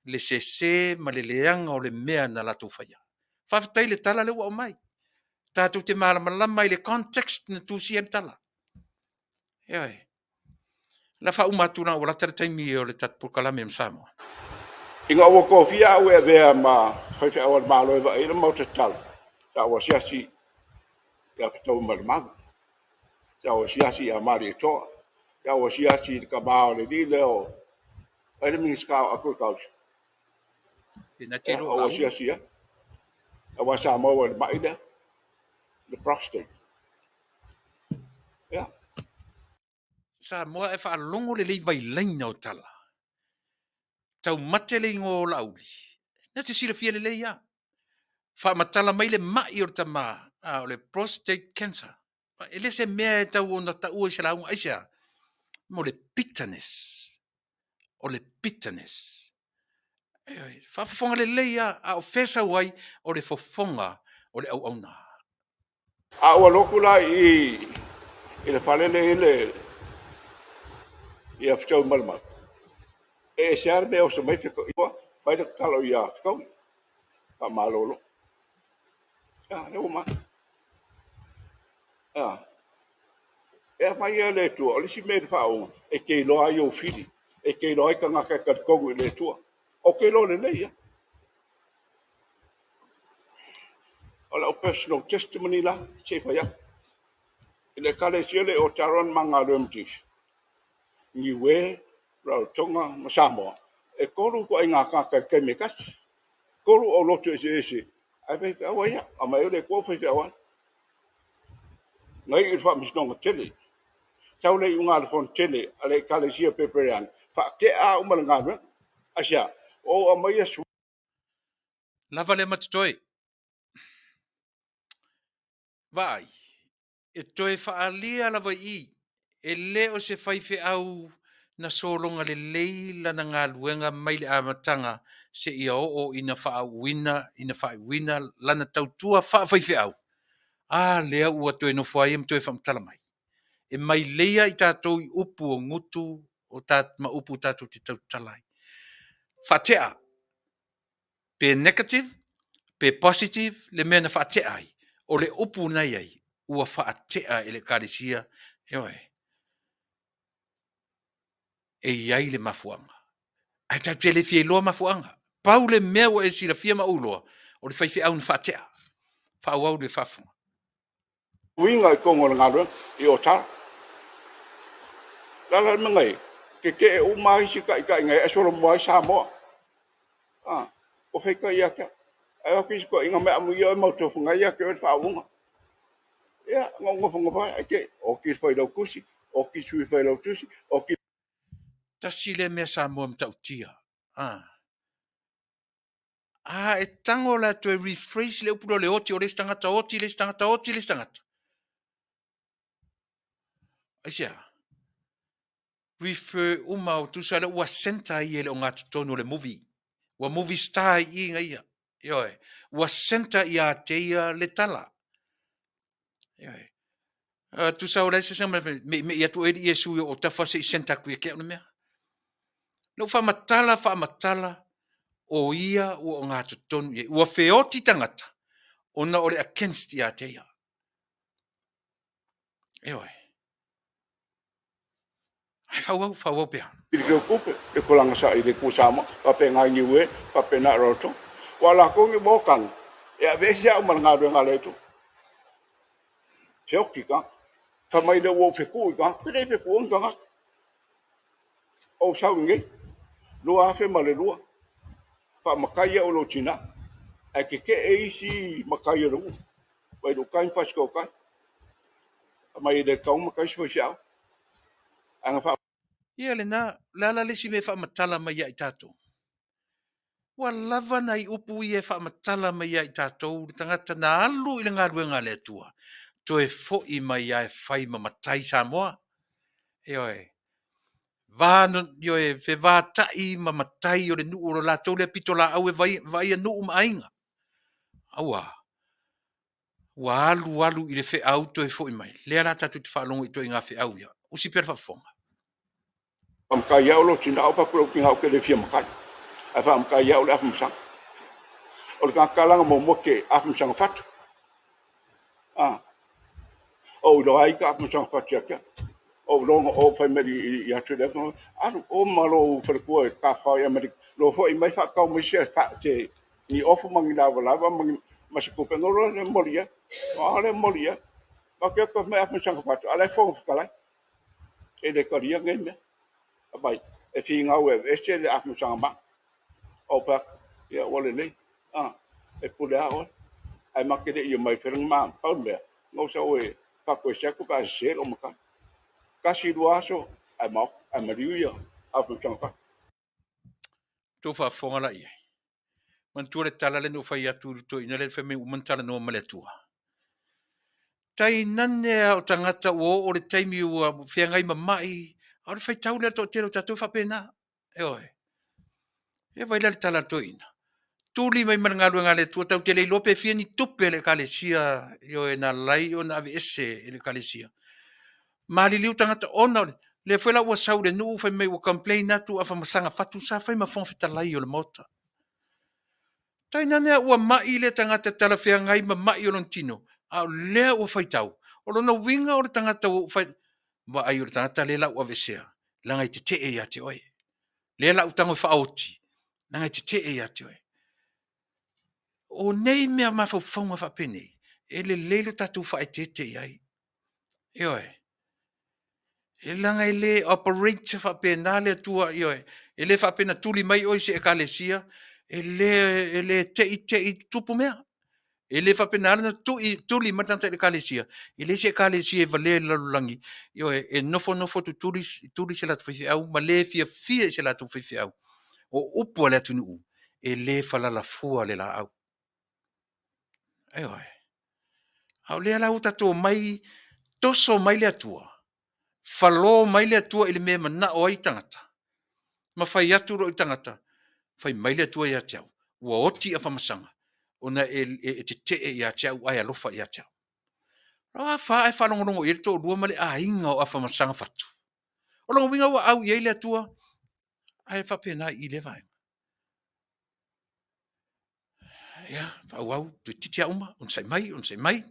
le sese ma le leaga o le mea na latou faia. Faafetai i le tala lea ua aumai. Tatou te malamalama i le context na tusia ai le tala. Ioe. La faauma atu la ua lata le taimi o le tatou polokalame ma Samoa. Ina ua tofia au e avea ma faifeau a le Malo e vaai le maota tatalo, sa ou asiasi ia Fetauimalemau, sa ou asiasi ia Malietoa, sa ou asiasi i le tama o le alii lea o ai le Minisita o Agriculture. Ia, ou asiasi i ai. Aua sa maua i le mai lea, le prostate. Ia. Samoa e faalogo lelei vailaina o tala. Taumate le igoa o Laauli. Na te silafia lelei lava. Faamatala mai le mai o le tama, a o le prostate cancer. E le se mea e tau ona taua i se lauga. Aisea? Mo le bitterness. O le bitterness. Ioe, faafofoga lelei lava, a o fea e sau ai? O le fofoga o le auauna. A ua alu atu la i i i le fale lea e i ai le ia Fetauimalemau, e ese lava le mea e oso mai Fetauiwa, fai le tatalo ia Fetaui, faamalolo. A, lea ua maea. A, e aumai lava e le Atua. O le isi mea i le faauuga, e te iloa ai ou fili, e te iloa ai tagata e talitonu i le Atua. Ou te iloa lelei lava. O lau personal testimony la, se i fai atu. I le Ekalesia lea i Otaru na ma galulue ma Chief, Niue, Rarotonga ma Samoa, e 3 ituaiga tagata i le taimi e tasi. 3 o loto eseese, ae faifeau ai au. Aumai ai le Atua ou faifeau ai. Na iu i le faamasinoga tele. Sau le iuga a le fono tele a le Ekalesia Pepereana, faatea au ma le galuega. Aisea? Ua ou aumaia Lava lea ma totoe. Vaai, e toe faaalia lava i i, e le o se faifeau na sologa lelei lana galuega mai le amataga seia oo ina faauuina, ina faaiuina lana tautua faafaifeau, a lea ua toe nofo ai ma toe faamatala mai. E maileia i tatou i upu o gutu o ma upu tatou te tautala ai. Faatea, pe negative pe positive le mea na faatea ai, o le upu na i ai, ua faatea e le Ekalesia, ioe, e i ai le mafuaaga. Ae tatou te le fia iloa mafuaaga. Pau le mea ua e silafia ma ou iloa, o le faifeau na faatea. Faaauau le faafofoga. Uiga i totonu o le galuega i Otara. O le a la le mea na i ai? Tetee uma lava isi taitai na i ai ae solomua ai Samoa. A, ua feitai ia te au. Ae o atu isi toeaiina ma amuia oe ma tofoga ia te oe le faauuga. Ia, na ou nofonofo ai, ae te i, oti le Failautusi, oti le Sui Failautusi, oti. Tasi lea mea Samoa matautia. A. A e tago la toe rephrase le upu lea o le oti o le isi tagata, oti le isi tagata, oti le isi tagata. Aisea? Refer uma o tusa lea ua center ia i le ogatotonu o le movie. Ua movie star i i ia. Ioe. Ua center ia te ia le tala. Ioe. Uh, tusa o le se me me me atu e Iesu o tafa se i center ku ke ona mea. Lou faamatala faamatala o ia ua ogatotonu i ai. Ua feoti tagata ona o le against ia te ia. Ioe. Ai faaauau, faaauau pea. Pili tupe, le tulaga sa i le Itu Samoa, faapena i Niue, faapena i Rarotonga. Aua o latou nei ua okana, e aveese au ma le galuega a le Atua. Feoti tagata. Fai mai lea ua ou fetuu i tagata. E le fetuua ni tagata. Ou sau i nei, 2002, faamatai au e lou tina, ae tetee isi matai o le nuu, mai lou tai ma Fasitootai. Fai mai e le tatau ona matai se faifeau. Ae na faa Ia lena, o le a la le isi mea e faamatala mai ia i tatou? Ua lava nai upu ia e faamatala mai ia i tatou le tagata na alu i le galuega a le Atua, toe foi mai lava e fai ma matai Samoa. Ioe. Va, ioe, fevatai ma matai o le nuu o lo latou lea pitolaau e vaaia nuu ma aiga. Aua, ua alu alu i le feau toe foi mai. Lea la tatou te faalogo i ituaiga feau ia. Usi pea le faafofoga. Faamatai au lou tina, o fai atu lou tina ou te le fia matai, ae faamatai au le afamasaga. O le tagata laga muamua ke afamasaga fatu. A, ou iloa ai ka afamasaga fatu ia te au. Ou iloa o fai mai i atu le alu o ma lou faletua e tafafao i Amerika, lo foi mai faatau mai se se ni ofu ma ni lavalava ma ni ma se tupe no loa le moli ia. O le moli ia. Ma ke ko me afamasaga fatu, ala e Fofoga Fetalai. E le talia nei mea. Fai mai, e finau e aveese le afamasaga mai. Ou fai atu, ia ua lelei, a, e pule lava oe. Ae ma te le i omai e fai lana ma, pau le mea, na ou sau e faatoese atu pe a sese lou matai. Tasi lua aso, ae maotu, ae maliu ia afamasaga fatu. Tou faafofoga la i ai. Manatua le tala lea na ou fai atu i le toeaina lea na fai mai ua uma ona talanoa ma le Atua. Tainane a o tagata ua oo le taimi ua feagai ma mai, a o le faitau lea a le toatele o tatou e faapena. Ioe. Ia vaai la i le tala a le toeaina. Tuli mai ma le galuega a le Atua, tatou te le iloa pe fia ni tupe a le Ekalesia, ioe, na ala ai ona aveese e le Ekalesia. Maliliu tagata ona o le lea foi la ua sau i le nuu fai mai ua complain atu Afamasaga Fatu sa fai ma Fofoga Fetalai o le Maota. Tainane a ua mai lea tagata talafeagai ma mai o lona tino, a o lea ua faitau, o lona uiga o le tagata ua fai, vaai o le tagata lea la ua aveesea, leaga e tetee ia te oe. Lea la ua tago e faaoti, leaga e tetee ia te oe. O nei mea mafaufauga faapenei, e lelei lo tatou faaeteete i ai. Ioe. E leaga e le operate faapena le Atua, ioe. E le faapena tuli mai oe i se ekalesia, e le, e le te i te i tupu mea. E le faapena ala ona tui, tuli mai le tagata i le ekalesia, e leai se ekalesia e valea i le lalolagi, ioe, e nofonofo tutuli, tuli se latou faifeau ma le fiafia i se latou faifeau. O upu a le atunuu, e le falalafua le laau. Ioe. A o lea la ua tatou omai, toso mai le Atua, falo mai le Atua i le mea e manao ai tagata, ma fai atu loa i tagata, fai mai le Atua ia te au, ua oti Afamasaga, ona e, e, e tetee ia te au ae alofa ia te au. O a fa ae faalogologo i ai le toalua ma le aiga o Afamasaga Fatu. O lona uiga ua au i ai le Atua, ae faapena i lea vaega. Ia, faaauau, toeitiiti lava uma, onosai mai, onosai mai.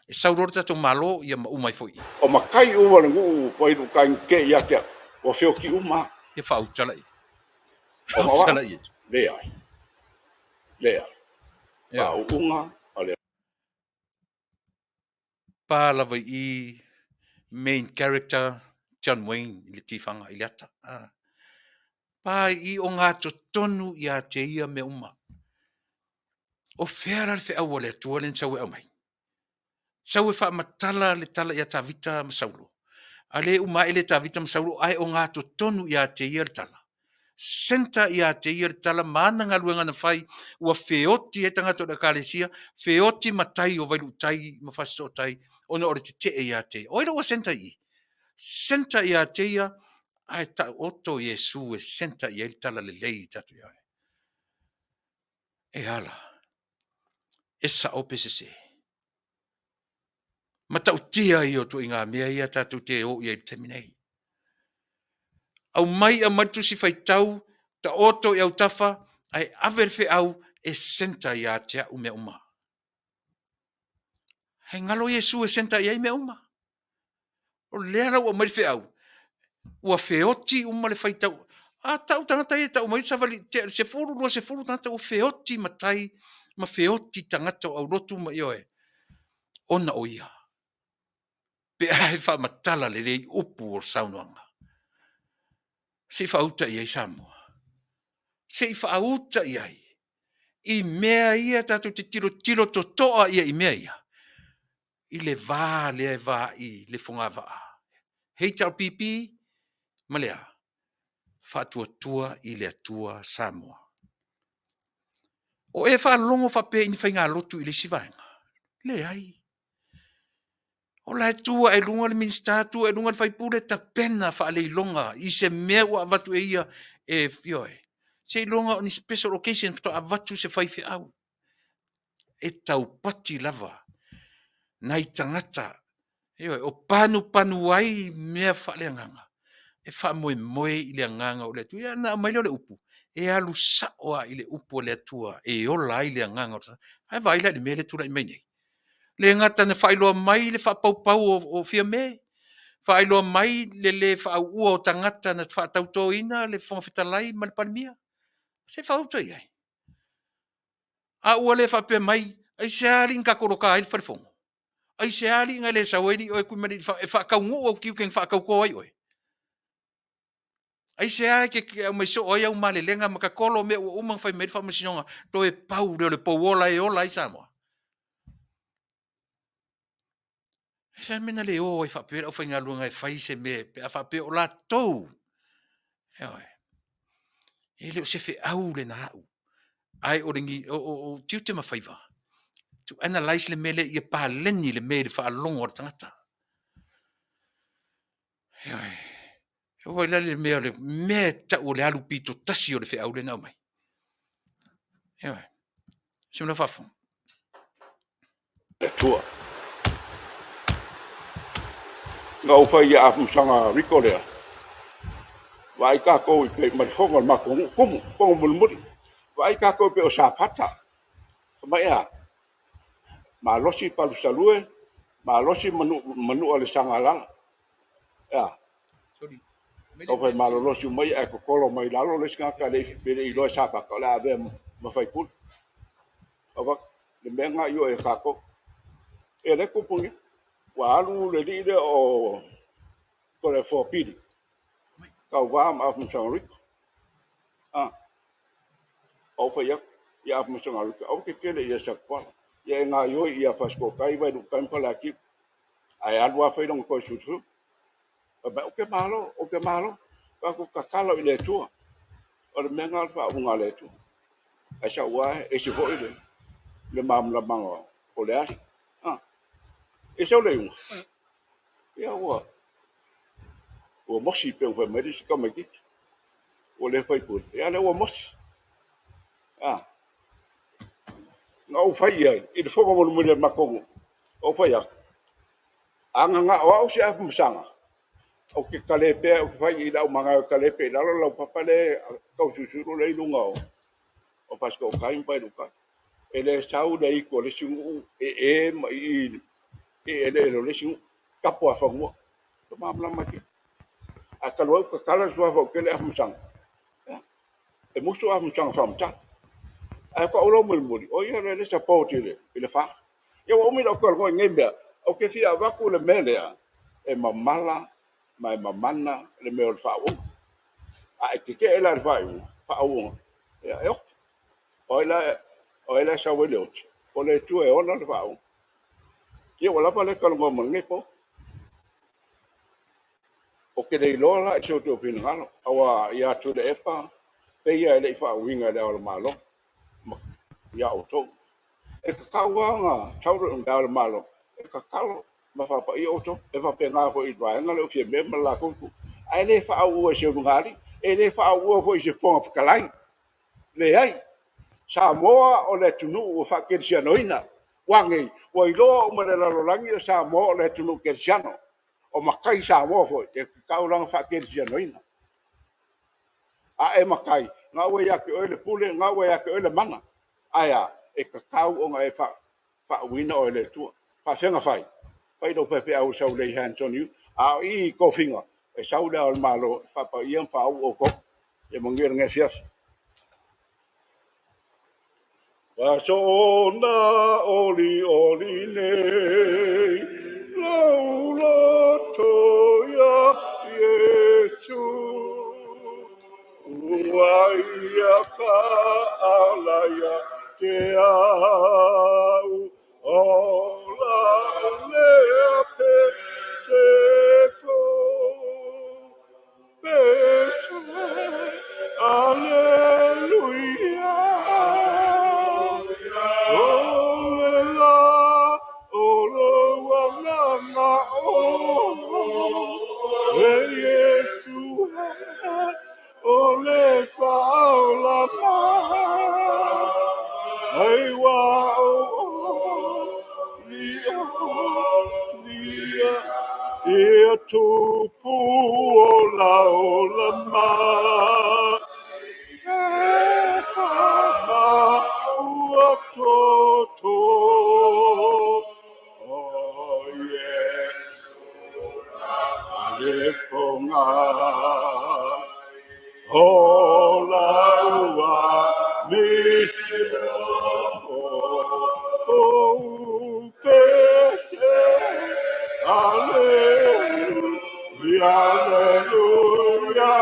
E sau loa le tatou Malo, ia ma uma ai foi. O matai uma o le nuu mai lukai na tetee ia te au, ua feoti uma lava. Ia faautala i ai. Ona o au? Leai. Leai. Faauuga a le. Pa lava i i main character John Wayne i le tifaga i le ata. Ah. Pa i i ogatotonu ia te ia mea uma. O fea la le feau a le Atua lea na sau e aumai? Sau e faamatala le tala ia Tavita ma Saulo. A lea e uma ae le Tavita ma Saulo, ae ogatotonu ia te ia le tala. Centre ia te ia le tala ma ana galuega na fai, ua feoti ai tagata o le Ekalesia, feoti matai o Vailuutai ma Fasitootai ona o le tetee ia te ia. O ai la ua centre i i? Centre ia te ia, ae taoto Iesu e centre i ai le talalelei i tatou. E ala, e sao pe sese? Matautia ia o ituaiga mea ia tatou te o i ai i le taimi nei. Aumai, aumai le tusi faitau, taoto i autafa, ae ave le feau e centre ia te au mea uma. Ae galo Iesu e centre i ai mea uma. O lea la ua aumai le feau, ua feoti uma le faitau. A tau tagata ia e tau mai savali, 10, 20 tagata ua feoti matai ma feoti tagata o aulotu ma ioe, ona o ia. Pe a e faamatala lelei upu o saunoaga, se i faauta i ai Samoa. Se i faauta i ai i mea ia tatou te tilotilo totoa i ai i mea ia, i le va lea e va i le fogavaa HRPP ma le a? Faatuatua i le Atua Samoa. O e faalogo faapea i ni faigalotu i le isi vaega? Leai. O la e tu ae i luga le Minisita, tu ae i luga le sui usufono, tapena faaleiloga i se mea ua avatu e ia, ioe, seiloga o ni special occasion faatoa avatu se faifeau. E taupati lava nai tagata, ioe, o panupanu ai mea faaleagaga e faamoemoe i le agaga o le Atua. Ia ona aumai lea o le upu, e alu sao lava i le upu a le Atua e ola ai le agaga o le tagata. Ae vaai la i le mea lea e tulai mai nei? E le gata ina faailoa mai le faapaupau o Fiame, faailoa mai le le faauua o tagata na faatautoina le Fofoga Fetalai ma le Palemia. Se i faauta i ai. A ua le faapea mai, aisea alii na tatou loka ai le fale fono? Aisea alii na e le sau ai oe Tuimalealiifano e faataunuu ou tiute na faatauto ai oe? Aisea e te aumai soo ai au malelega ma tatolo mea ua uma ona fai mai ai le faamasinoga, toe pau lea o le pouola e ola ai Samoa? Se a mea na le o ai faapea le aufaigaluega e fai se mea pe a faapea o latou, ioe, e le o se feau lena a au, ae o tiute ma faiva, to analyse le mea lea ia paleni le mea i le faalogo a le tagata. Ioe. E oo ai la le mea o le mea e tau o le alu pito tasi o le feau lea na aumai. Ioe. Simula faafofoga. Le Atua. Na ou fai ia Afamasaga Rico lea, vaai tatou i pei ma le fono a le matou nuu, tumu, fono mulimuli. Vaai tatou e pei o Safata. Fai mai e a? Malosi Palusalue, malosi manua le Sagalala. E a? Taufai malolosi uma ia ae totolo mai lalo le isi tagata e le i iloa e Safata o le a avea ma faipule. Le mea lena i o e tatou. E le tupu nei. Ua alu le alii lea o Toleafoa Pili, tauva ma Afamasaga Rito. A, ou fai atu ia Afamasaga Rito, aua te tele i ai Satuala. Ia e gaoioi ia Fasitootai, Vailuutai ma Faleatiu. Ae alu lava fai lona toe sulusulu. Fai mai, ou te malo, ou te malo. Fai atu, tatalo i le Atua. O le mea lena o le faauuga a le Atua. Ae sau lava e ese foi le malamalamaga o le aso. A, e sau le iuga, ia ua mosi pei ona fai mai le isi tamaitiiti. Ua le faipule, ia a lea ua mosi. A, na ou fai i ai i le fono mulimuli a le matou nuu, ou fai atu, a na o au se Afamasaga, ou te tale pea, ou te fai i lau magaio e tale pea i lalo lau papa lea e tau sulusulu lea e i luga o Fasitootai ma Vailuutai. E le sau le aitu a le isi nuu e e ma i i eleele o le isi nuu, tapuafanua. Ua malamalama tele. Ae talu ai ua tatala le suafa autele Afamasaga, e musu Afamasaga faamatala. Ae o au loa mulimuli, o ia lea e support i le FA. Ia ua umi ona ou talanoa i nei mea, ou te fia avatu le mea lea e mamala ma e mamana le mea o le faauuga. A e tetee la i le faauuga, ia e oti. O ai la e sau ai le oti? O le Atua e ona le faauuga. Ia ua lava lea talanoa mo lenei po. Ou te le iloa la i so outou finagalo, aua ia Tuilaepa pei lava e le i faauiga e Le Ao o le Malo ia outou. E tatau lava ona sau Le Ao o le Malo e tatalo ma faapaia outou. E faapena foi i le vaega lea o Fiame ma le latou itu. Ae le faauuina i se ulugalii, e le faauuina foi i se Fofoga Fetalai. Leai. Samoa o le atunuu ua faakerisianoina. Ua a nei? Ua iloa uma e le lalolagi o Samoa o le atunuu kerisiano. O matai Samoa foi, e tatau la ona faakerisianoina. A e matai, na ua ia te oe le pule, na ua ia te oe le mana. Ae a? E tatau ona e faauuina oe e le Atua. E faapefea ona fai? Fai i lou faifeau e sau lay hands on you. A o i i tofiga, e sau le Ao o le Malo e faapaia ma faauu outou. Ia manuia lenei afiafi. Aso na oli oli nei, lou loto ia Iesu. Ua ia faaola ia te au, ola o lea pese fou. Pese, aleluia. O le la o lou agaga o e Iesu e, o le faaola mai. Ai ua ou oli oli ia tupu ola ola mai. E ma ua toto. O Iesu le foga. Ola ua misi o pese. Aleluia, aleluia,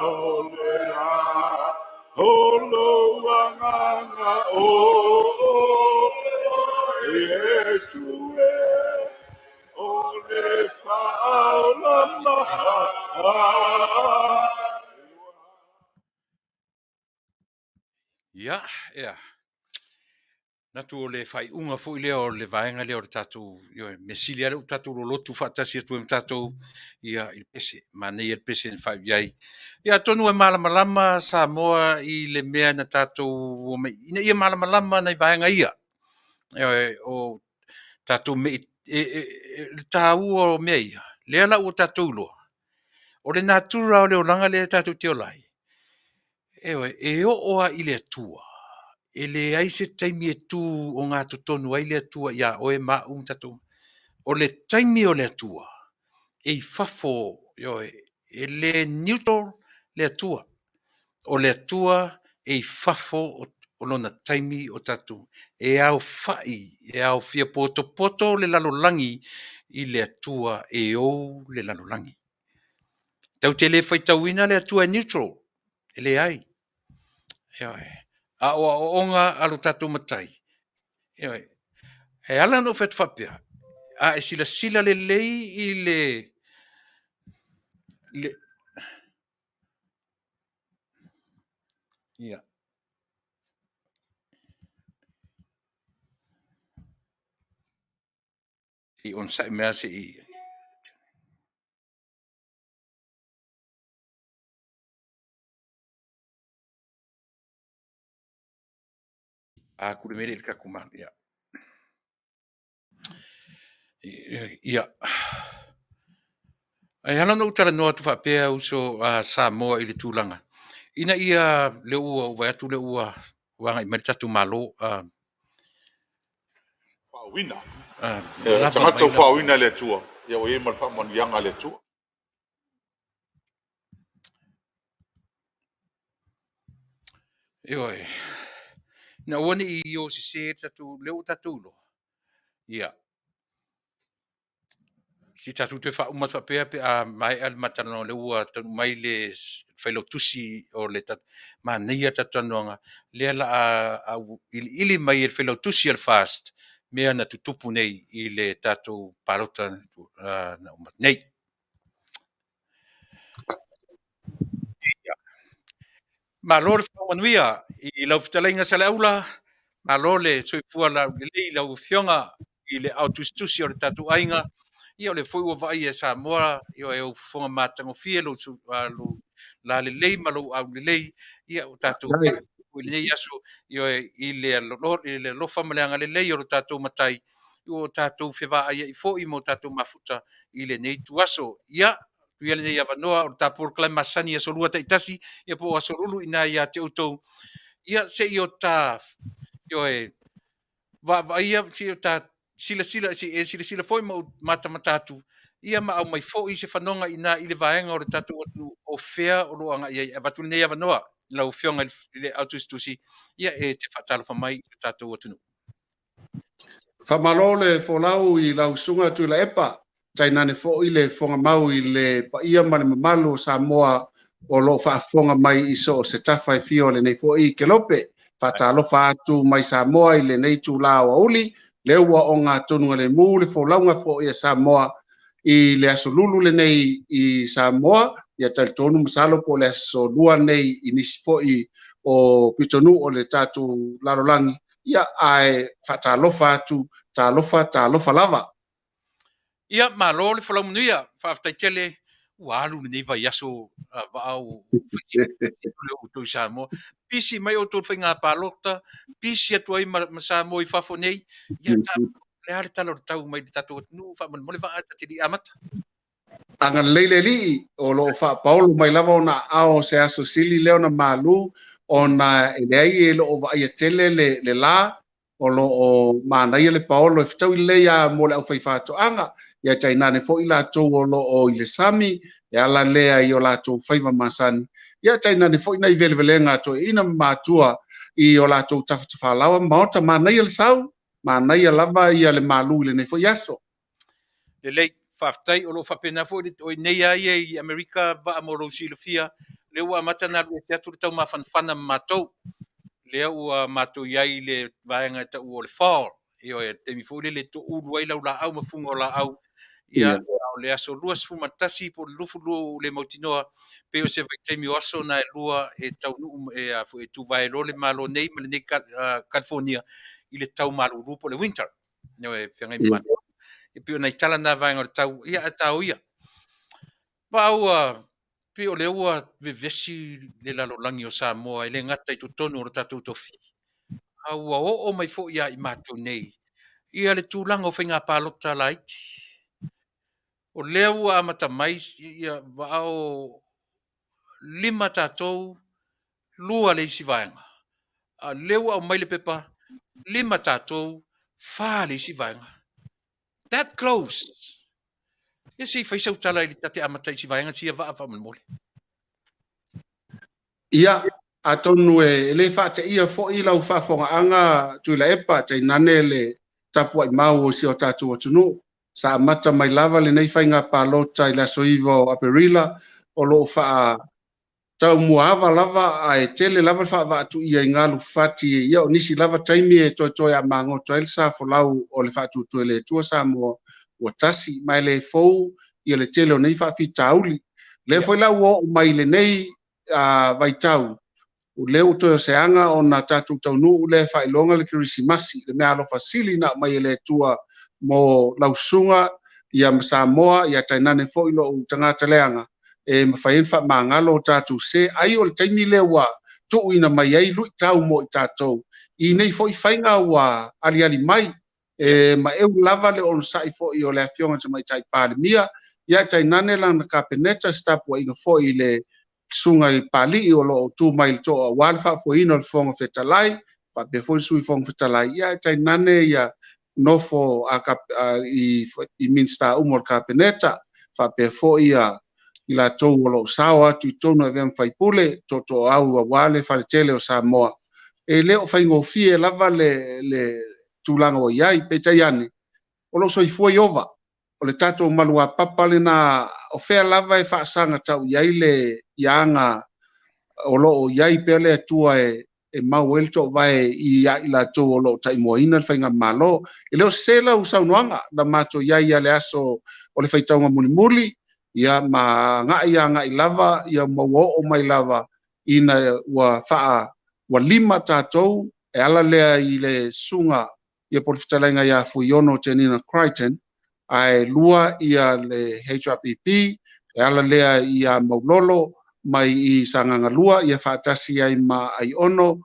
ole la, o lou agaga o Iesu e, o le faaola mai. Ia, ea. Manatu o le faaiuga foi lea o le vaega lea o le tatou, ioe, mea sili lava lea ua tatou lolotu faatasi atu ai ma tatou, ia, i le pese, manaia le pese na faaiu i ai. Ia atonu e malamalama Samoa i le mea na tatou omai, ina ia malamalama nai vaega ia. Ioe, o tatou me i, le taua o mea ia, lea la ua tatou iloa, o le natura o le olaga lea tatou te ola ai, Ioe, e oo lava i le Atua, e leai se taimi e tu ogatotonu ai le Atua ia oe ma au ma tatou. O le taimi o le Atua, e i fafo, ioe, e le neutral le Atua. O le Atua e i fafo o lona taimi o tatou. E aofai, e aofia potopoto le lalolagi i le Atua e ou le lalolagi. Tatou te le faitauina le Atua e neutral, e leai. Ioe. A o aoaoga a lo tatou Matai, ioe, e ala ona ou fai atu faapea, a e silasila lelei i le ia i onosai mai lava se i atu le mea lea i le tatou malo. Ia. Ia. E ala ona ou talanoa atu faapea uso a Samoa i le tulaga ina ia lea ua ou vaai atu lea ua agai mai le tatou Malo. Faauuina. O tagata ua faauuina e le Atua, ia ua i ai ma le faamanuiaga a le Atua. Ioe. Ina aua ne i o sese le tatou, lea ua tatou iloa. Ia. Se i tatou toe faauma atu faapea pe a maea le ma talanoa lea ua taunuu mai le failautusi o le manaia le tatou talanoaga lea la a iliili mai e le failautusi a le FAST mea na tutupu nei i le tatou palota na uma nei. Malo le faamanuia i lau fetalaiga Saleaula, malo le soifua laulelei i lau Afioga i le ao tusitusi o le tatou aiga. Ia o lea foi ua vaaia e Samoa e ou fofoga matagofie lou lalelei ma lou aulelei, ia ua tatou i lenei aso i le alofa ma le agalelei o lo tatou Matai, ua tatou fevaaiai foi ma o tatou mafuta i lenei ituaso. Ia, tuia lenei avanoa o le ta polokalame masani aso Lua taitasi, ia po o aso Lulu i ina ia te outou. Ia se i o ta ioe vaavaaia, se i o ta silasila, se i e silasila foi ma ou matamata atu, ia ma aumai foi se fanoga i ina i le vaega o le tatou atunuu o fea o lo o agai ai. E avatu lenei avanoa i lau Afioga i le Autusitusi, ia e te faatalofa mai i le tatou atunuu. Faamalo le folau i lau Susuga Tuilaepa, tainane foi le fofoga i le paia ma le mamalu o Samoa o lo o faafofoga mai i so o se tafa e fia o lenei foi kelope. Faatalofa atu mai Samoa i lenei itula aoauli, lea ua ogatonugalemu le folauga foi a Samoa i le aso Lulu lenei i Samoa, ia talitonu masalo po o le aso Lua nei i nisi foi o pitonuu o le tatou lalolagi, ia ae faatalofa atu, talofa, talofa lava. Ia, malo le folau manuia, faafetai tele, ua alu lenei vaiaso Vaau le outou i Samoa. Pisi mai outou i le faiga palota, pisi atu ai ma Samoa i fafo nei. Ia, le a le tala o le tau mai le tatou atunuu, faamolemole Vaa ta te le i amata. Agalelei le Alii, o lo o faapaolo mai lava ona aao se aso sili lea ona malu, ona e leai e le o vaaia tele le la, o lo o manaia le paolo e fetaui lelei lava mo le aufaifaatoaga, ia tainane foi latou o lo o i le sami, e ala lea i o latou faiva masani, ia tainane foi nai velevelega a toeaiina ma matua i o latou tafatafalaoa ma maota, manaia le sau, manaia lava ia le malu i lenei foi aso. Lelei, faafetai, o lo o faapena foi o nei lava ia i Amerika Vaa mo lou silafia, lea ua amata ona alu ese atu le taumafanafana ma matou. Lea ua matou i ai i le vaega e taua o le fall, ioe, le taimi foi lele e toulu ai laulaau ma fuga o laau, ia, o le aso 21 po o le 22 ua le mautinoa, pei o se vaitaimi o aso na e lua e taunuu e tuvae loa le Malo nei ma lenei California i le tau malulu po o le winter, ioe, e feagai ma matou. E pei o nai tala na vaega o le tau, ia ae tao ia. Vaau pei o lea ua vevesi le lalolagi o Samoa e le gata i totonu o le tatou tofi, a ua oo mai foi ia i matou nei ia le tulaga o faiga palota laiti. O lea ua amata mai ia Vaao 5 tatou, 2 le isi vaega. A lea ua aumai le pepa, 5 tatou, 4 le isi vaega. That close. Ia se i fai sau tala i le tate amata i si vaega sia Vaa faamolemole. Ia, atonu e le faateia foi lau faafogaaga Tuilaepa, tainane le tapuai mau o si o tatou atunuu. Sa amata mai lava lenei faiga palota i le aso 9 o Aperila, o lo o faa taumuaava lava ae tele lava le faavaatuia i galu fati, ia o nisi lava taimi e toetoe a magoto ai le safolau o le faatuatua i le Atua Samoa ua tasi, ma e le fou ia le tele o nei faafitauli. Lea foi la ua oo mai lenei vaitau, lea ua toe o se aga ona tatou taunuu lea faailoga le Kerisimasi, le mea alofa sili na aumai e le Atua mo lausuga ia ma Samoa, ia tainane foi lou tagata leaga, e mafai ai ona faamagalo o tatou se ai o le taimi lea ua tuuina mai ai luitau mo i tatou. I nei foi faiga ua aliali mai, e maeu lava le onosai foi o le Afioga Tamaitai Palemia, ia tainane lana kapeneta, se tapuaiga foi i le susuga i le Palii o lo o tu mai le toa aua le faafoeina o le Fofoga Fetalai, faapea foi le Sui Fofoga Fetalai, ia tainane ia nofo i Minisita uma o le kapeneta, faapea foi ia i latou o lo o sao atu i totonu e avea ma faipule, tootooau aua le faletele o Samoa. E le o faigofie lava le tulaga ua i ai, peitai ane, o lo o soifua Ieova, o le tatou maluapapa lena, o fea lava e faasaga tau i ai le iaga o lo o i ai pea le Atua e mau ai le toovae i ai latou o lo o taimuaina le faigamalo. E le o sese lau saunoaga na matou i ai ia le aso o le faitauga mulimuli, ia ma agai agai lava, ia ma ua oo mai lava ina ua faa ua lima tatou e ala lea i le susuga ia po o le fetalaiga ia Fuiono Tenina Crichton, ae lua ia le HRPP e ala lea ia Maulolo mai i Sagaga 2 ia faatasi ai ma Aiono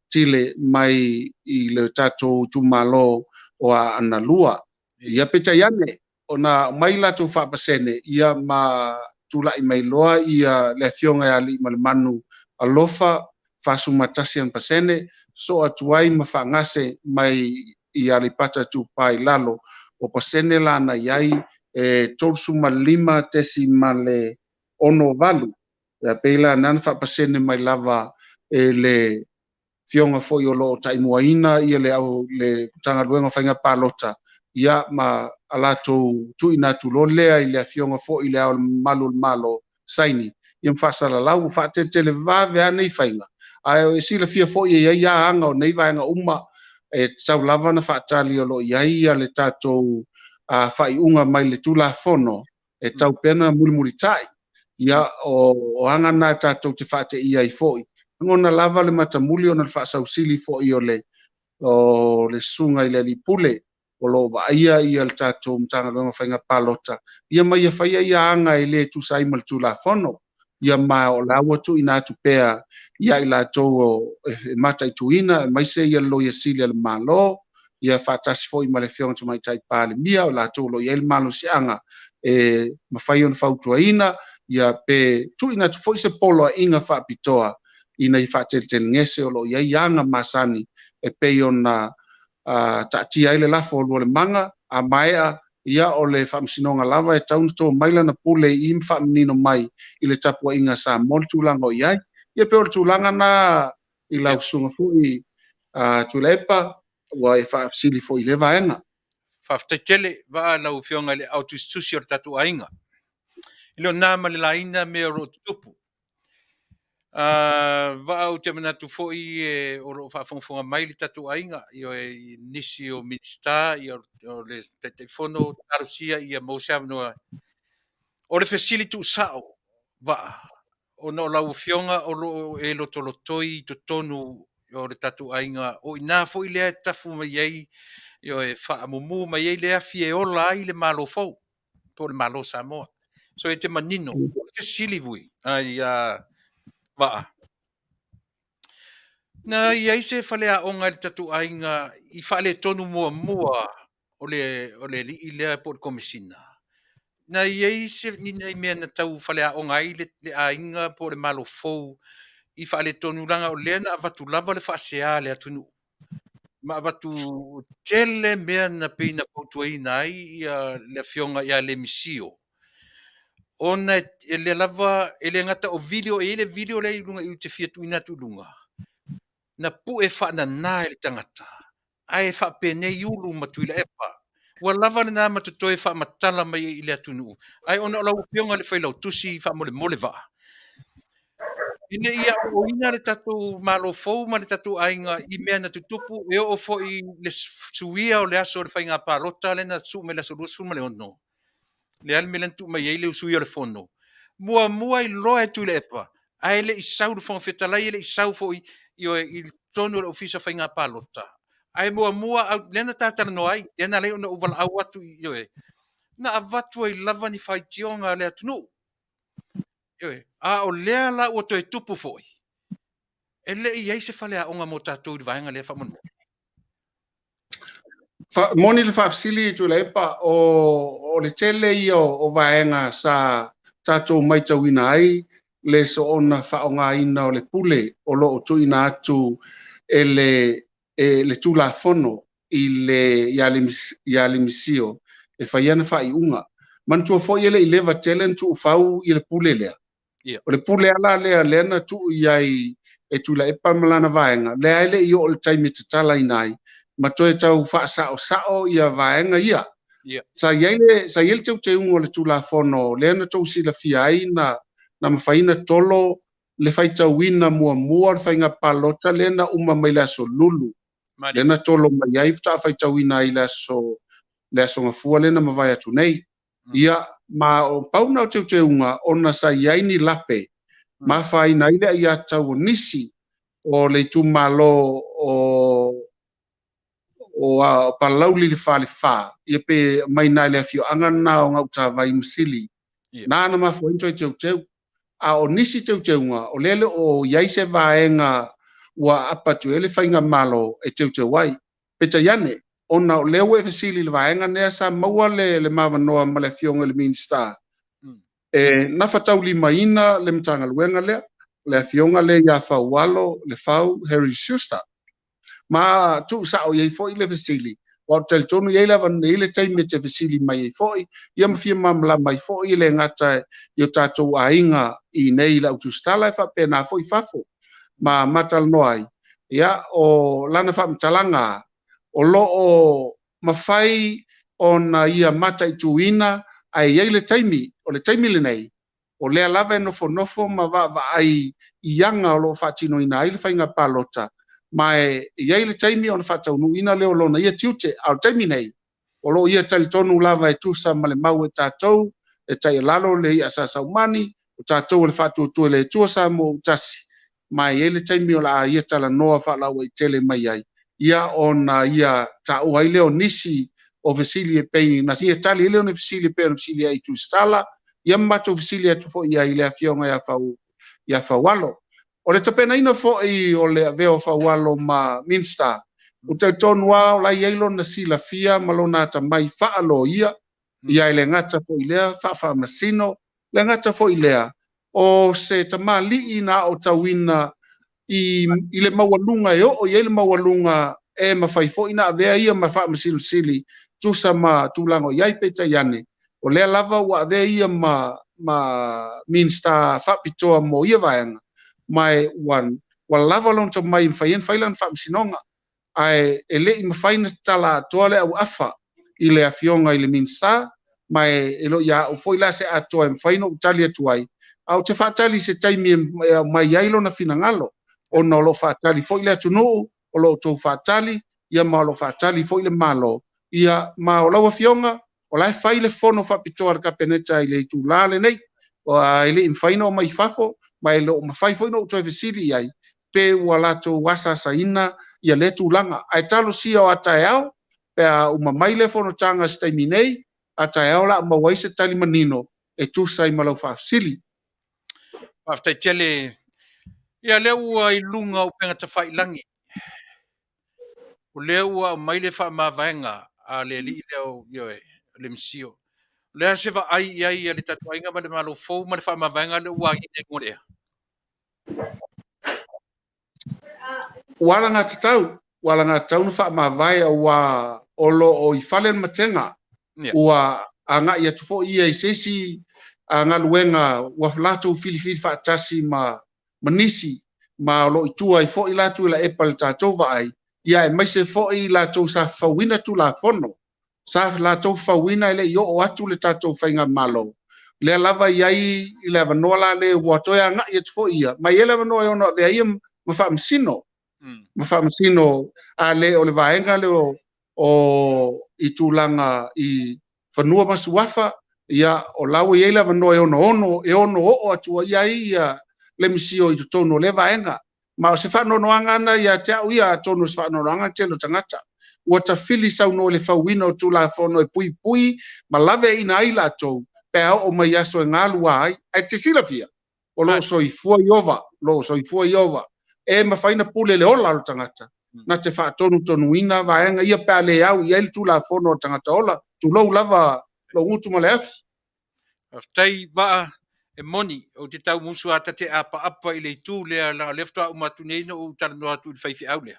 Tile mai i le tatou itumalo o Aana 2. Ia peitai ane, ona aumai latou faapasene ia ma tulai mai loa ia le afioga ia Aliimalemanu Alofa 41%, soo atu ai ma faagase mai i Aleipata Itupa i Lalo, o pasene la na i ai e 35.68. Ia pei la na faapasene mai lava e le afioga foi o lo o taimuaina ia le au le Matagaluega o Faiga Palota, ia ma a latou tuuina atu loa lea i le afioga foi i le Ao Mamalu o le Malo saini ia ma faasalalau ua faateletele vave lava nei faiga. Ae e silafia foi e i ai aga o nei vaega uma e tatau lava na faatali o lo o i ai ia le tatou faaiuga mai le Tulafono e tau pea na mulimulitai. Ia o aga na tatou te faateia ai foi. Lagona lava le matamuli ona le faasausili foi o le susuga i le alii pule o lo o vaaia ia le tatou Matagaluega o Faiga Palota, ia ma ia faia ia aga e le tusa ai ma le Tulafono. Ia ma o la ua tuuina atu pea ia i latou e mataituina, aemaise ia le Loia Sili a le Malo, ia faatasi foi ma le afioga Tamaitai Palemia, o latou o lo o i ai le malosiaga e mafai ona fautuaina, ia pe tuuina atu foi se poloaiga faapitoa ina ia faateletelegese o lo o i ai aga masani e pei ona taatia ai le lafo o Lualemaga, a maea ia o le faamasinoga lava e tau na to mai lana pule i ma faamanino mai i le tapuaiga Samoa le tulaga o i ai. Ia pei o le tulaga na i lau susuga foi Tuilaepa, ua e faafesili foi i lea vaega. Faafetai tele vaa lau afioga i le au tusitusi o le tatou aiga. I le na ma le laina mea o lo o tutupu. Vaa ou te manatu foi o lo o faafogafoga mai le tatou aiga, i nisi o Minisita, o le Taitaifono talosia ia maua se avanoa. O le fesili tuusao vaa, ona o lau afioga o lo o e lotolotoi i totonu o le tatou aiga, o ina foi lea e tafu mai ai, e faamumu mai ai le afi e ola ai le Malo fou, po o le Malo o Samoa. So e te manino, o le fesili vui, ai vaa. Na i ai se faleaoga i le tatou aiga i faaletonu muamua o le alii lea po o le Komesina. Na i ai se ni nai mea na tau faleaoga ai le aiga po o le Malo fou i faaletonu, leaga o lea na avatu lava le faasea a le atunuu. Ma avatu tele mea na pei na fautuaina ai ia le afioga ia Lemisio. Ona e le lava, e le gata o video, e i ai le video lea i luga i te fia tuuina atu i luga, na pue faanana e le tagata, ae faapenei Ulu ma Tuilaepa. Ua lava lena ma totoe faamatala mai ai i le atunuu, ae ona o lau afioga le failautusi faamolemole vaa. Ina ia aoaoina le tatou Malo fou ma le tatou aiga i mea na tutupu, e oo foi le suia o le aso o le faiga palota lea na suu mai le aso 26. Le a le mea lea na tuu mai ai le suia o le fono. Muamua iloa e Tuilaepa, ae le i sau le Fofoga Fetalai, e le i sau foi i totonu o le Ofisa o Faiga Palota. Ae muamua, lea na tatalanoa ai, lea na alai ona ou valaau atu, na avatu ai lava ni faitioga a le atunuu. A o lea la ua toe tupu foi, e le i ai se faleaoga mo tatou i le vaega lea faamolemole. Moni le faafesili Tuilaepa, o le tele ia o vaega sa tatou maitauina ai le soona faaaogaina o le pule o lo o tuuina atu e le Tulafono i le ia Lemisio e fai ana faaiuga. Manatua foi e le i leva tele na tuufau i le pule lea. O le pule ala lea lea na tuu i ai e Tuilaepa ma lana vaega, lea e le i oo le taimi e tatalaina ai, ma toe tau faasaosao ia vaega ia. Sa i ai le teuteuga o le Tulafono lea na tou silafia ai na mafai na tolo le faitauina muamua o le faiga palota lea na uma mai le aso Lulu. Lea na tolo mai ai faatoa faitauina ai le aso Gafua lea na mavae atu nei. Ia, ma o pau na o teuteuga ona sa i ai ni lape ma afaina ai le aiatatau o nisi o le itumalo o o Palauli le Falefa, ia pe mai na i le afioaga lena o Gautavai ma Sili, na na mafua ai ona toe teuteu. A o nisi teuteuga, o lea e le o i ai se vaega ua aapa atu i ai le faigamalo e teuteu ai. Peitai ane, ona o lea ua e fesili i le vaega lea sa maua le le mavanoa ma le Afioga i le Minisita, e gafataulimaina le Matagaluega lea, le Afioga lea ia Faualo Lefau Harry Schuster. Ma tuusao i ai foi le fesili, aua ou te talitonu e i ai le avanoa, e i ai le taimi e te fesili mai ai foi, ia ma fia malamalama ai foi e le gata i o tatou aiga i inei i le au tusitala e faapena foi i fafo ma ma talanoa ai. Ia, o lana faamatalaga o lo o mafai ona ia mataituina ae i ai le taimi, o le taimi lenei, o lea lava e nofonofo ma vaavaai i aga o lo o faatinoina ai le faiga palota, ma e i ai le taimi ona faataunuuina lea o lona ia tiute. A o le taimi nei, o lo o ia talitonu lava e tusa ma le mau e tatou e taialalo le i'a sa Saumani, o tatou o le faatuatua i le Atua Samoa ua tasi, ma e i ai le taimi o le a ia talanoa faalauaitele mai ai, ia ona ia taua ai lea o nisi o fesili e pei na ia tali ai lea o ni fesili e pei ona fesili ai i Tusitala, ia ma matou fesili atu foi i ai i le Afioga ia Fau, ia Faualo. O le tapenaina foi o le avea o Faualo ma Minista, ou te talitonu lava o la e i ai lona silafia ma lona atamai faaloia, ia e le gata foi i lea faafaamasino, le gata foi i lea, o se tamalii na aotauina i, i le maualuga e oo i ai le maualuga e mafai foi na avea ia ma faamasinosili tusa ma tulaga o i ai. Peitai ane, o lea lava ua avea ia ma, ma Minista faapitoa mo ia vaega, ma e ua, ua lava lona tomai e mafai ai ona fai lana faamasinoga. Ae e le i mafai ona tatala atoa le auafa i le Afioga i le Minisita, ma e le o ia au foi la se atoa e mafai ona ou tali atu ai, ae ou te faatali i se taimi e aumai ai lona finagalo, ona o lo o faatali foi le atunuu, o lo o outou faatali, ia ma o lo o faatali foi le Malo. Ia, ma o lau Afioga, o la e fai le fono faapitoa a le Kapeneta i le itula lenei, e le i mafai ona omai i fafo, ma e le o mafai foi ona ou toe fesili i ai, pe ua latou asaasaina ia lea tulaga. Ae talosia o a taeao, pe a uma mai lea fonotaga i se taimi nei, a taeao o le a maua ai se tali manino e tusa ai ma lau faafesili. Faafetai tele. Ia, lea ua i luga o upega tafailagi. O lea ua aumai le faamavaega a le alii lea o, ioe, le Misio. O le a se vaai i ai a le tatou aiga ma le Malo fou ma le faamavaega lea ua agiga i luga o le ea? Ua alagatatau, ua alagatatau ona faamavae aua o lo o i fale le matega. Ua agai atu foi ia i se isi galuega ua latou filifili faatasi ma ma nisi, ma o lo o i tua ai foi la Tuilaepa i le tatou vaai, ia aemaise foi latou sa fauina Tulafono sa latou fauina e le i oo atu le tatou faigamalo. Lea lava i ai i le avanoa la le ua toe agai atu foi ia, ma e i ai le avanoa e ono avea ia ma faamasino. Ma faamasino a le o le vaega lea o, o i tulaga i fanua ma suafa, ia o la ua i ai le avanoa e ono ono e ono oo atu ai ai ia le misio i totonu o lea vaega. Ma o se faanoanoaga ana ia te au ia, atonu o se faanoanoaga le tele o tagata ua tafili saunoa i le fauina o Tulafono e puipui ma laveaiina ai latou pe a oo mai i aso e galua ai. Ae te silafia, o lo o soifua Ieova, o lo o soifua Ieova, e mafai ona pule le ola o le tagata, na te faatonutonuina vaega ia pe a le au i ai le Tulafono a le tagata ola, tulou lava lou gutu ma le afi. Faafetai Vaa, e moni, ou te tau musu a ta te apaapa i le itu lea, leaga o lea faatoa uma atu nei ona ou talanoa atu i le faifeau lea.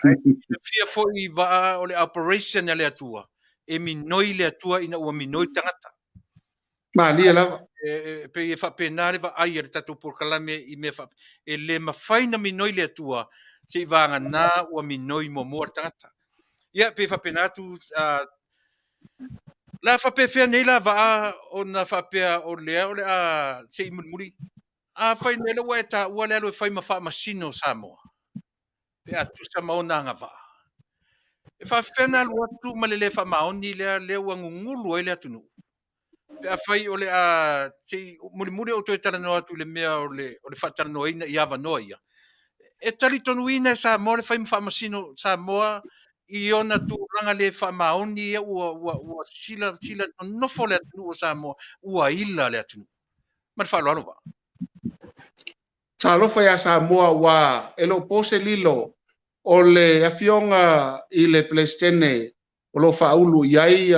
Ae silafia foi Vaa o le operation a le Atua, e minoi le Atua ina ua minoi le tagata. Malie lava. E pei e faapena le vaai a le tatou polokalame i mea faapea. E le mafai ona minoi le Atua seivagana ua minoi muamua le tagata. Ia, pei e faapena atu. La faapefea nei la Vaa ona faapea o lea o le a se i mulimuli. Afai nei lea ua e taua le alu e fai ma faamasino Samoa, pe a tusa ma ona agavaa. E faafefea ona alu atu ma le le faamaoni lea lea ua gugulu ai le atunuu. Pe afai o le a se i mulimuli ou toe talanoa atu i le mea o le o le faatalanoaina i avanoa ia, e talitonuina e Samoa le fai ma faamasino Samoa i ona tulaga le faamaoni ia ua ua ua sila sila nonofo le atunuu o Samoa, ua ila le atunuu. Ma le faaaloalo Vaa. Talofa ia Samoa aua e le o po se lilo o le Afioga i le Peresetene o lo o faaulu i ai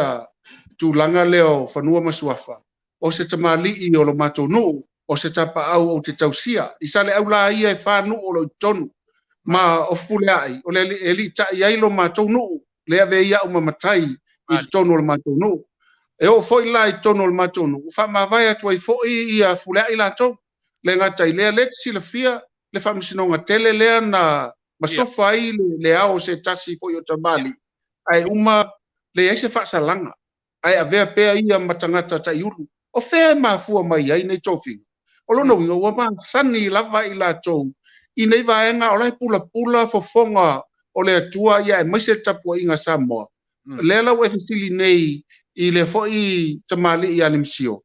tulaga lea o fanua ma suafa, o se tamalii o lo matou nuu, o se tapaau ou te tausia. I Saleaula la ia e fa nuu o lo o i totonu, ma o Fepuleai, o le e aliitai ai lo matou nuu, lea ave ai au ma matai i totonu o le matou nuu. E oo foi la i totonu o le matou nuu, ua faamavae atu ai foi ia Fepuleai latou. Le gata i lea, lea e te silafia le faamasinoga tele lea na masofa ai le ao o se tasi foi o tamalii, ae uma leai se faasalaga, ae avea pea ia ma tagata taiulu. O fea e mafua mai ai nei tofiga? O lona uiga, ua masani lava i latou i nei vaega o la e pulapula fofoga o le Atua ia aemaise le tapuaiga a Samoa. Lea la ua e fesili nei i lea foi tamalii ia Lemisio,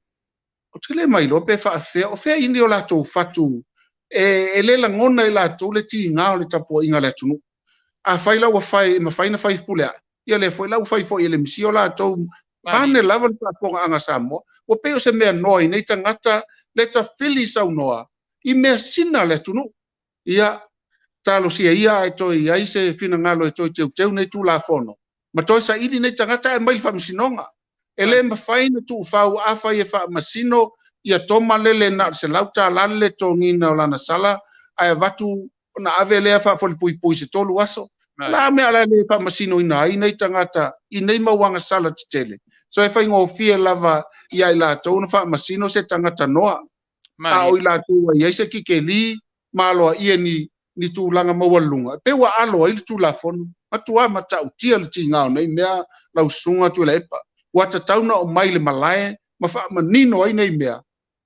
Ou te le mailoa pe faafefea, o fea ini o latou fatu e le lagona e latou le tiga o le tapuaiga a le atunuu. Afai la ua fai, e mafai ona fai Fepuleai, ia lea foi la ua fai foi e Lemisio latou, pane lava le faafofogaaga a Samoa. Ua pei o se mea noa i nei tagata le tafili saunoa i measina a le atunuu. Ia, talosia ia ae toe i ai se finagalo e toe teuteu nei Tulafono ma toe saili nei tagata ae aumai i le faamasinoga. E le mafai ona tuufau afai e faamasino ia Toma lele na o le $100 le letogiina o lana sala ae avatu ona ave lea faafolepuipui se 3 aso. O le a mea o le a le faamasinoina ai nei tagata i nei mau agasala tetele? So e faigofie lava ia i latou ona faamasino se tagata noa. A o i latou ua i ai se kikeli ma aloaia ni ni tulaga maualuluga, e pei ua alo ai le Tulafono. Matua matautia le tiga o nei mea lau Susuga Tuilaepa. Ua tatau ona aumai i le malae ma faamanino ai nei mea,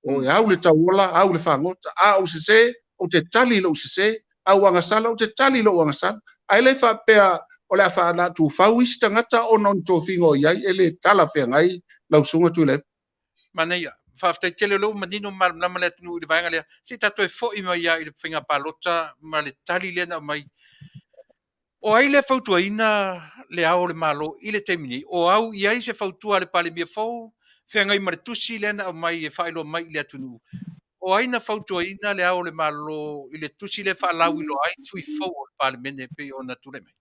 o e au le tauola, au le fagota. A ou sese, ou te tali i lou sese, a ou agasala, ou te tali i lou agasala. Ae le faapea o le a faalatuufau isi tagata ona o ni tofiga o i ai, e le talafeagai lau Susuga Tuilaepa. Manaia. Faafetai tele o lea ua manino ma malamalama le atunuu i le vaega lea. Se i tatou toe foi mai lava i le faiga palota ma le tali lea na aumai. O ai le fautuaina le Ao o le Malo i le taimi nei? O au i ai se fautua a le Palemia fou feagai ma le tusi lea na aumai e faailoa mai i le atunuu? O ai na fautuaina le Ao o le Malo i le tusi lea e faalauiloa ai sui fou o le Palemene e pei ona tulai mai?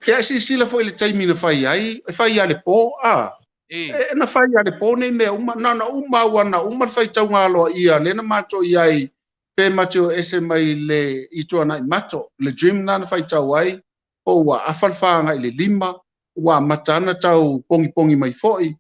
Ia, e silasila foi i le taimi na fai ai, e fai lava i le po, a. E, na fai lava i le po nei mea uma, na ona uma ua na uma le faitauga aloaia lea na matou i ai pe ma te o ese mai le i Tuanai Mato, le gym na na faitau ai, po ua afa le fa agai i le lima, ua amata ana tau pogipogi mai foi.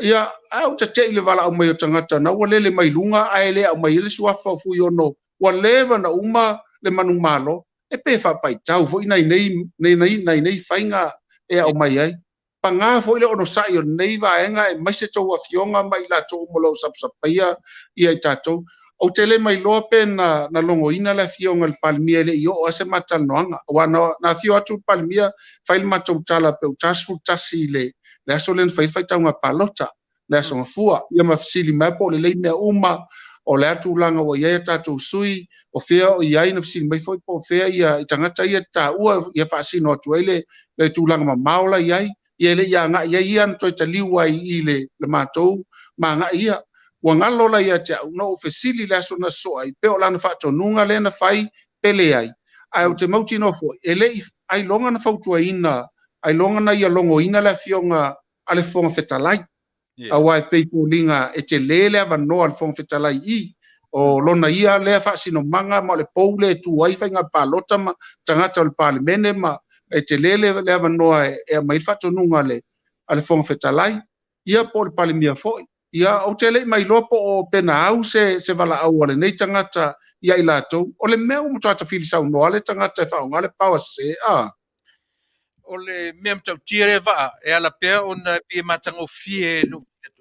Ia, ae ou te i le valaau mai o tagata na ua lele mai luga ae le aumai ai le suafa o Fuiono, ua leva ona uma le manumalo. E pe faapaitau foi nai nei, nei, nai nei faiga e aumai ai. Paga foi le onosai o lenei vaega aemaise tou afioga ma i latou uma o lo o sapasapaia ia i tatou. Ou te le mailoa pe na, na logoina le afioga i le Palemia e le i oo lava se ma talanoaga, aua na, na afio atu le Palemia fai le matou tala pe ua 41 i le, le aso lea na fai ai le faitauga palota, le aso Gafua, ia ma fesili mai po o lelei mea uma, o le a tulaga ua i ai a tatou sui, o fea o i ai, na fesili mai foi po o fea ia i tagata ia taua ia faasino atu ai le, le tulaga mamao la i ai, ia e le i agai ai ia na toe taliu ai i le, le matou ma agai ia. Ua galo la ia te au, na ou fesili le aso na sosoo ai, pe o lana faatonuga lea na fai pe leai. Ae ou te mautinoa foi, e le i ailoga na fautuaina, ailoga na ia logoina le afioga a le Fofoga Fetalai. Aua e pei foliga e tele le avanoa a le Fofoga Fetalai i o lona ia lea faasinomaga ma o le pou lea e tu ai faiga palota ma tagata o le Palemene ma e tele le, le avanoa e, e aumai le faatonuga a le, a le Fofoga Fetalai, ia po o le Palemia foi. Ia, ou te le i mailoa po o pe na au se, se valaau a lenei tagata ia i latou. O le mea ua matua tafili saunoa le tagata e faaaoga le power sese, a. O le mea matautia lea vaa e ala pea ona e pei e matagofie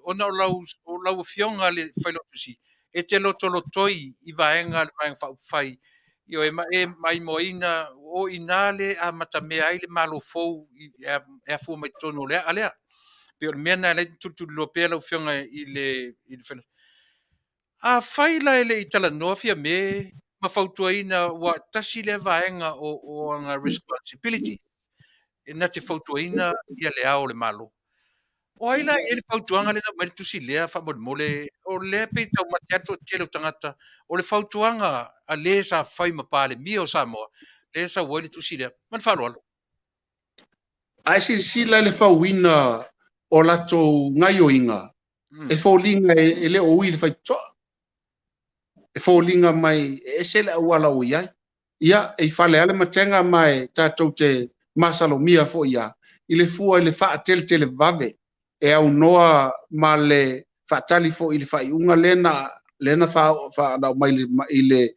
ona o lau, o lau afioga le Failautusi e te lotolotoi i vaega a le Vaega Faaupufai, ioe, ma e maimoaina o i ina le amatamea ai le Malo fou e afua mai totonu o le aa lea. Pei o le mea lena e ala ai ona tulituliloa pea lau Afioga i le i le Afai la e le i talanoa Fiame ma fautuaina ua tasi lea vaega o o ana responsibility e na te fautuaina ia le Ao o le Malo. O ai la e i ai le fautuaga lea na aumai le tusi lea faamolemole? O lea e pei e taumate lava le toatele o tagata o le fautuaga a le sa fai ma Palemia o Samoa lea e sau ai le tusi lea. Ma le faaaloalo. A e silasila i le fauina o latou gaioiga, e foliga e le o ui i le faitotoa. E foliga mai e ese le auala ua i ai. Ia, e i fale lava le matega ma e tatou te masalomia foi ia i le fua i le faateletele vave e aunoa ma le faatali foi i le faaiuga lea na lea na aumai i le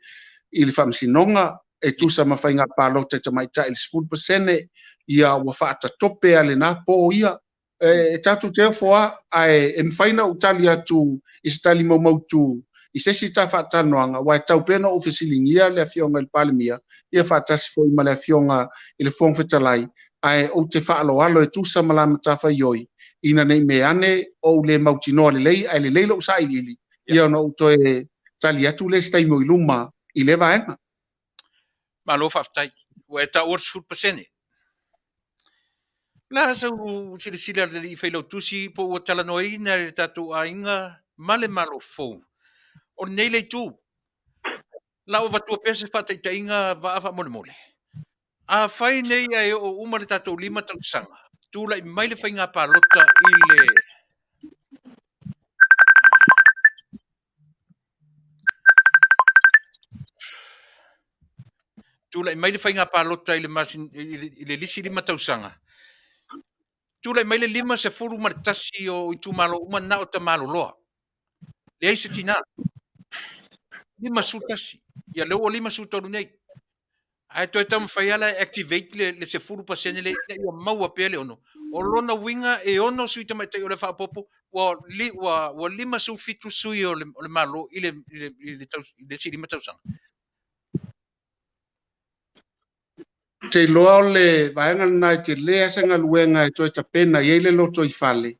i le Faamasinoga e tusa ma faiga palota i tamaitai i le 10%, ia ua faatatope a lena po ia. E tatou te ofo lava, ae e mafai ona ou tali atu i se tali maumautu i se isi ta faatalanoaga, aua e tatau pea ona ou fesiligia le Afioga i le Palemia, ia faatasi foi ma le Afioga i le Fofoga Fetalai, ae ou te faaaloalo e tusa ma la matafaioi, ina ne i mea ane ou le mautinoa lelei, ae lelei lou sailiili, ia ona ou toe tali atu lea i se taimi o i luma i lea vaega. Malo faafetai. Ua e taua le 10%. O le a sau silasila i le alii failautusi po ua talanoaina e le tatou aiga ma le Malo fou o lenei le itu. La ua avatua pea se faataitaiga vaa faamolemole. Afai nei ae oo uma le tatou 5 tausaga, tulai mai le faiga palota i le Tulai mai le faiga palota i le masin, i le lisi 5 tausaga. Tulai mai le 51 o itumalo uma na o tamaloloa. Leai se tina. 51. Ia lea ua 53 nei. Ae toe taumafai lava la e activate le 10% lea ina ia maua pea le 6. O lona uiga e 6 sui tamaitai o le faaopoopo ua 57 sui o le Malo i le isi 5 tausaga. Ou te iloa o le vaega lena e tele lava se galuega e toe tapena i ai le lotoifale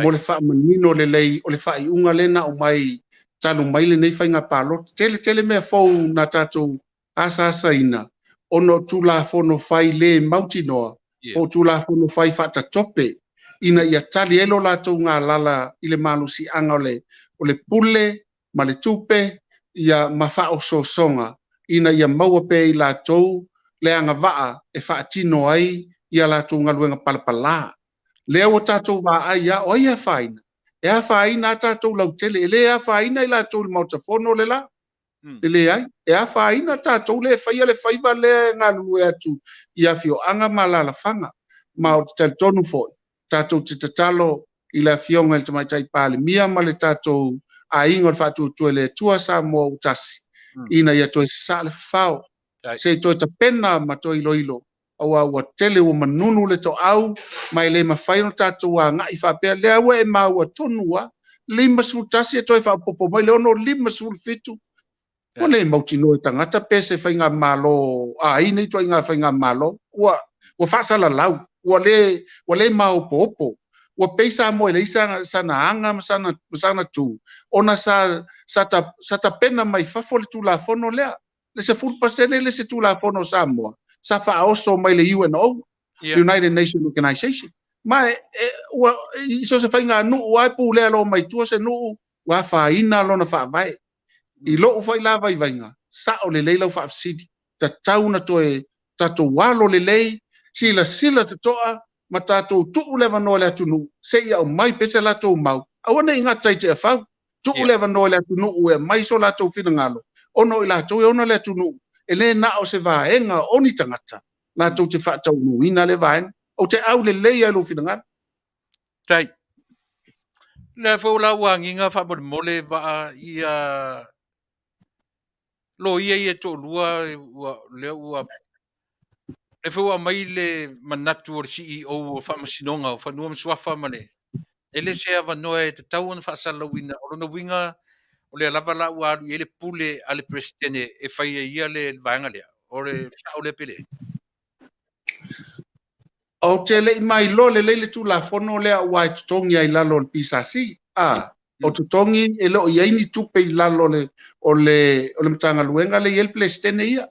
mo le faamanino lelei o le faaiuga lea na aumai talu mai lenei faiga palota. Tele tele mea fou na tatou asaasaina ona o Tulafono fai le mautinoa po o Tulafono fai faatatope ina ia tali ai lo latou galala i le malosiaga o le pule ma le tupe, ia, ma faaosoosoga ina ia maua pea e i latou le agavaa e faatino ai ia latou galuega palapala. Lea ua tatou vaai lava, o ai e afaina? E afaina lava tatou lautele, e le afaina i latou i le Maota Fono le la. E leai, e afaina tatou lea e faia le faiva lea e galulue atu i afioaga ma alaalafaga. Ma ou te talitonu foi, tatou te tatalo i le Afioga i le Tamaitai Palemia ma le tatou aiga o le Faatuatua i le Atua Samoa ua Tasi, ina ia toe sasaa le fafao, se i toe tapena ma toe iloilo, aua ua tele ua manunu le toau ma e le mafai ona tatou agai faapea, lea ua e maua tonu lava, 51 e toe faaopoopo mai le 6, 57, Ua le mautinoa e tagata pe se faigamalo a ai nei ituaiga faigamalo. Ua ua faasalalau, ua le ua le maopoopo. Ua pei Samoa e leai sana sana aga ma sana ma sana tu ona sa sa ta, sa tapena mai fafo le Tulafono lea. Le 10% le isi Tulafono o Samoa sa faaoso mai le UNO, United Nations Organization. Ma e, e, ua i so se faiganuu lava e pulea loa mai tua se nuu ua afaina lona faavae. I lou foi la vaivaiga, sao lelei lau faafesili, tatau ona toe tatou alo lelei, silasila totoa ma tatou tuu le avanoa i le atunuu se i aumai pea se latou mau, aua ne i gata i Tiafau, tuu le avanoa i le atunuu e aumai so latou finagalo, ona o i latou e ona le atunuu, e le na o se vaega o ni tagata latou te faataunuuina lea vaega. Ou te au lelei lava i lou finagalo. Tai. Lea foi la ua agiga faamolemole vaa ia loia ia e toalua ua lea ua lea foi ua aumai le manatu o le CEO o Faamasinoga o Fanua ma Suafa ma le e le se avanoa e tatau ona faasalalauina. O lona uiga o lea lava la ua alu i ai le pule a le Peresetene e fai ai ia le vaega lea. O le sao lea pe leai? Ou te le i mailoa lelei le Tulafono lea aua e totogi ai i lalo o le PSC. A, o totogi e le o i ai ni tupe i lalo o le, o le, o le Matagaluega lea e i ai le Peresetene ia.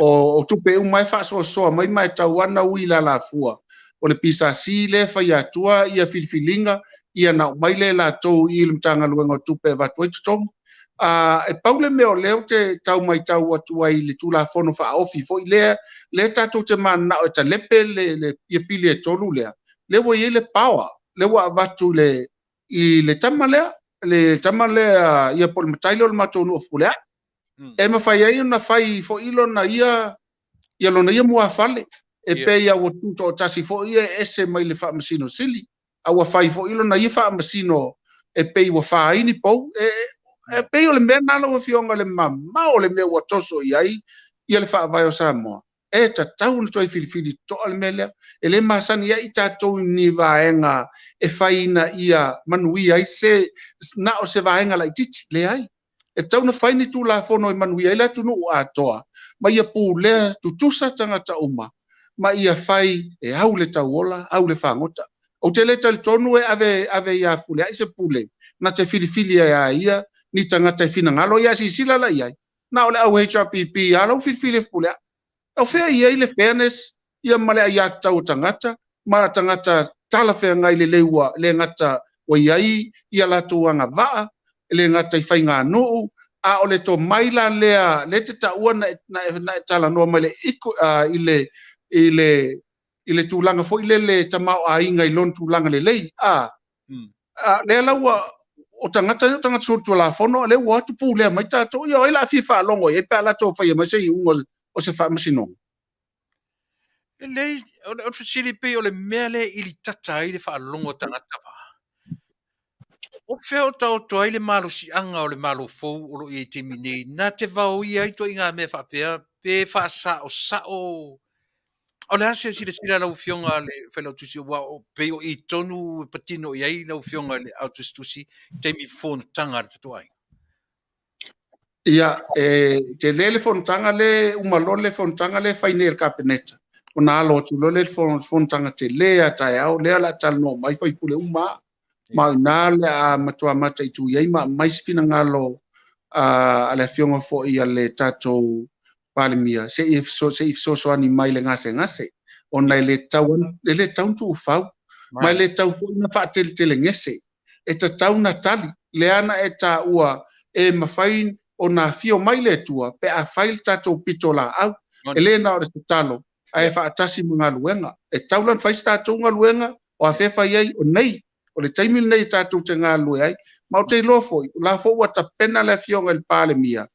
O, o tupe uma e faasoasoa mai ma e tau ana ui i le alafua. O le PSC lea e fai atua ia filifiliga, ia na aumai lea e latou i le Matagaluega o Tupe e avatu ai totogi. A, e pau le mea o lea ou te tau matau atu ai i le Tulafono Faaofi foi lea, lea tatou te mananao e talepe le, le, ia pili e tolu lea, lea ua i ai le power, lea ua avatu i le, i le tama lea, le tama lea, ia po o le matai lea o le matou nuu o Fepuleai. E mafai ai ona fai foi lona ia, ia lona ia muafale, e pei a ua tutoatasi foi ia e ese mai le Faamasino Sili, a ua fai foi lona ia faamasino e pei ua fa ai ni pou. E, e pei o le mea lena lau Afioga le mamao o le mea ua toso i ai ia le Faavae o Samoa. E tatau ona toe filifili totoa le mea lea. E le masani ai tatou i ni vaega e fai ina ia manuia ai se na o se vaega laitiiti. Leai. E tatau ona fai ni Tulafono e manuia ai le atunuu atoa, ma ia pulea tutusa tagata uma, ma ia fai e au le tauola, au le fagota. Ou te le talitonu e ave ave ia Fepuleai se pule na te filifili ai a ia ni tagata e finagalo ia silasila la i ai. Na o le au HRPP a la ua filifili e Fepuleai. O fea i ai le fairness ia ma le aiatatau o tagata ma tagata talafeagai lelei ua le gata ua i ai ia latou agavaa, e le gata i faiganuu, a o le tomai la lea lea te taua na na na e talanoa mai le i le i le i le tulaga foi lele tamaoaiga i lona tulaga lelei a a lea la ua o tagata o tagata solitulafono a lea ua atu pulea mai tatou ia o ai la fia faalogo i ai pe a latou faia mai se iuga o se faamasinoga. E leai, o le fesili pei o le mea lea e ilitata ai le faalogo a tagata va. O fea o taoto ai le malosiaga o le Malo fou o lo o i ai i taimi nei na te vaoia ai ituaiga mea faapea pe faasaosao? O le a se silasila a lau Afioga le Failautusi aua o pei o i tonu e patino i ai lau Afioga i le Ao Tusitusi i taimi fonotaga a le tatou aiga? Ia, e tele le fonotaga le uma loa le fonotaga le fai nei e le Kapeneta, ona alo atu loa lea i le fonotaga tele a taeao lea o le a talanoa mai sui usufono uma lava. Ma o i ina le a matua mataitu i ai ma aumai se finagalo a le Afioga foi a le tatou Palemia se i fesoasoani mai i le gasegase, ona e le tatau e le tatau ona tuufau, ma e le tatau foi ona faateletelegese. E tatau ona tali, lea na e taua e mafai ona afio mai le Atua pe a fai le tatou pitolaau. E le na o le tatalo, ae faatasi ma galuega. E tatau la ona fai se tatou galuega, o afea e fai ai? O nei, o le taimi lenei e tatou te galulue ai. Ma ou te iloa foi, o la foi ua tapena le Afioga i le Palemia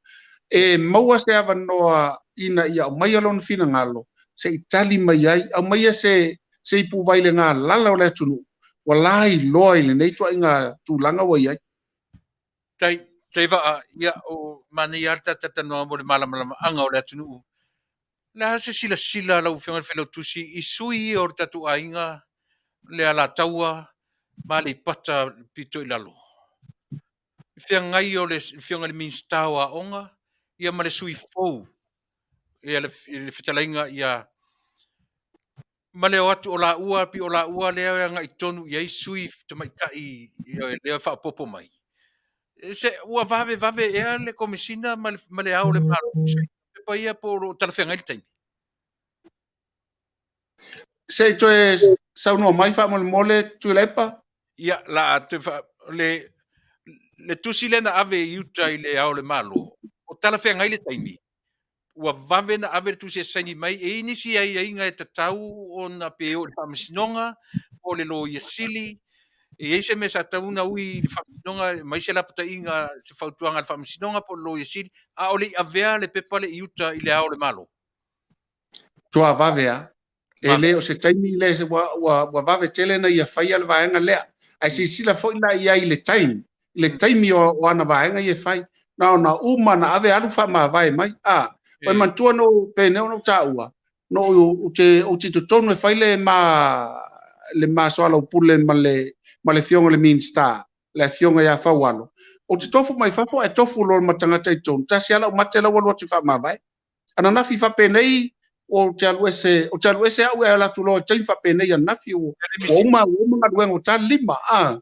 e maua se avanoa ina ia aumaia lona finagalo se i tali mai ai, aumaia se se ipuvai le galala o le atunuu ua lailoa i lenei ituaiga tulaga ua i ai. Tai, tai vaa, ia, o manaia lava le ta talatalanoaga mo le malamalamaaga o le atunuu. O le a se silasila a lau Afioga i le Failautusi i sui ia o le tatou aiga, le Alataua ma Aleipata pito i lalo? I feagai o le Afioga i le Minisita o Aoga ia ma le sui fou ia le, le fetalaiga ia ma le o atu o laua pei o laua lea e agai tonu i ai sui tamaitai lea e faaopoopo mai. Se ua vavevave ea le Komesina ma le, ma le Ao o le Malo i pepa ia po o lo o talafeagai le taimi? Se i toe saunoa mai faamolemole Tuilaepa. Ia, la a toe fa, le, le tusi lea na ave i uta i le Ao o le Malo, o talafeagai le taimi? Ua vave na ave le tusi e saini mai, e i ai nisi aiaiga e tatau ona pe o i le Faamasinoga po o le Loia Sili, e i ai se mea sa tatau ona ui i le Faamasinoga, aumai se lapataiga, se fautuaga a le Faamasinoga po o le Loia Sili, a o le i avea le pepa lea i uta i le Ao o le Malo? Matua vave lava. E le o se taimi le ua, ua, ua vave tele na ia faia le vaega lea. Ae silasila foi la i ai i le taimi, i le taimi o, o ana vaega ia e fai. Na ona uma na ave alu faamavae mai. A, ua manatua no pei ona ou taua, no ou te, ou te totonu e fai le ma, le ma soalaupule ma le, ma le afioga i le Minisita, le afioga ia Faualo. Ou te tofu mai fafo ae tofu loa ma tagata i totonu. Tasi lava lau mate la ua alu atu e faamavae. Ananafi faapenei Ou te alu ese, ou te alu ese au e ala atu loa i taimi faapenei ananafi, ua uma, ua uma galuega ua ta le 5, a.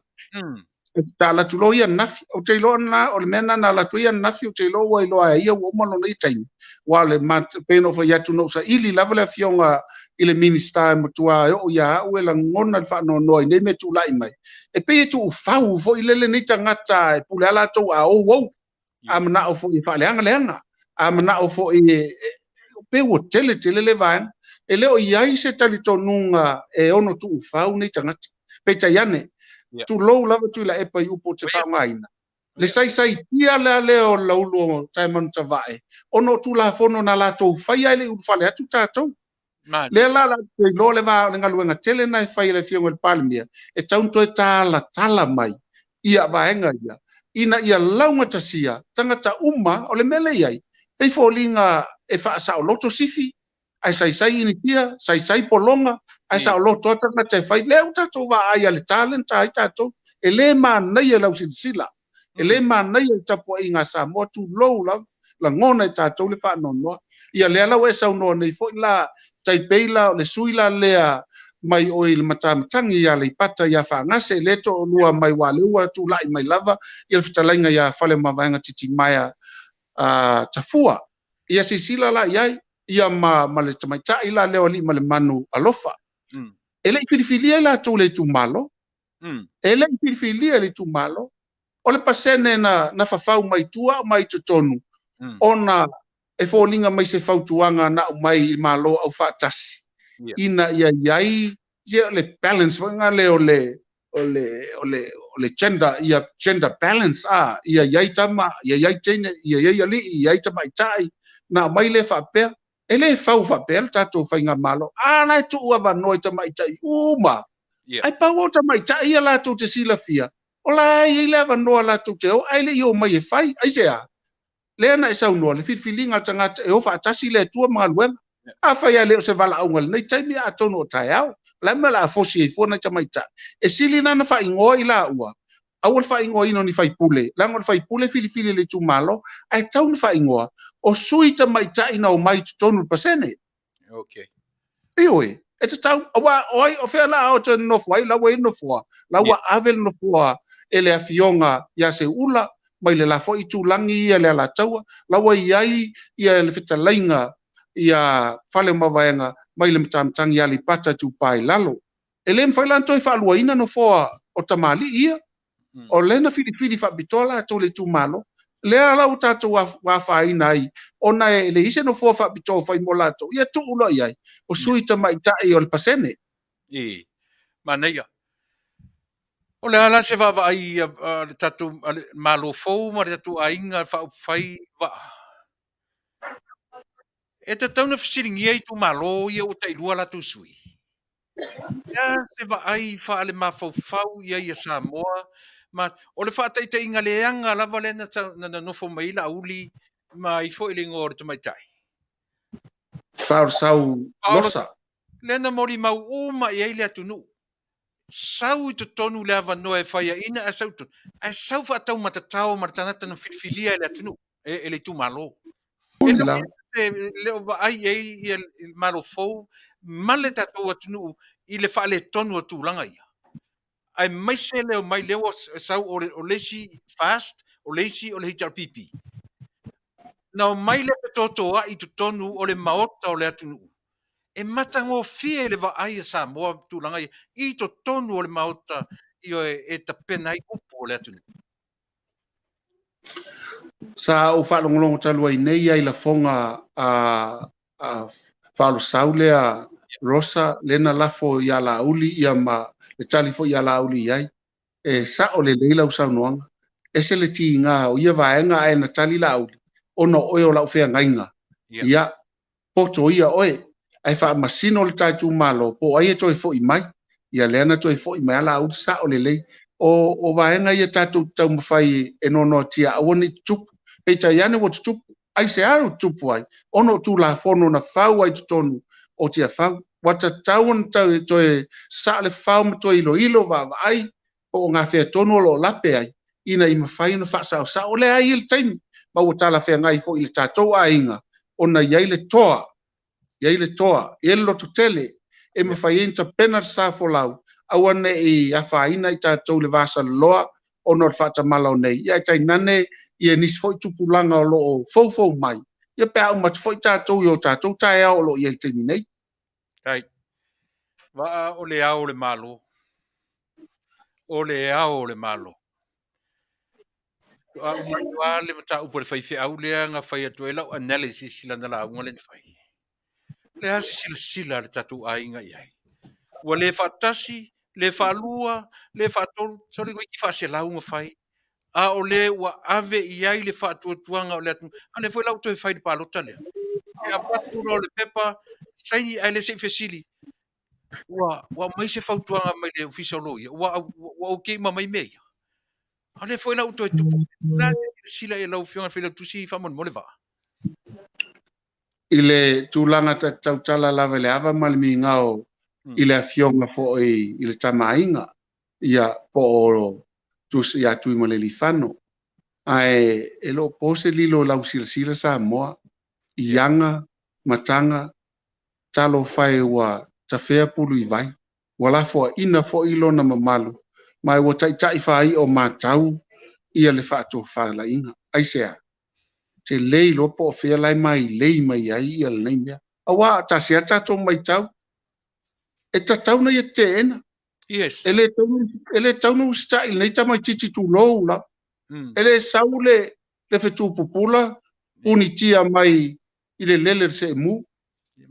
E ta ala atu loa ia ananafi. Ou te iloa na, o le mea lena na ala atu ai ananafi, ou te iloa ua iloa e ia ua uma lona ia taimi. Aua o le pei ona ou fai atu, na ou saili lava le afioga i le Minisita e matua e oo ia au e lagona le faanoanoa i nei mea e tulai mai. E pei e tuufau foi lele nei tagata e pule lava latou a ou ou. A manao foi e faaleagaleaga, a manao foi e pei ua tele tele le vaega. E le o i ai se talitonuga e ono tuufau nei tagata. Peitai ane, tulou lava Tuilaepa i upu ou te faaaogaina, le saisaitia lea lea o le laulu o Taemanutavae, ona o Tulafono na latou faia e le i ulufale atu tatou. Lea la la te iloa le va o le galuega tele na e fai e le afioga i le Palemia, e tatau ona toe talatala mai ia vaega ia, ina ia laugatasia tagata uma. O le mea lea e i ai, pei foliga e faasaoloto sifi, ae saisai initia, saisai pologa, ae saoloto lava tagata e fai. Lea ua tatou vaai a le ta lea na ta ai tatou, e le manaia i lau silasila, e le manaia i le tapuaiga a Samoa, tulou lava, lagona e tatou le faanoanoa. Ia lea la ua e saunoa nei foi la, tai pei la o le sui la lea mai oi le matamatagi ia Aleipata ia Faagase, lea toalua mai aua lea ua tulai mai lava ia le fetalaiga ia Faleomavaega Titimaea Tafua. Ia silasila la i ai, ia ma le tamaitai la lea o Aliimalemanu Alofa. E le i filifilia i latou le itumalo. E le i filifilia le itumalo. O le pasene na fafau mai tua mai totonu, ona e foliga mai se fautuaga na aumai i Malo Aufaatasi, ina ia i ai le balance foi lena lea o le gender, ia gender balance, a ia i ai tama, ia i ai teine, ia i ai alii, ia i ai tamaitai, na aumai lea faapea. E le fau faapea le tatou faigamalo. A la e tuu avanoa i tamaitai uma. Ai pau o tamaitai ia latou te silafia, o la e i ai le avanoa latou te o, ae le i o mai e fai. Aisea? Lea na e saunoa, le filifiliga a le tagata e o faatasi le Atua ma galuega. Afai lava le o se valaauga i lenei taimi, atonu o taeao. O le a le mea o le a fosi ai fua nai tamaitai? E sili la ona faaigoa i laua, aua le faaigoaina o ni faipule, leaga o le faipule e filifili e le itumalo, ae tau na faaigoa o sui tamaitai na omai i totonu i le pasene. Ioe, e tatau, aua o ai, o fea la a o toe nonofo ai, la ua i ai le nofoa, la ua ave le nofoa e le afioga ia Seuula, mai le la foi itulagi ia le Alataua, la ua i ai ia le fetalaiga ia Faleomavaega mai le matamatagi ia Aleipata Itupa i lalo. E le mafai la ona toe faaluaina nofoa o tamalii ia. O lea na filifili faapitoa latou le itumalo. Lea la ua tatou afaina ai, ona e leai se nofoa faapitoa o fai mo latou. Ia tuu loa i ai, o sui tamaitai o le pasene. E, manaia. O le a la se vaavaai a le tatou Malo fou ma le tatou aiga faaupufai vaa? E tatau ona fesiligia itumalo ia ua tailua latou sui. E a se vaai faalemafaufau i ai a Samoa ma o le faataitaiga leaga lava lea na nonofo mai ai Laauli ma ai foi le igoa o le tamaitai. Faaolosau Losa. Lea na molimau uma i ai le atunuu. Sau i totonu le avanoa e faiaina ae sau i totonu, ae sau faataumatatao ma le tagata na filifilia e le atunuu, e le itumalo. E le o vaai i ai ia le Malo fou ma le tatou atunuu i le faaletonu o tulaga ia. Aemaise le omai lea ua sau o le isi FAST, o le isi o le HRPP. Na omai le fetotoai i totonu o le maota o le atunuu. E matagofie le vaai a Samoa tulaga ia i totonu o le maota e tapena ai upu o le atunuu. Sa ou faalogologo talu ai nei ai lafoga a Faaolosau lea Rosa lea na lafo ia Laauli ia ma le tali foi ia Laauli i ai. E sao lelei lau saunoaga. Ese le tiga o ia vaega ae na tali Laauli ona o oe o lau feagaiga. Ia poto ia oe, ae faamasino le ta itumalo po o ai e toe foi mai. Ia lea na toe foi mai a Laauli, sao lelei. O vaega ia tatou te taumafai e noanoatia aua ne i tutupu. Peitai ane ua tutupu, aisea ua tutupu ai? Ona o Tulafono na fau ai totonu o Tiafau. Ua tatau ona toe sasaa le fao ma toe iloilo vaavaai po o gafea tonu o lo o lape ai, ina ia mafai ona faasaosao. O lea e i ai le taimi, ma ua talafeagai foi i le tatou aiga, ona i ai le toa I ai le toa, i ai le lototele e mafai ai ona tapena le sa folau, aua ne i afaina i tatou i le va saloloa ona o le faatamala o nei, ia ae tainane ia nisi foi tupulaga o lo o foufou mai, ia pe a uma atu foi tatou i o tatou taeao o lo o i ai i le taimi nei. Tai. Vaa o le ao o le Malo. O le ao o le Malo. A uma atu lava le mataupu a le faifeau lea na fai atu ai lau analysis i lana lauga lea na fai. O le a se silasila a le tatou aiga i ai? Ua le faatasi, le faalua, le faatolu, sorry, toeitiiti faaselau na fai, a o le ua ave i ai le faatuatuaga o le atunuu. A o lea foi la ua toe fai i le palota lea. E avatu loa le pepa, saini ae le se i fesili, ua aumai se fautuaga mai le Ofisa o Loia, ua okay uma mai mea ia. A o lea foi la ua toe tupu. O le a se silasila i lau Afioga i le Failautusi faamolemole Vaa? I le tulaga ta te tautala lava i le ava ma le migao i le Afioga foi i le Tama a Aiga, ia, po o Tusi ia Tuimalealiifano. Ae e le o po se lilo i lau silasila Samoa i aga ma taga, talofa e ua tafea pulu i vai, ua lafoaina foi lona mamalu, ma ua taitai faai'o matau ia le faatofalaiga. Aisea? Te le iloa po o fea la e mailei mai ai ia lenei mea. Aua tasi lava le tatou matau, e tatau ona ia teena. Yes. E le tatau ona usitai i lenei tamaitiiti tulou la. E le sau le fetu pupula, punitia mai i le lele o le seemu.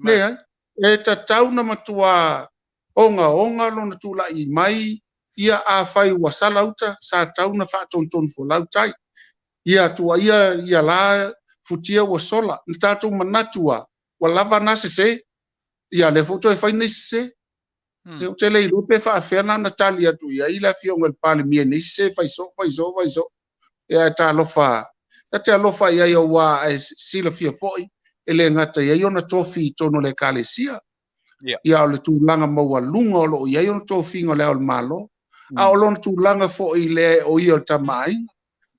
Leai. E tatau ona matua ogaoga lona tulai mai, ia afai ua sala uta, sa tatau ona faatonutonu folau tai. Ia tuuaia ia la futia ua sola. Na tatou manatu lava, ua lava na sese. Ia lea foi ua toe fai nei sese. Ou te le iloa pe faafefea na ona tali atu i ai le Afioga i le Palemia i nei sese fai soo, fai soo, fai soo. Ia ae talofa, ta te alofa i ai aua e silafia foi e le gata i ai ona tofi i totonu o le Ekalesia. Ia o le tulaga maualuga o lo o i ai ona tofiga o le Ao o le Malo, a o lona tulaga foi lea o ia o le Tama a Aiga.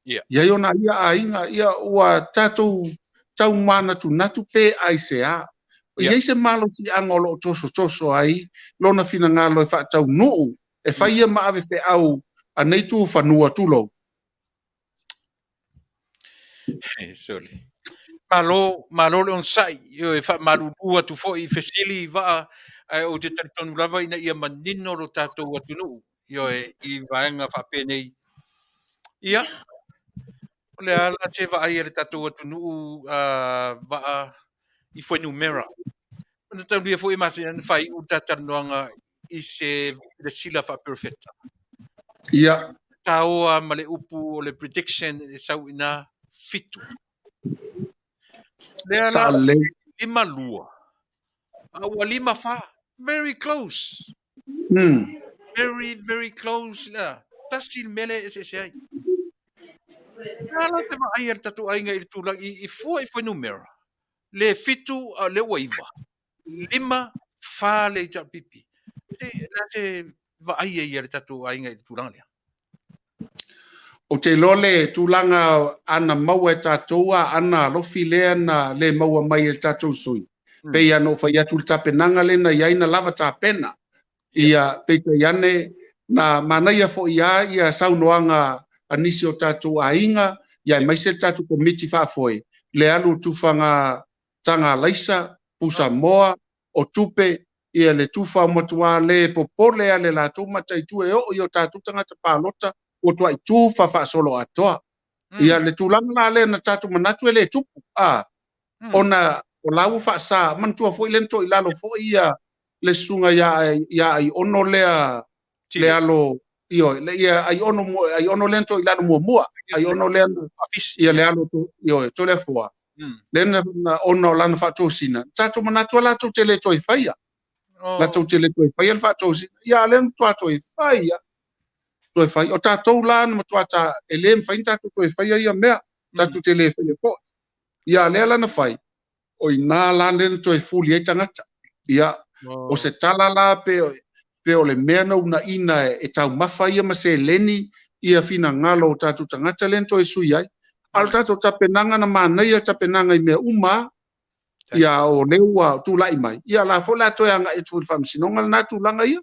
I ai ona ia aiga, ia ua tatou tau manatunatu pe aisea. E i ai se malosiaga o lo o tosotoso ai lona finagalo e faataunuu, e fai ia ma ave feau a nei tu fanua, tulou. Sorry. Malo, malo le onosai, e faamalulu atu foi i fesili i vaa, ae ou te talitonu lava ina ia manino lo tatou atunuu, ioe, i vaega faapenei. Ia, o le a la se vaai a le tatou atunuu vaa i fuainumera. Ona taulia foi e masina ona faaiu le ta talanoaga i se silasila faaperofeta. Ia. Taoa ma le upu o le prediction e sau i ina 7. Lea la, 5 2. A ua 5 4. Very close. Very, very close lea. Tasi le mea lea e eseese ai. Lea la te vaai a le tatou aiga i le tulaga i fua i fuainumera. Le 7 a o lea ua 9. 5 4 le HRPP. Se, la se vaai ai a le tatou aiga i le tulaga lea. Ou te iloa le tulaga ana maua e tatou a ana alofi lea na le maua mai e le tatou sui. Pei ona ou fai atu i le tapenaga lea na i ai na lava tapena. Ia, peitai ane, na manaia foi lava ia saunoaga a nisi o tatou aiga, ia aemaise le tatou komiti faafoe, le alu o tufaga taga alaisa, pusa moa, o tupe, ia le tufa matua le popole a le latou mataitu e oo i o tatou tagata palota ua tuai tufa faasoloatoa. Ia le tulaga la lea na tatou manatu e le tupu, a ona o la ua faasa, manatua foi lea na toilalo foi ia le susuga ia Aiono lea le alo, ioe, le ia Aiono, Aiono lea na toilalo muamua, Aiono lea ia le alo, ioe, Toleafoa. Lea na ona o lana faatosina, tatou manatu latou te le toe faia. Latou te le toe faia le faatosina. Ia lea na matua toe faia. Toe fai. O tatou la na matua ta, e le mafai ona tatou toe faia ia mea. Tatou te le faia foi. Ia lea la na fai, o ina la lea na toe fuli ai tagata. Ia, o se tala la pe o le mea na unaina e taumafa ia ma seleni ia finagalo o tatou tagata lea na toe sui ai. A o le tatou tapenaga na manaia tapenaga i mea uma. Ia o lea ua tulai mai, ia la foi la toe agai atu i le faamasinoga lena tulaga ia.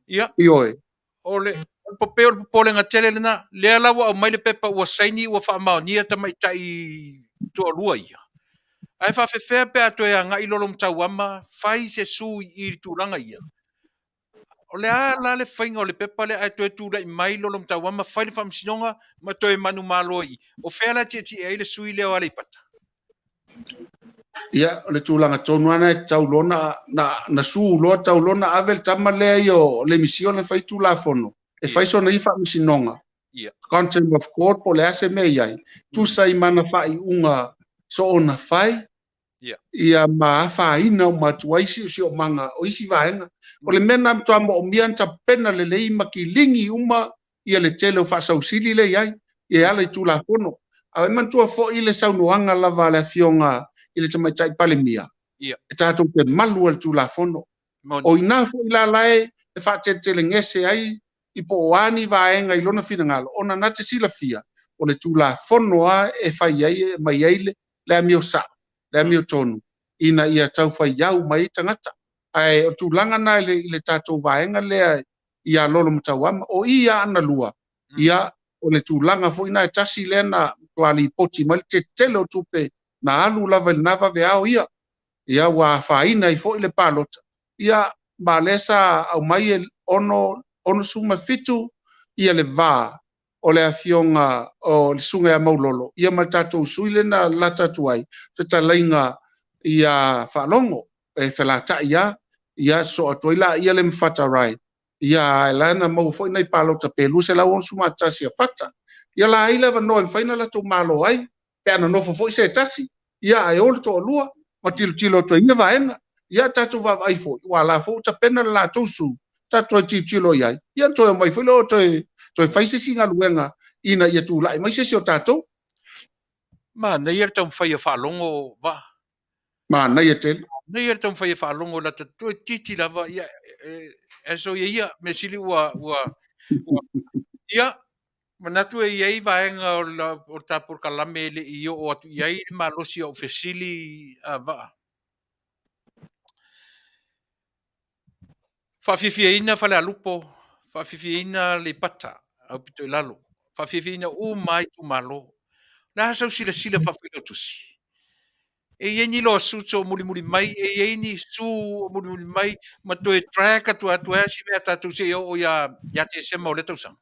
Ia. Ioe. O le o le popolega tele lena, lea la ua aumai le pepa ua saini ua faamaonia tamaitai toalua ia. Ae faafefea pe a toe agai Lolomatauama fai se sui i le tulaga ia. O le a la le faiga o le pepa lea ae toe tulai mai Lolomatauama fai le faamasinoga ma toe manumalo i. O fea la tietie ai le sui lea o Aleipata? Ia, o le tulaga tonu lava e tatau loa na sue loa, tau loa na ave le tama lea ia o le misio na fai tulafono, e fai sona ia faamasinoga. Contempt of court po o le a se mea i ai, tusa i mana faaiuga soona fai, ia ma afaina uma atu ai siosiomaga o isi vaega. O le mea na matua moomia na tapena lelei ma kiligi uma ia le tele o faasausili lea i ai, e ala i Tulafono. Ae manatua foi le saunoaga lava a le Afioga i le Tamaitai Palemia, e tatou te malu ai le Tulafono. O ina foi la la e faateletelegese ai i po o a ni vaega i lona finagalo, ona na te silafia, o le Tulafono lava e fai ai, e aumai ai le amio sao, le amio tonu, ina ia taufai au mai ai tagata. Ae o tulaga na i le tatou vaega lea ia Lolomatauama, o i Aana Lua, ia o le tulaga foi na e tasi lea na matua lipoti mai le tetele o tupe na alu lava i lena vaveao ia, ia ua afaina ai foi le palota, ia ma lea sa aumai e 67 ia le va o le afioga o le susuga ia Maulolo, ia ma le tatou sui lea na lata atu ai, fetalaiga ia Faalogo, e felatai lava, ia sosoo atu ai la ia le Mafata Rai, ia ae la na maua foi nai palota pe 261 a Fata. Ia la ai le avanoa e mafai ona latou malo ai, pe a nonofo foi se tasi, ia ae o le toalua, ma tilotilo atu ai ia vaega. Ia tatou vaavaai foi, ua la foi ua tapena le latou su, tatou toe tilotilo i ai, ia toe omai foi lea toe fai se isi galuega ina ia tulai mai se isi o tatou. Manaia le taumafai e faalogo va. Manaia tele. Manaia le taumafai e faalogo lata toe titi lava, ia e so ia ia, mea sili ua ia manatu e i ai vaega o le ta polokalame e le i oo atu i ai le malosi o au fesili a vaa. Faafiafiaina Falealupo, faafiafiaina Aleipata, au pito i lalo, faafiafiaina uma ai itumalo. O le a sau silasila faa-Failautusi? E i ai ni lawsuits o mulimuli mai, e i ai ni sue o mulimuli mai, ma toe drag atu ai si mea tatou seia oo ia Tesema o lea tausaga.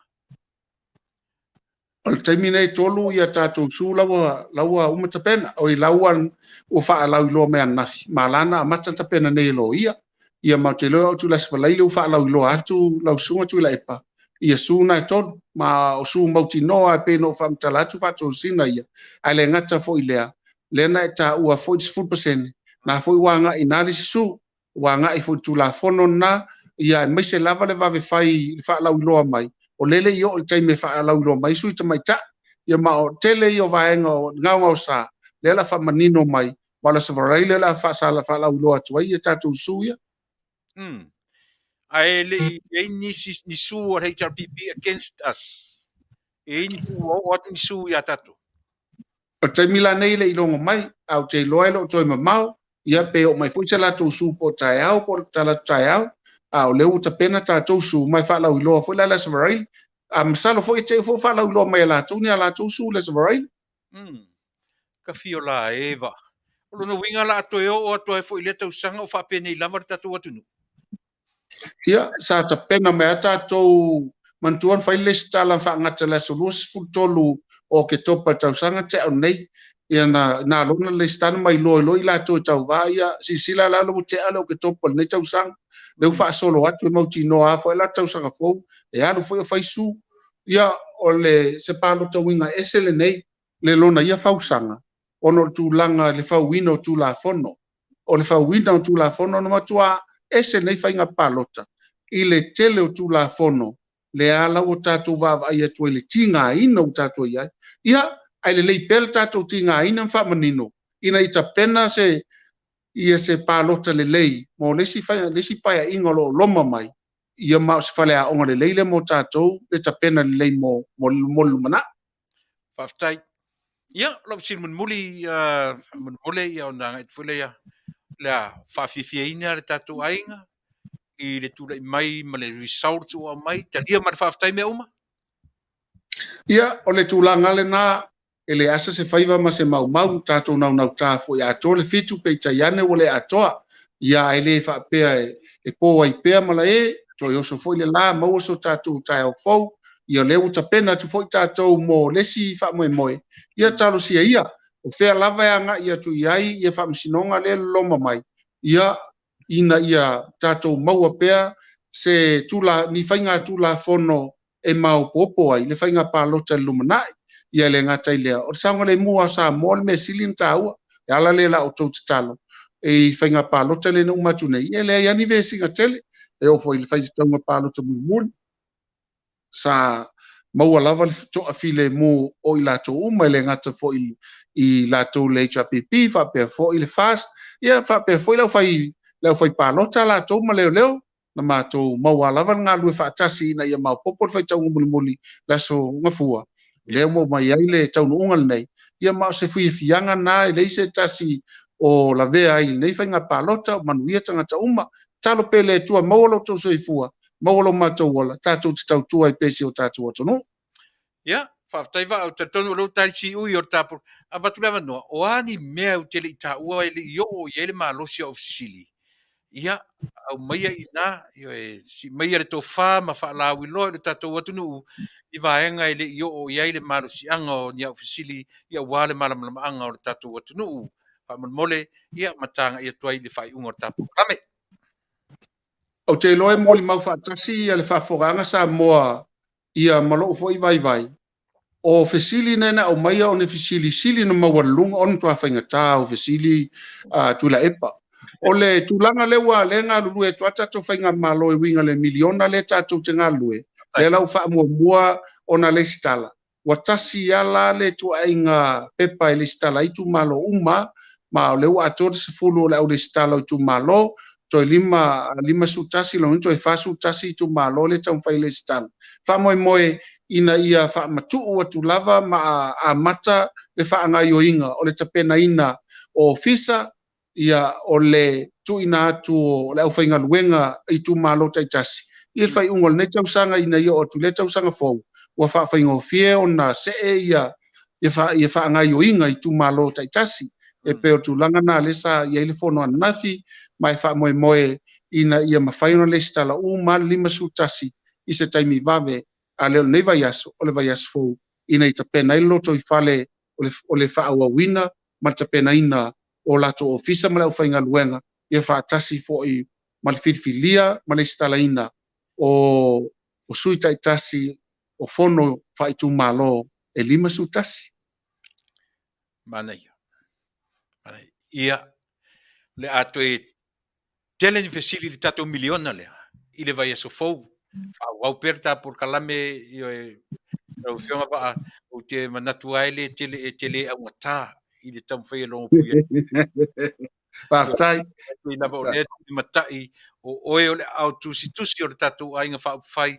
O le taimi nei 3 ia tatou sue laua uma tapena, oi laua ua faalauiloa mai ananafi, ma lana amata tapena nei e loia. Ia ma te loa o tu las valaile ua faalauiloa atu lau susuga Tuilaepa, ia sue na e 3, ma o sue mautinoa e pei ona ou faamatala atu faatosina ia. Ae le gata foi lea, lea na e taua foi le 10%, na foi ua agai na le isi sue, ua agai foi le Tulafono na, ia aemaise lava le vave fai le faalauiloa mai, o lele i oo le taimi e faalauiloa mai sui tamaitai, ia ma o tele ia o vaega o gaogaosa, lea la faamanino mai, ma o le Savaraile la faasala faalauiloa atu ai ia tatou sue ia. Ae le i ai ni sue o le HRPP against us. E ai ni sue ua oo atu ni sue ia tatou. O le taimi la nei le i logo mai, a o te iloa e loo toe mamao, ia pe oo mai foi se latou sue po o taeao, po o talaatu taeao, a o lea ua tapena tatou sue mai faalauiloa foi la le Savaraile. A masalo foi e te foi faalauiloa mai e latou ni a latou sue le Savaraile. Ka fio la Eva. O lona uiga la a toe oo atu ai foi i lea tausaga o faapenei lava le tatou atunuu. Ia, sa tapena mai a tatou manatua na fai le isi tala faagata le aso 23 o Oketopa tausaga te au nei. Ia na lona le isi tala mai loa i latou e tauvā, ia silasila la ua tea le Oketopa lenei tausaga. Lea ua faasolo atu e mautinoa foi la tausaga fou, e alu foi o fai su. Ia, o le se palota uiga ese lenei, le lona ia fausaga, ona o le tulaga le fauina o Tulafono. O le fauina o Tulafono na matua ese nei faiga palota, i le tele o Tulafono, le ala ua tatou vaavaai atu ai le tigaina ua tatou i ai. Ia, ae lelei pea le tatou tigaina ma faamanino, ina ia tapena se, ia se palota lelei, mo le isi faiga, le isi paeaiga o lo o loma mai, ia ma o se faleaoga lelei le mo tatou, le tapena lelei mo le lumanai. Faafetai. Ia, o lau fesili mulimuli, faamolemole ia ona agai atu foi lea, o le a faafiafiaina le tatou aiga i le tulai mai ma le results ua aumai, talia ma le faafetai mea uma? Ia, o le tulaga lena, e le asa se faiva ma se maumau, tatou naunautā foi atoa le fitu, peitai ane ua le atoa. Ia, ae le faapea e po ai pea malae, toe oso foi le la, maua so tatou taeao fou, ia lea ua tapena atu foi tatou mo le isi faamoemoe, ia talosia ia, o fea lava e agai atu i ai ia faamasinoga lea e loloma mai, ia ina ia tatou maua pea se tula, ni faiga tulafono e maopoopo ai le faiga palota i le lumanai. Ia e le gata i lea, o le saogalemu lava o Samoa le mea sili ona taua. E ala lea i la outou tatalo i faiga palota lea na uma atu nei, e leai lava ni vesiga tele, e oo foi i le faitauga palota mulimuli, sa maua lava le toafilemu o i latou uma, e le gata foi i latou le HRPP, faapea foi le FAST, ia faapea foi le aufai, le aufai palota latou ma leoleo, na matou maua lava le galulue faatasi ina ia maopoopo le faitauga mulimuli le aso Gafua, lea ua mai ai le taunuuga lenei, ia ma o se fiafiaga na e leai se tasi o lavea ai i lenei faiga palota, o manuia tagata uma. Tatalo pea i le Atua, maua lo outou soifua, maua lo matou ola, tatou te tautua ai pea i si o tatou atunuu. Ia, faafetai Vaa, ou te talitonu o lea ua tali siui o le tapu. Avatu le avanoa, o a ni mea ou te le i taua e le i oo i ai le malosi o au fesili, ia, aumaia i ina, ioe, sii maia le tofa ma faalauiloa i lo tatou atunuu i vaega e le i oo i ai le malosiaga o ni au fesili, ia aua le malamalamaaga o le tatou atunuu. Faamolemole, ia, ma tagai atu ai i le faaiuga o le tatou polokalame. Ou te iloa e molimau faatasi ia le faafofogaaga Samoa ia ma lou foi vaivai, o fesili nei na aumaia o ni fesili sili ona maualuluga ona matua faigata o fesili a Tuilaepa. O le tulaga lea ua lea e galulue atu lava tatou faigamalo e uiga i le miliona lea tatou te galulue, lea la ua faamuamua ona lesitala. Ua tasi lava la le ituaiga pepa e lesitala ai itumalo uma, ma o lea ua atoa le 10 o le au lesitala o itumalo, toe 51, lona uiga toe 41 itumalo lea e taumafai e lesitala. Faamoemoe ina ia faamatuu atu lava ma amata le faagaoioiga o le tapenaina o ofisa, ia o le tuuina atu o le aufaigaluega i itumalo taitasi i le faaiuga o lenei tausaga ina ia oo atu i lea tausaga fou ua faafaigofie ona see ia ia faagaoioiga i itumalo taitasi. E pei o le tulaga lena lea sa i ai le fono ananafi ma e faamoemoe ina ia mafai ona lesitala uma le 51 i se taimi vave, a le o lenei vaiaso, o le vaiaso fou ina ia tapena ai le lotoifale o le faaauauina ma le tapenaina o latou ofisa ma le aufaigaluega, ia faatasi foi ma le filifilia ma le lesitalaina o sui taitasi o fono faaitumalo e 51. Manaia. Manaia. Ia, o le a toe tele ni fesili i le tatou miliona lea i le vaiaso fou. Faaauau pea le ta polokalame, ioe, lau Afioga Vaa, ou te manatu ai le tele e te le augata i le taumafai e logopuia. Faafetai. Faafetai lava o lea matai o oe o le aao tusitusi o le tatou aiga faaupufai.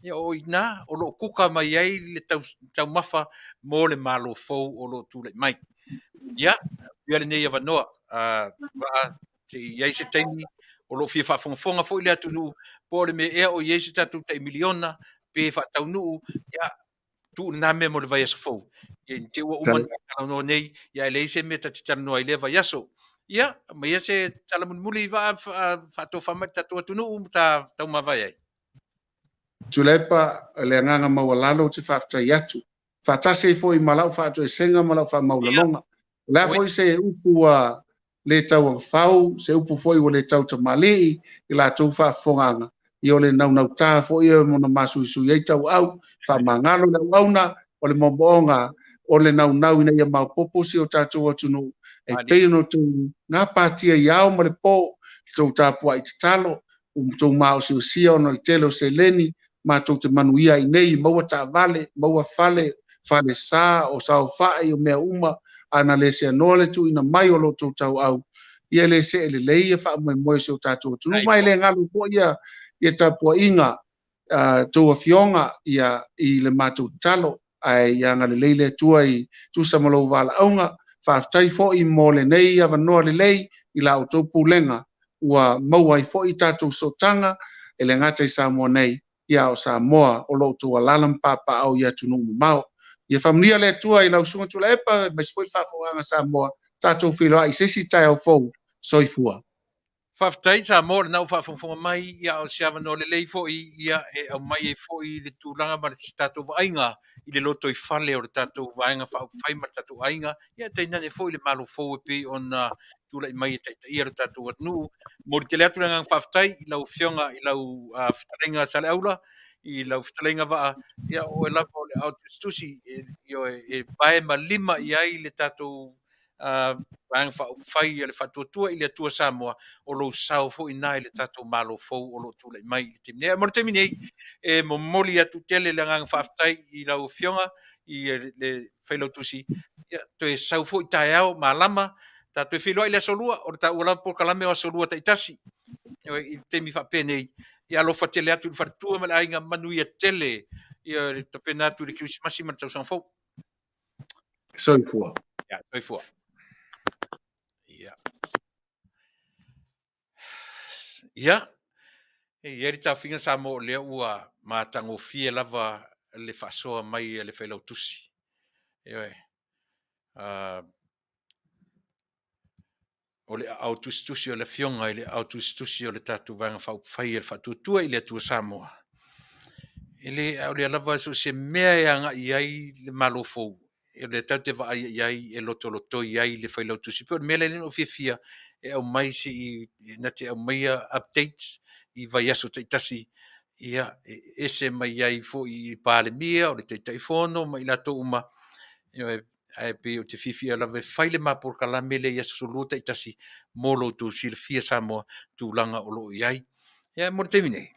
Ia o i ina o lo o kuka mai ai le taumafa mo le Malo fou o lo o tulai mai. Ia, avea lenei avanoa, Vaa, se i i ai se taimi o lo o fia faafogafoga foi le atunuu po o le mea ea o i ai se tatou tai miliona pe faataunuu, ia, tuu lena mea mo le vaiaso fou. Ia, i te i ua uma ona talanoa nei, ia ae leai se mea ta te talanoa ai i lea vaiaso. Ia, aumaia se tala mulimuli Vaa faatofa mai i le tatou atunuu ma ta taumavae ai. Tuilaepa, le agaga maualalo ou te faafetai atu. Faatasi ai foi ma lau faatoesega ma lau faamaualaloga. O le a foi se upu ua le tauagafau, se upu foi ua le tautamalii i la outou faafofogaaga, ia o le naunauta foi e ona masuisui ai tauau, faamagalo le auauna, o le moomooga o le naunau ina ia maopoopo si o tatou atunuu, e pei ona outou gapatia i ao ma le po, le tou tapuai tatalo, ua outou maosiosia ona o le tele o seleni, matou te manuia ai nei, maua taavale, maua fale, falesa, o saofai, o mea uma, a na le seanoa le tuuina mai o lo outou tauau, ia e le see lelei ia faamoemoe o si o tatou atunuu. Ma e le galo foi ia tapuaiga a outou afioga ia i le matou tatalo. Ae ia agalelei le Atua i tusa ma lou valaauga. Faafetai foi mo lenei avanoa lelei i la outou pulega ua maua ai foi tatou sootaga e le gata i Samoa nei, ia a o Samoa o lo o outou alaala ma papaaao i atunuu mamao. Ia faamanuia le Atua i lau Susuga Tuilaepa aemaise foi le faafofogaaga a Samoa, tatou feiloai i se isi taeao fou. Soifua. Faafetai Samoa o lena ua faafogafoga mai, ia o se avanoa lelei foi ia e aumai ai foi le tulaga ma le tatou vaaiga i le lotoifale o le tatou Vaega Faaupufai ma le tatou aiga, ia tainane foi le Malo fou e pei ona tulai mai e taitaia lo tatou atunuu. Momoli tele atu le agaga faafetai i lau Afioga i lau fetalaiga Saleaula, i lau fetalaiga Vaa, ia o oe lava o le aao tusitusi e vae ma lima i ai le tatou Vaega Faaupufai a le Faatuatua i le Atua Samoa, o lou sao foi na i le tatou Malo fou o lo o tulai mai i le taimi nei. Ae mo le taimi nei, e momoli atu tele le agaga faafetai i lau Afioga i le Failautusi, ia toe sau foi taeao malama, ta toe feiloai i le aso Lua, o le taua lava polokalame o aso Lua taitasi i le taimi faapenei. Ia alofa tele atu i le faletua ma le aiga, manuia tele ia le tapena atu i le Kerisimasi ma le tausaga fou. Soifua. Ia, soifua. Ia. Ia, e i ai le taofiga Samoa o lea ua matagofie lava le faasoa mai a le Failautusi. Ioe. O le aao tusitusi o le Afioga i le aao tusitusi o le tatou Vaega Faaupufai a le Faatuatua i le Atua Samoa. E le, a o lea lava so o se mea e agai i ai le Malo fou, o lea tatou te vaai i ai e lotolotoi ai le Failautusi. Pei o le mea lea na ou fiafia e aumai se i na te aumaia updates i vaiaso taitasi, ia, e ese mai ai foi i Palemia, o le Taitaifono ma i latou uma, ioe, ae pei ou te fiafia lava e fai le ma polokalame lea i aso Lua taitasi mo lo outou silafia Samoa tulaga o lo o i ai. Ia mo le taimi nei,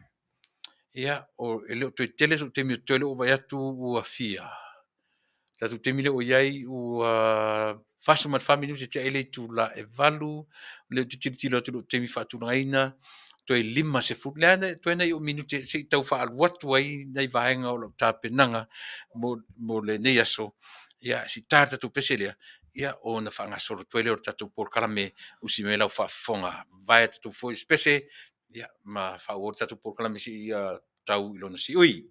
ia, o, e le o toe tele sou taimi o totoe, lea ua vaai atu ua fia. Tatou taimi lea ua i ai ua 44 minute tea ai le itula e 8, o lea ou te tilotilo atu i lou taimi faatulagaina, toe 50, lea toe nai ou minute se i tau faaalu atu ai nai vaega o lau tapenaga mo, mo lenei aso. Ia, se i ta le tatou pese lea, ia ona faagasolo atu ai lea o le tatou polokalame usi mai lau faafofoga. Vaea tatou foi se pese, ia, ma faaauau le tatou polokalame seia tau i lona siui.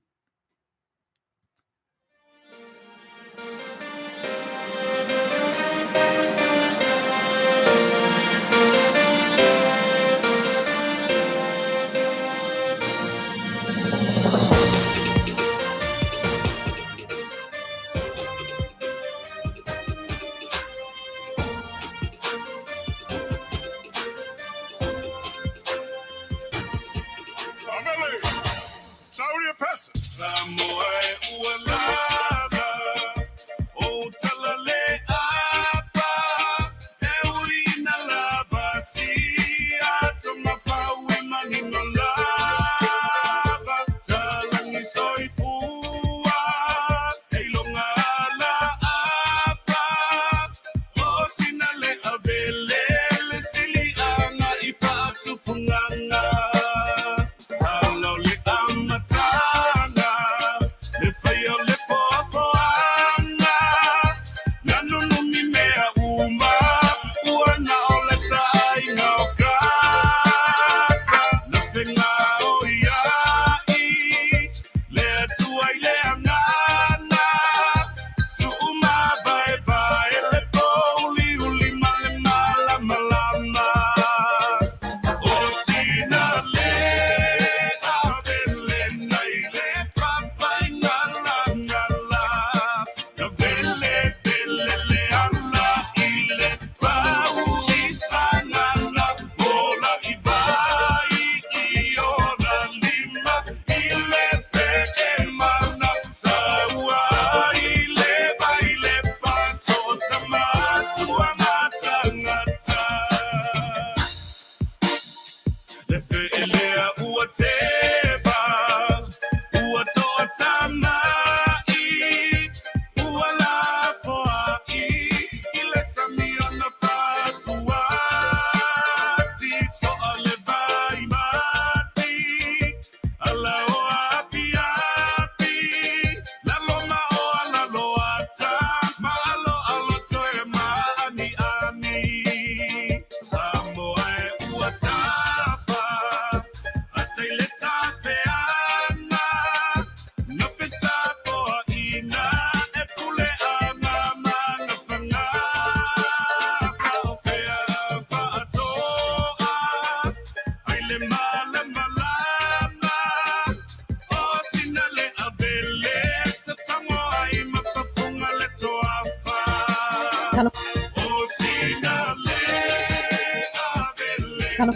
Talofa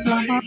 lava.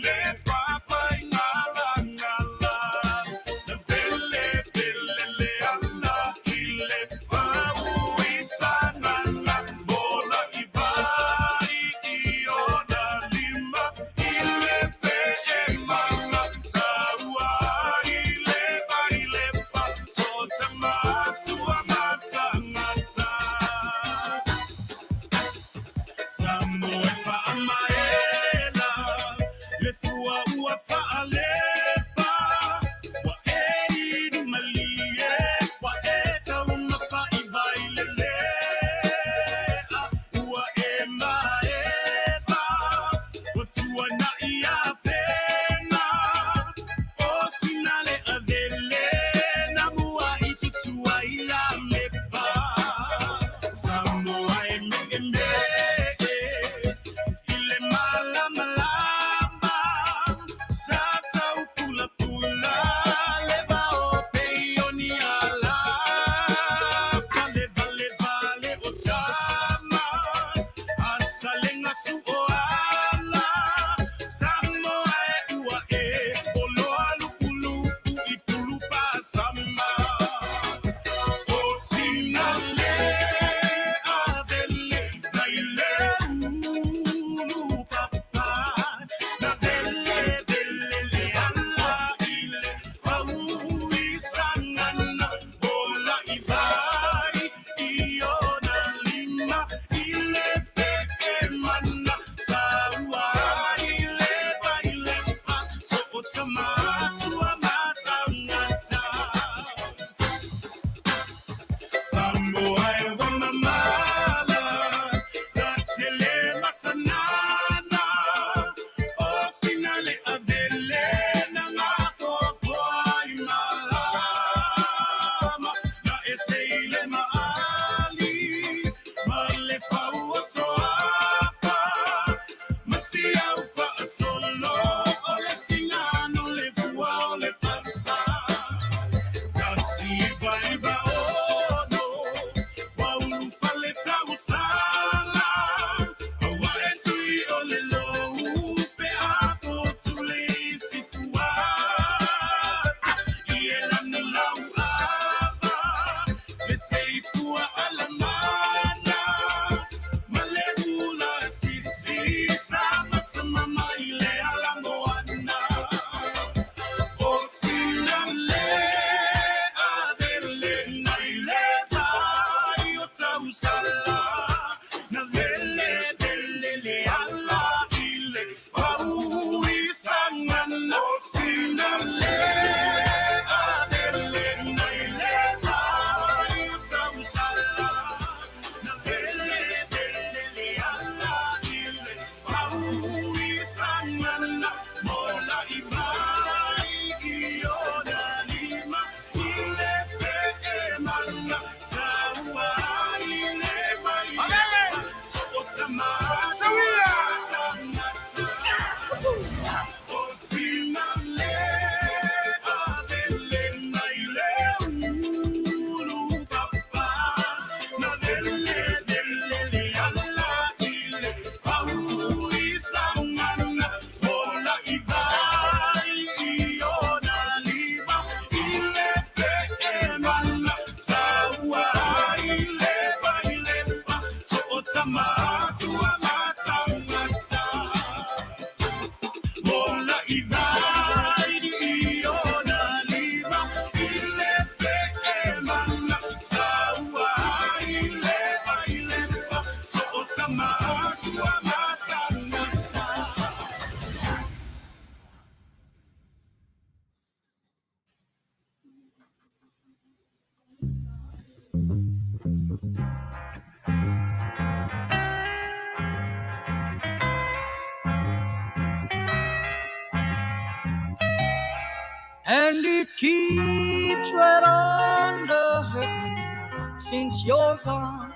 And it keeps right on the hurting since you're gone.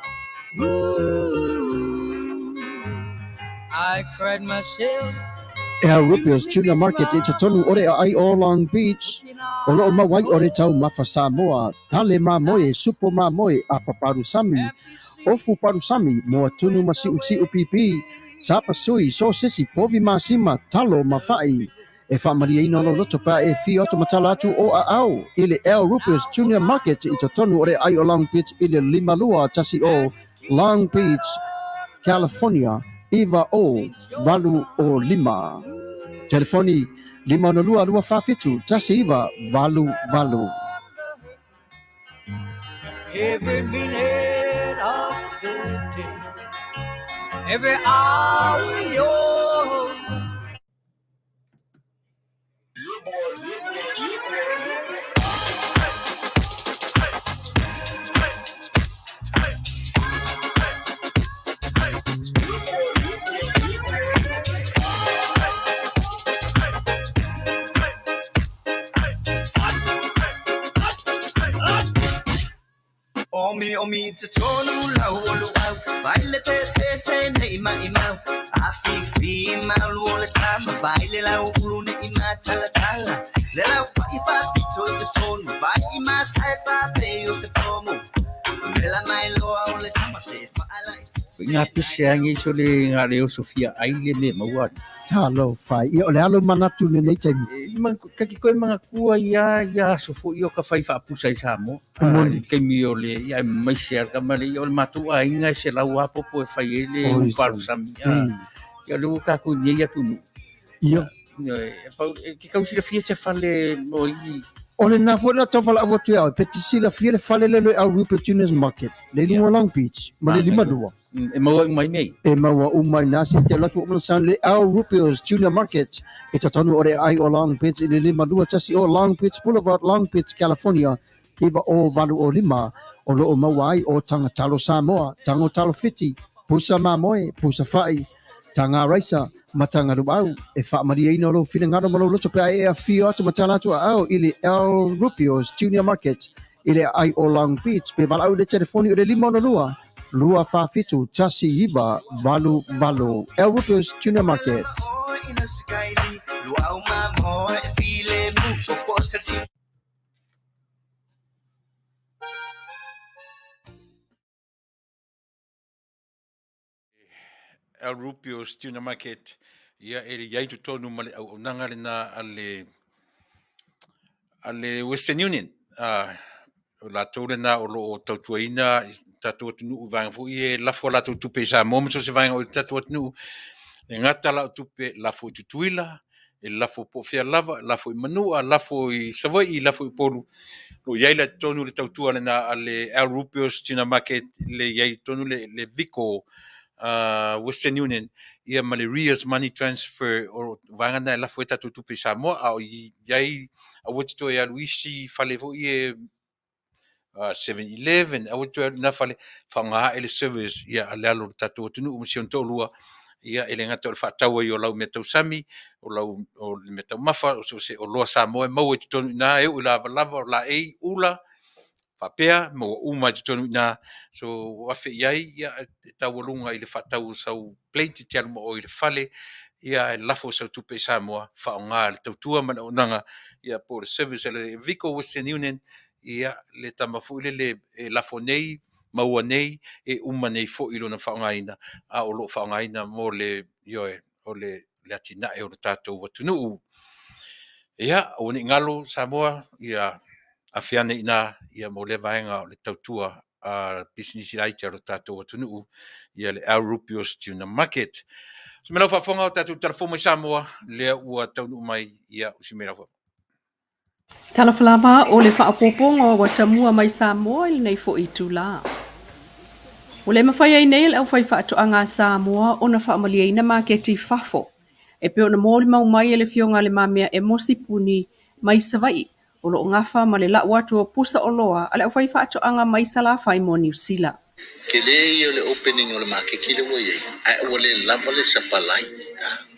Ooh, I cried myself El Rubio's Tuna Market i totonu o le aai o Long Beach, o loo maua ai o le taumafa Samoa, tale mamoe, supo mamoe, apa palusami, ofu palusami, moa tunu ma siusiu pipi, sapasui, sosesi, povi masima, talo ma fa'i. E faamalieina lou loto pe a e afio atu ma tala atu o aao i le El Rubio's Junior Market i totonu o le aai o Long Beach i le 5210 Long Beach, California 90805. Telefoni 562 247 1988. Every minute of the day, every hour you're Omi omi te tonu lau o luau Vai le te te se nei mai mau A fi fi malu o le tama Vai le lau ulu nei ma tala tala Le lau fai fa pito i te tonu Vai i ma sai pa pe o se pomu Le la mai loa o le tama se whaala i te Ngā pese angi so le ngā leo Sofia ai le me maua. Talofa. Ia, o le alo manatu lenei taimi. E, ma, kaki koe manga kua ia, ia aso foi o ka whai whaapusa i Samoa. E moni. I kaimi o le, ia, mai se ara ma le, ia, o le mātou aiga e se lau apopo e whai e le Oi, uparu son. sami. Ia, le ua kākou nei atu nu. Ia. Ia, e, pau, e, ke kau silafia se fale mo i. O le nā foi la tau whala atu au, pe te silafia le fale le le au Rupert Junior's Market, le lunga Long Beach, ma le lima lua. E maua uma i nei. E maua uma i nā se te latu o mana san le Al Rupio's Junior Market, e totonu o le ai o Long Beach i le 52 o Long Beach Boulevard, Long Beach, California, 90805, o loo maua ai o tanga talo Samoa, tango talo Fiti, pusa mamoe, pusa fa'i, tanga raisa, ma tanga luau, e faamalieina lou finagalo ma lou loto pe a e afio atu ma tala atu aao i le Al Rupio's Junior Market i le aai o Long Beach pe valaau i le telefoni o le 562 247 1988. Al Rupio's Junior Market. El Rupio's Junior Market, ia e le iai totonu ma le auaunaga lena a le a le Western Union. O latou lena o loo tautuaina i tatou atunuu i vaega foi e lafo a latou tupe i Samoa ma so o se vaega o i le tatou atunuu. E gata la o tupe lafo i Tutuila, e lafo po o fea lava, lafo i Manua, lafo i Savaii, lafo i Upolu. Lo iai la totonu le tautua lena a le Al Rupio's Tuna Market, le iai totonu le, le Vico Western Union, ia ma le Ria's Money Transfer, o vaega na e lafo ai tatou tupe i Samoa, a o iai aua te toe alu isi fale foi e 7-Eleven, aua te toe alu i na fale, faaaoga ae le service ia a le alo o le tatou atunuu ma si ona toalua, ia e le gata o le faatau ai o lau mea tausami, o lau o le mea taumafa, o so o se oloa Samoa e maua i totonu i ina, e oo i lavalava, o laei, ula, faapea, maua uma i totonu i ina. So ua afe i ai, ia e taualuga i le faatau o sau plate e te alu ma oe i le fale, ia e lafo sau tupe i Samoa, faaaoga le tautua ma le auaunaga, ia po o le service a le Vico Western Union, ia le tama foi lele e lafo nei, maua nei, e uma nei foi i lona faaaogaina, a o loo faaaogaina mo le, ioe, o le le atinae o le tatou atunuu. Ia, aua ne i galo Samoa, ia afe ane i ina, ia mo lea vaega o le tautua a pisinisi laiti a lo tatou atunuu, ia le Al Rupio's Tuna Market. Se mea lau faafofoga o tatou talafou mai Samoa, lea ua taunuu mai, ia o si mea lau faafofoga. Talofa lava o le faaopoopoga ua tamua mai Samoa i lenei foi itulā. Ua le mafai ai nei e le aufaifaatoaga a Samoa ona faamalieina maketi i fafo e pei ona molimau mai e le Afioga a Le Mamea Emosi Puni mai Savaii o lo o gafa ma le lau atu o pusa oloa a le aufaifaatoaga mai Salafai mo Niu Sila. Tele ia o le opening o le maketi lea ua i ai, ae ua le lava le supply.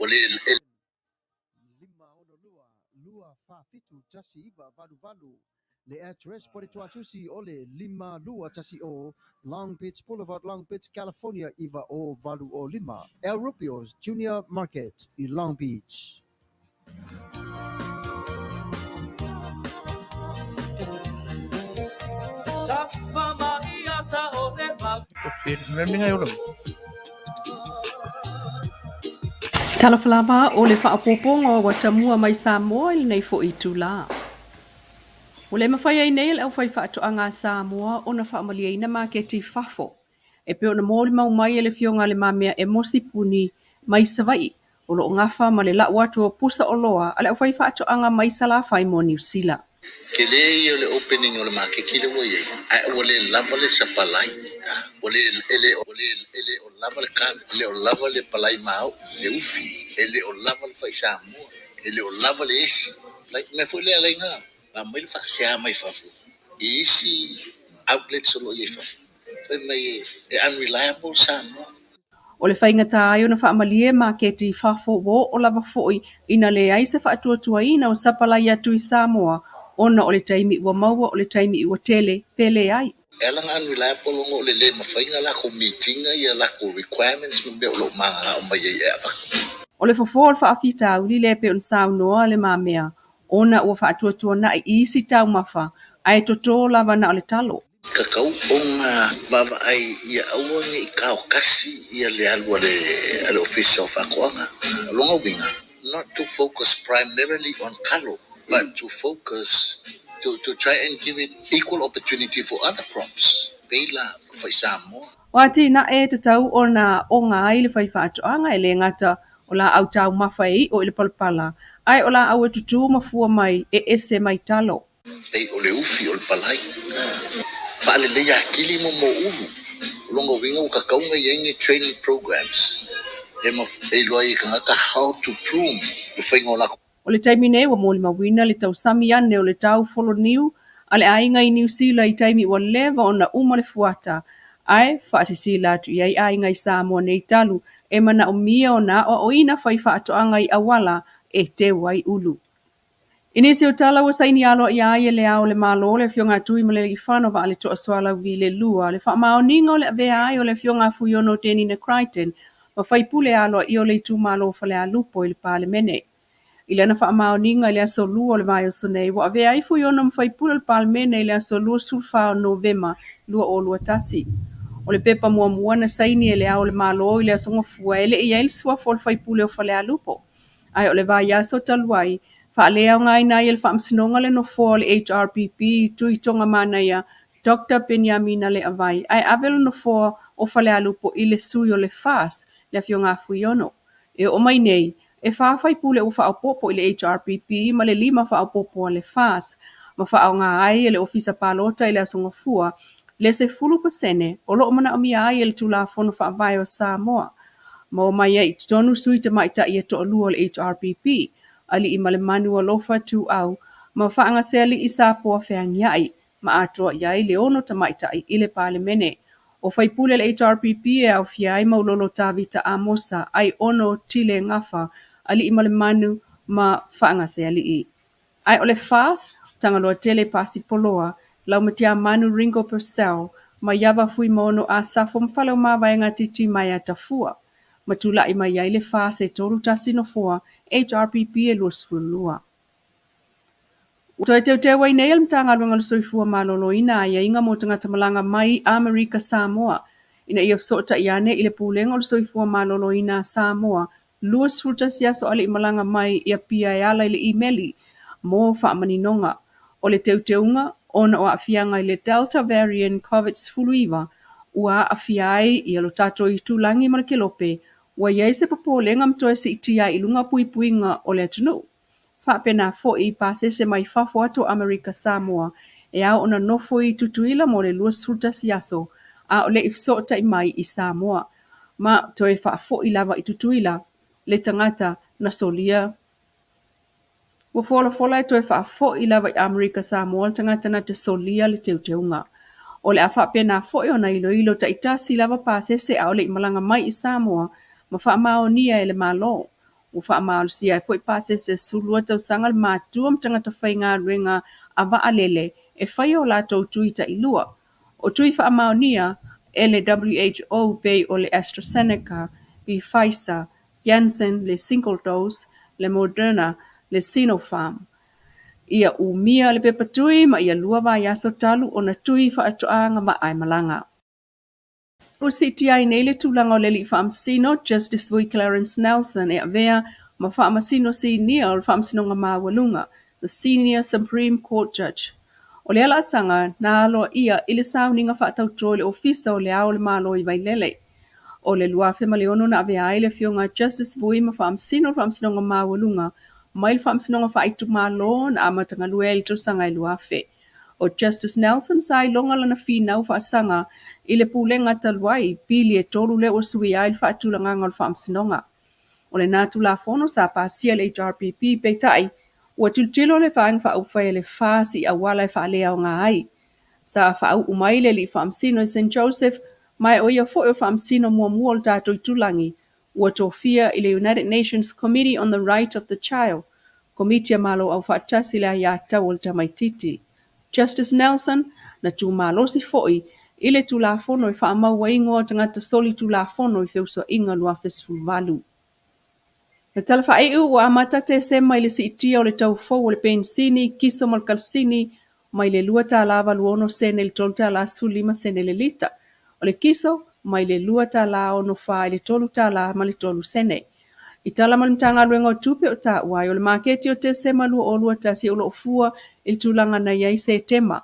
Ua le 562 247 1988. Le address po le tuatusi o le 5210 Long Beach Boulevard, Long Beach, California 90805. El Rubio's Junior Market i Long Beach. Talofa lava o le faaopoopoga ua tamua mai Samoa i lenei foi itulā. Ua le mafai ai nei e le aufaifaatoaga a Samoa ona faamalieina maketi i fafo e pei ona molimau mai e le Afioga a Le Mamea Emosi Puni mai Savaii o lo o gafa ma le lau atu o pusa oloa a le aufaifaatoaga mai Salafai mo Niu Sila. Tele ia o le opening o le maketi lea ua i ai, ae ua le lava le sapalai. Ua le, e le, e le o lava le kalo, e le o lava le palai maoi, le ufi, e le o lava le fai Samoa, e le o lava le esi. Like, mea foi lea alai na aumai le faasea mai fafo i isi outlets o lo o i ai fafo, fai mai e unreliable Samoa. O le faigata ai ona faamalie maketi i fafo ua oo lava foi ina leai se faatuatuaina o sapalai atu i Samoa ona o le taimi ua maua o le taimi ua tele pe leai. E ala ona unreliable ona o le le mafai ona latou meet ina ia latou requirements ma mea o lo o mananao mai ai e avatu. O le fofo o le faafitauli lea e pei ona saunoa Le Mamea ona ua faatuatuanai i isi taumafa ae toto lava na o le talo. Tatau ona vaavaai ia aua ne i taotasi ia le alu a le Ofisa o Faatoaga. O lona uiga, not to focus primarily on talo but to focus to try and give it equal opportunity for other crops pei la fai Samoa. O atinae e tatau ona oga ai le faifaatoaga e le gata o laau taumafa e iʻo i le palapala, ae o laau e tutū ma fua mai e ese mai talo. Pei o le ufi o le palai. Faaleleia atili mo mo ulu. O lona uiga ua tatau ona i ai ni training programs e iloa ai e tagata how to prune le faiga o latou. O le taimi nei ua molimauina le tausami ane o le tau foloniu a le aiga i Niu Sila i taimi ua leva ona uma le fuata, ae faasisila atu i ai aiga i Samoa nei talu e manaomia ona aoaoina faifaatoaga i auala e teu ai ulu. I nisi o tala ua saini aloaia ai e Le Ao o le Malo le Afioga a Tuimalealiifano Vaaletoa Sualauvi le Lua, le faamaoniga o le avea ai o le Afioga a Fuiono Tenina Crichton ma faipule aloaia o le itumalo o Falealupo i le Palemene. I lana faamaoniga i le aso Lua o le vaiaso nei, ua avea ai Fuiono ma faipule o le Palemene i le aso 24 o Novema 2021. O le pepa muamua na saini e Le Ao o le Malo i le aso Gafua e le i i ai le suafa o le faipule o Falealupo. Ae o le vaiaso talu ai, faaleaogaina ai e le Faamasinoga le nofoa o le HRPP i Tuitogamanaia Doctor Peniamina Leavai, ae ave le nofoa o Falealupo i le sui o le FAS, le Afioga a Fuiono. E oo mai nei, e fa faipule ua faaopoopo i le HRPP ma le lima faaopoopo a le FAS, ma faaaoga ai e le Ofisa Palota i le Aso Gafua le 10% o lo o manaomia ai e le Tulafono Faavae o Samoa. Maua mai ai i totonu sui tamaitai e toalua o le HRPP, Aliimalemanu Alofa Tuuau ma Faagasealii Sapoa Feagiai, ma atoa i ai le ono tamaitai i le Palemene. O faipule le HRPP e aofia ai Maulolo Tavita Amosa, Aiono Tile Gafa, Aliimalemanu ma Faagasealii. Ae o le FAS, Tagaloatele Pasi Poloa, Laumatiamanu Ringo Purcell, Maiava Fuimaono Asafo ma Faleomavaega Titimaea Tafua. Ma tulai mai ai le FAS e 31 nofoa, HRPP e 22. Ua toe teuteu ai nei e le Matagaluega o le Soifua Maloloina aiaiga mo tagata malaga mai Amerika Samoa ina ia fesootai ane i le Pulega o le Soifua Maloloina a Samoa 21 aso a le i malaga mai i Apia e ala i le imeli mo faamaninoga o le teuteuga ona o aafiaga i le Delta Variant Covid-19 ua aafia ai ia lo tatou itulagi ma le kelope, ua i ai se popolega ma toe siitia ai i luga puipuiga o le atunuu. Faapena foi i pasese mai fafo atu o Amerika Samoa e ao ona nofo i Tutuila mo le 21 aso a o le i fesootai mai i Samoa ma toe faafoi lava i Tutuila le tagata na solia. Ua folafola e toe faafoi lava i Amerika Samoa le tagata na te solia le teuteuga. O le a faapena foi ona iloilo taitasi lava pasese a o le i malaga mai i Samoa ma faamaonia e le Malo. Ua faamalosia ai foi pasese 12 tausaga le matutua ma tagata faigaluega a vaalele e faia o latou tui tailua. O tui faamaonia e le WHO pei o le AstraZeneca, Pfizer, Janssen, le single dose, le Moderna, le Sinopharm. Ia umia le pepa tui ma ia 2 vaiaso talu ona tui faatoa agavaa e malaga. Ua siitia ai nei le tulaga o le alii faamasino Justice Vui Clarence Nelson e avea ma faamasino sinia o le Faamasinoga Maualuga, the Senior Supreme Court Judge. O lea laasaga na aloaia i le sauniga faatauto i le Ofisa o Le Ao o le Malo i Vailele. O le 2006 na avea ai le afioga a Justice Vui ma faamasino o le Faamasinoga Maualuga mai le Faamasinoga Faaitumalo na amata galue ai i le tausaga e 2000. O Justice Nelson sa iloga lana finau faasaga i le pulega talu ai, pili e 3 lea ua suia ai le faatulagaga o le Faamasinoga. O lena Tulafono sa pasia le HRPP, peitai, ua tilotilo le Vaega Faaupufai a le FAS i auala e faaleaoga ai. Sa faauu mai le alii faamasino i St Joseph, ma e o ia foi o faamasino muamua o le tatou itulagi ua tofia i le United Nations Committee on the Right of the Child, Komiti a Malo Aufaatasi i le Aiatatau o le Tamaitiiti. Justice Nelson, na tumalosi foi i le Tulafono e faamau ai igoa o tagata solitulafono i feusuaiga 2018. Na tala faaiu ua amata Tesema i le siitia o le tau fou o le penisini, kiso ma le kalasini mai le $2.86 i le $3.15 le lita. O le kiso, mai le $2.64 i le $3.03. I tala mai le Matagaluega o Tupe o taua ai o le maketi o Tesema 2021 o lo o fua i le tulaga na i ai Setema.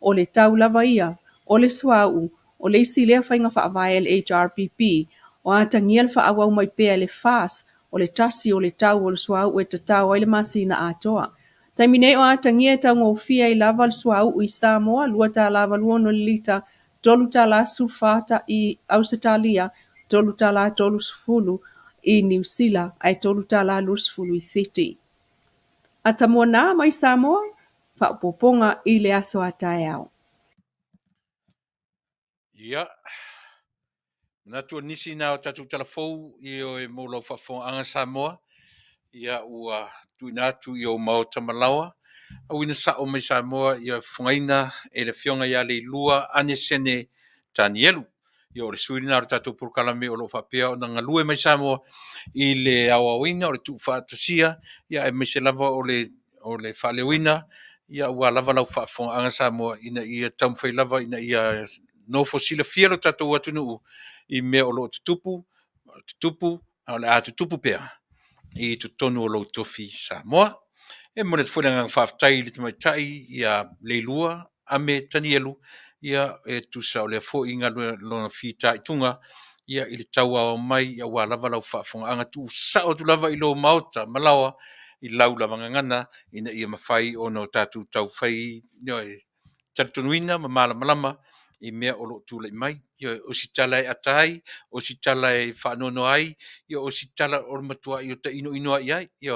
O le tau lava ia o le suauu o le isi lea faiga faavae a le HRPP o atagia le faaauau mai pea e le FAS o le tasi o le tau o le suauu e tatao ai le masina atoa. Taimi nei o atagia e taugofie ai lava le suauu i Samoa $2.86 le lita, $3.14 i Ausetalia, $3.30 i Niu Sila ae $3.20 i Fiti. Atamua nā mai Samoa, faaopoopoga i le aso a taeao. Ia, manatu o nisi na o tatou tala fou ioe mo lau faafofogaaga Samoa, ia ua tuuina atu i ou maota malaoa, auina sao mai Samoa ia fofogaina e le afioga ia Leilua Anesene Tanielu. Ia o le sui lena o le tatou polokalame o lo o faapea ona galue mai Samoa i le aoaoina o le tuufaatasia, ia aemaise lava o le faaleoina, ia aua lava lau faafofogaaga Samoa ina ia taumafai lava ina ia nofo silafia lo tatou atunuu i mea o lo o tutupu, tutupu, a o le a tutupu pea i totonu o lou tofi Samoa. E momoli atu foi le agaga faafetai i le tamaitai ia Leilua Ame Tanielu, ia e tusa o lea foi galuega lona fitaituga ia i le tauao mai aua lava lau faafofogaaga tuusao atu lava i lou maota malaoa i lau lava gagana ina ia mafai ona o tatou taufai talitonuina ma malamalama i mea o lo o tulai mai. Ia, o si tala e ata ai, o si tala e faanoanoa ai, ia o si tala o le matuai o tainoino ai ai. Ia,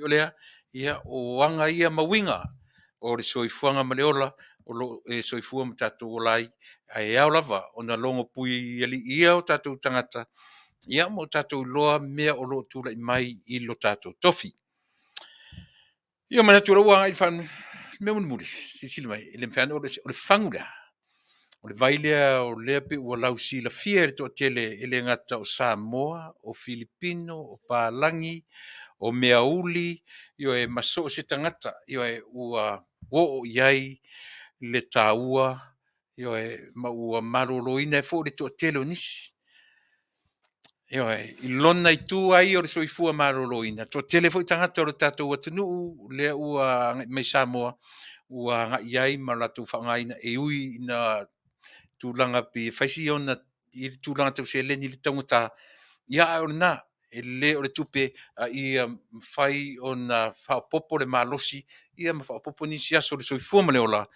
o lea, ia, o aga ia ma uiga o le soifuaga ma le ola o lo o e soifua ma tatou ola ai, ae ao lava ona logo pui alii ia o tatou tagata, ia ma o tatou iloa mea o lo o tulai mai i lo tatou tofi. Ia manatu o lea ua agai i le mea mulimuli, silasila mai, e le mafai lava ona o le fagu lea, o le vai lea o lea pei ua lausilafia e le toatele e le gata o Samoa, o Filipino, o Palagi, o Meauli, ioe, ma so o se tagata, ioe, ua oo i ai le taua, ioe, ma ua maloloina ai foi le toatele o nisi. Ioe, i lona itu lava ia o le soifua maloloina, toatele foi tagata o le tatou atunuu lea ua agai mai Samoa, ua agai i ai ma latou faaaogaina e ui ina tulaga pei e fai si ona i le tulaga tau seleni i le taugata, ia ae o lena, e le o le tupe a ia mafai ona faaopoopo le malosi ia ma faaopoopo nisi aso o le soifua ma le ola,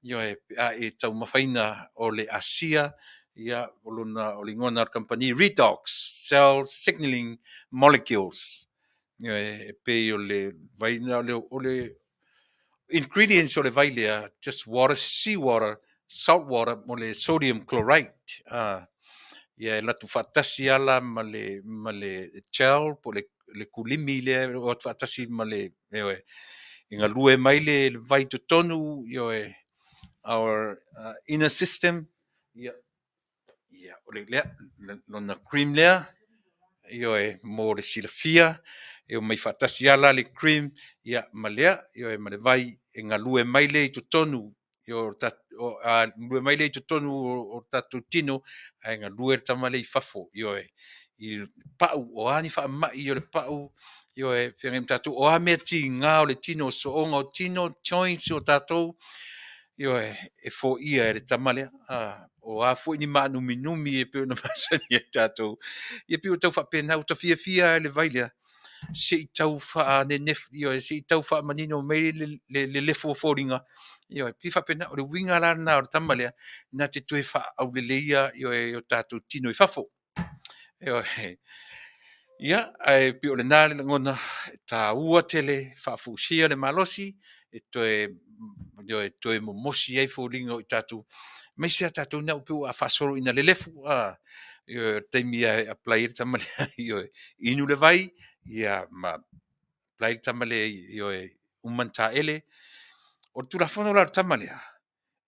ioe, pe a e taumafaina o le asia, ia o lona o le igoa lena o le kamupani Redox Cell Signaling Molecules. Ioe, e pei o le vai lena o le ingredients o le vai lea, just water, sea water, salt water mo le sodium chloride. Ia e latu faatasi ala ma le gel po le kulimi lea e o atu faatasi ma le, ioe, e galue mai le vai totonu, ioe. our inner system. Ia, ia, o le lea, lona cream lea, ioe, mo le silafia, e omai faatasi lava la le cream, ia, ma lea, ioe, ma le vai e galue mai lea i totonu, galue mai lea i totonu o le tatou tino, ae galue le tama lea i fafo, ioe, i le pau, o a ni faamai o le pau, ioe, feagai ma tatou, o a mea tiga o le tino, o sooga o tino, joints o tatou, ioe, e foia e le tama lea. O a foi ni maanuminumi e pei ona masani ai tatou, ia pei ua tau faapena, ua ta fiafia lava i le vai lea, se i tau faanenef, ioe, se i tau faamanino mai le lelefu o foliga, ioe, pei faapena, o le uiga la lena o le tama lea, na te toe faaauleleia, ioe, o tatou tino i fafo. Ioe. Ia, ae pei o lena le lagona e taua tele faafusia le malosi e toe, ioe, toe momosi ai foliga o i tatou, aemaise lava tatou na pei ua faasolo ina lelefu, a, ioe, o le taimi lava e apply ai le tama lea, ioe, inu le vai, ia ma apply le tama lea, ioe, uma ona taele. O le Tulafono la o le tama lea,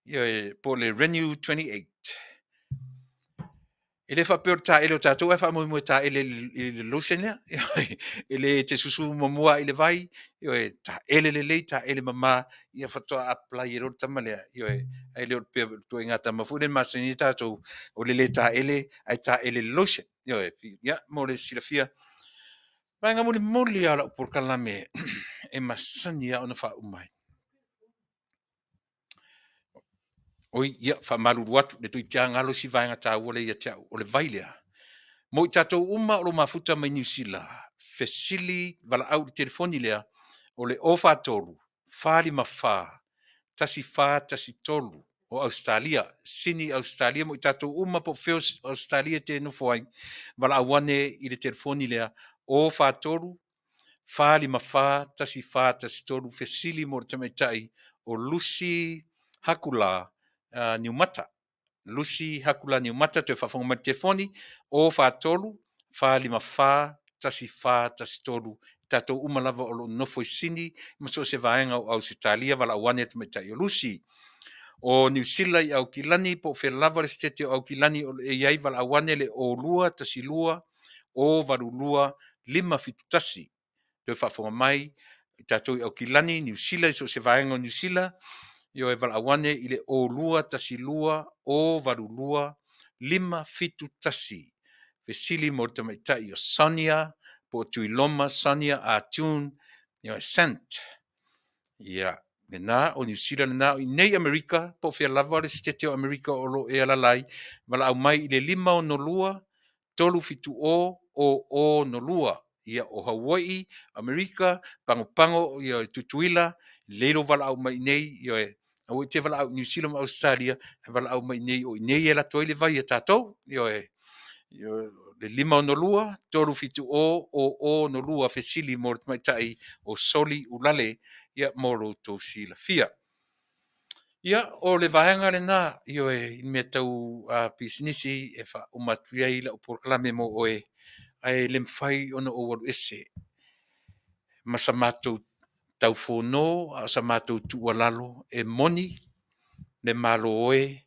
ioe, po o le Renew 28, E le faapea o le taele o tatou ae faamoemoe e taele i le lotion lea. E le te susu muamua i le vai, ioe, taele lelei, taele mama, ia faatoa apply ai loa le tama lea. Ioe, ae le o le ituaiga tama foi lea e masani ai tatou, o le le taele ae taele i le lotion. Ioe, ia mo le silafia. Vaega mulimuli lava o lau polokalame e masani lava ona faauma ai. Oi, ia, faamalulu atu, le toeitiiti galo si vaega taua lea ia te au, o le vai lea. Mo i tatou uma o lo o mafuta mai Niu Sila, fesili valaau i le telefoni lea, o le 043 454 1413 o Ausetalia, Sini Ausetalia mo i tatou uma po o fea o Ausetalia e te nofo ai, valaau ane i le telefoni lea, 043 454 1413, fesili mo le tamaitai o Lucy Hakula Niumata. Lucy Hakula Niumata, toe faafofoga mai i le telefoni, 043 454 1413. Tatou uma lava o lo o nofo i Sini ma so o se vaega o Ausetalia, valaau ane le tamaitai o Lucy. O Niu Sila i Aukilani, po o fea lava le setete o Aukilani o lo o i ai, valaau ane le 02 12 082 571. Toe faafofoga mai i tatou i Aukilani, Niu Sila, i so o se vaega o Niu Sila, ioe, valaau ane i le 02 12 082 571. Fesili mo le tamaitai o Sonia po o Tuiloma Sonia Artune, ioe, Sant. Ia, lena, o Niu Sila lena, o inei Amerika, po o fea lava le setete o Amerika o lo o e alaala ai, valaau mai i le 562 370 0062. Ia, o Hawaii, Amerika, Pagopago, ia, Tutuila, lelei lou valaau mai i inei, ioe, aua e te valaau i Niu Sila ma Ausetalia, ae valaau mai i inei, o i inei e alu atu ai le vai a tatou, ioe, le 562 370 0062, fesili mo le tamaitai o Soli Ulale, ia, mo lo outou silafia. Ia, o le vaega lena, ioe, i mea tau pisinisi e faauma atu ai lau polokalame mo oe, ae le mafai ona ou alu ese ma sa matou taufono a o sa matou tuualalo e moni le Malo e,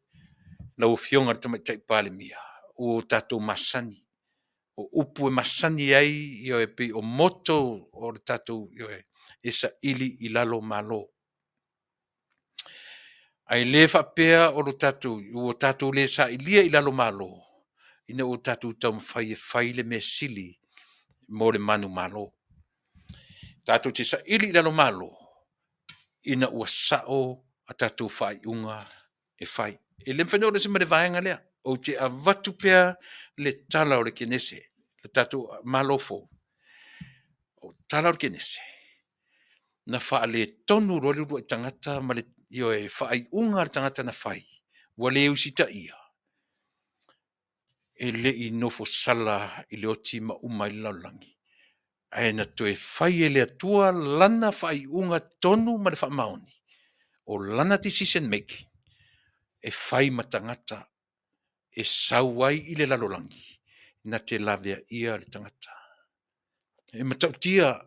lau Afioga i le Tamaitai Palemia, ua o tatou masani. O upu e masani ai, ioe, pei o motto o le tatou, ioe, e saili i lalo Malo. Ae le faapea o lo tatou, ua tatou le sailia i lalo Malo, ina ua tatou taumafai e fai le mea sili mo le manumalo. Tatou te saili i lalo Malo ina ua sao a tatou faaiuga e fai. E le mafai ona oo ese ma le vaega lea. Ou te avatu pea le tala o le Kenese, le tatou Malo fou. O tala o le Kenese, na faaletonu loa le uluai tagata ma le, ioe, faaiuga a le tagata na fai, ua le usitaia, e le i nofo sala i le oti ma uma ai le lalolagi, ae na toe fai e le Atua lana faaiuga tonu ma le faamaoni, o lana decision making, e fai ma tagata e sau ai i le lalolagi na te laveaia le tagata. E matautia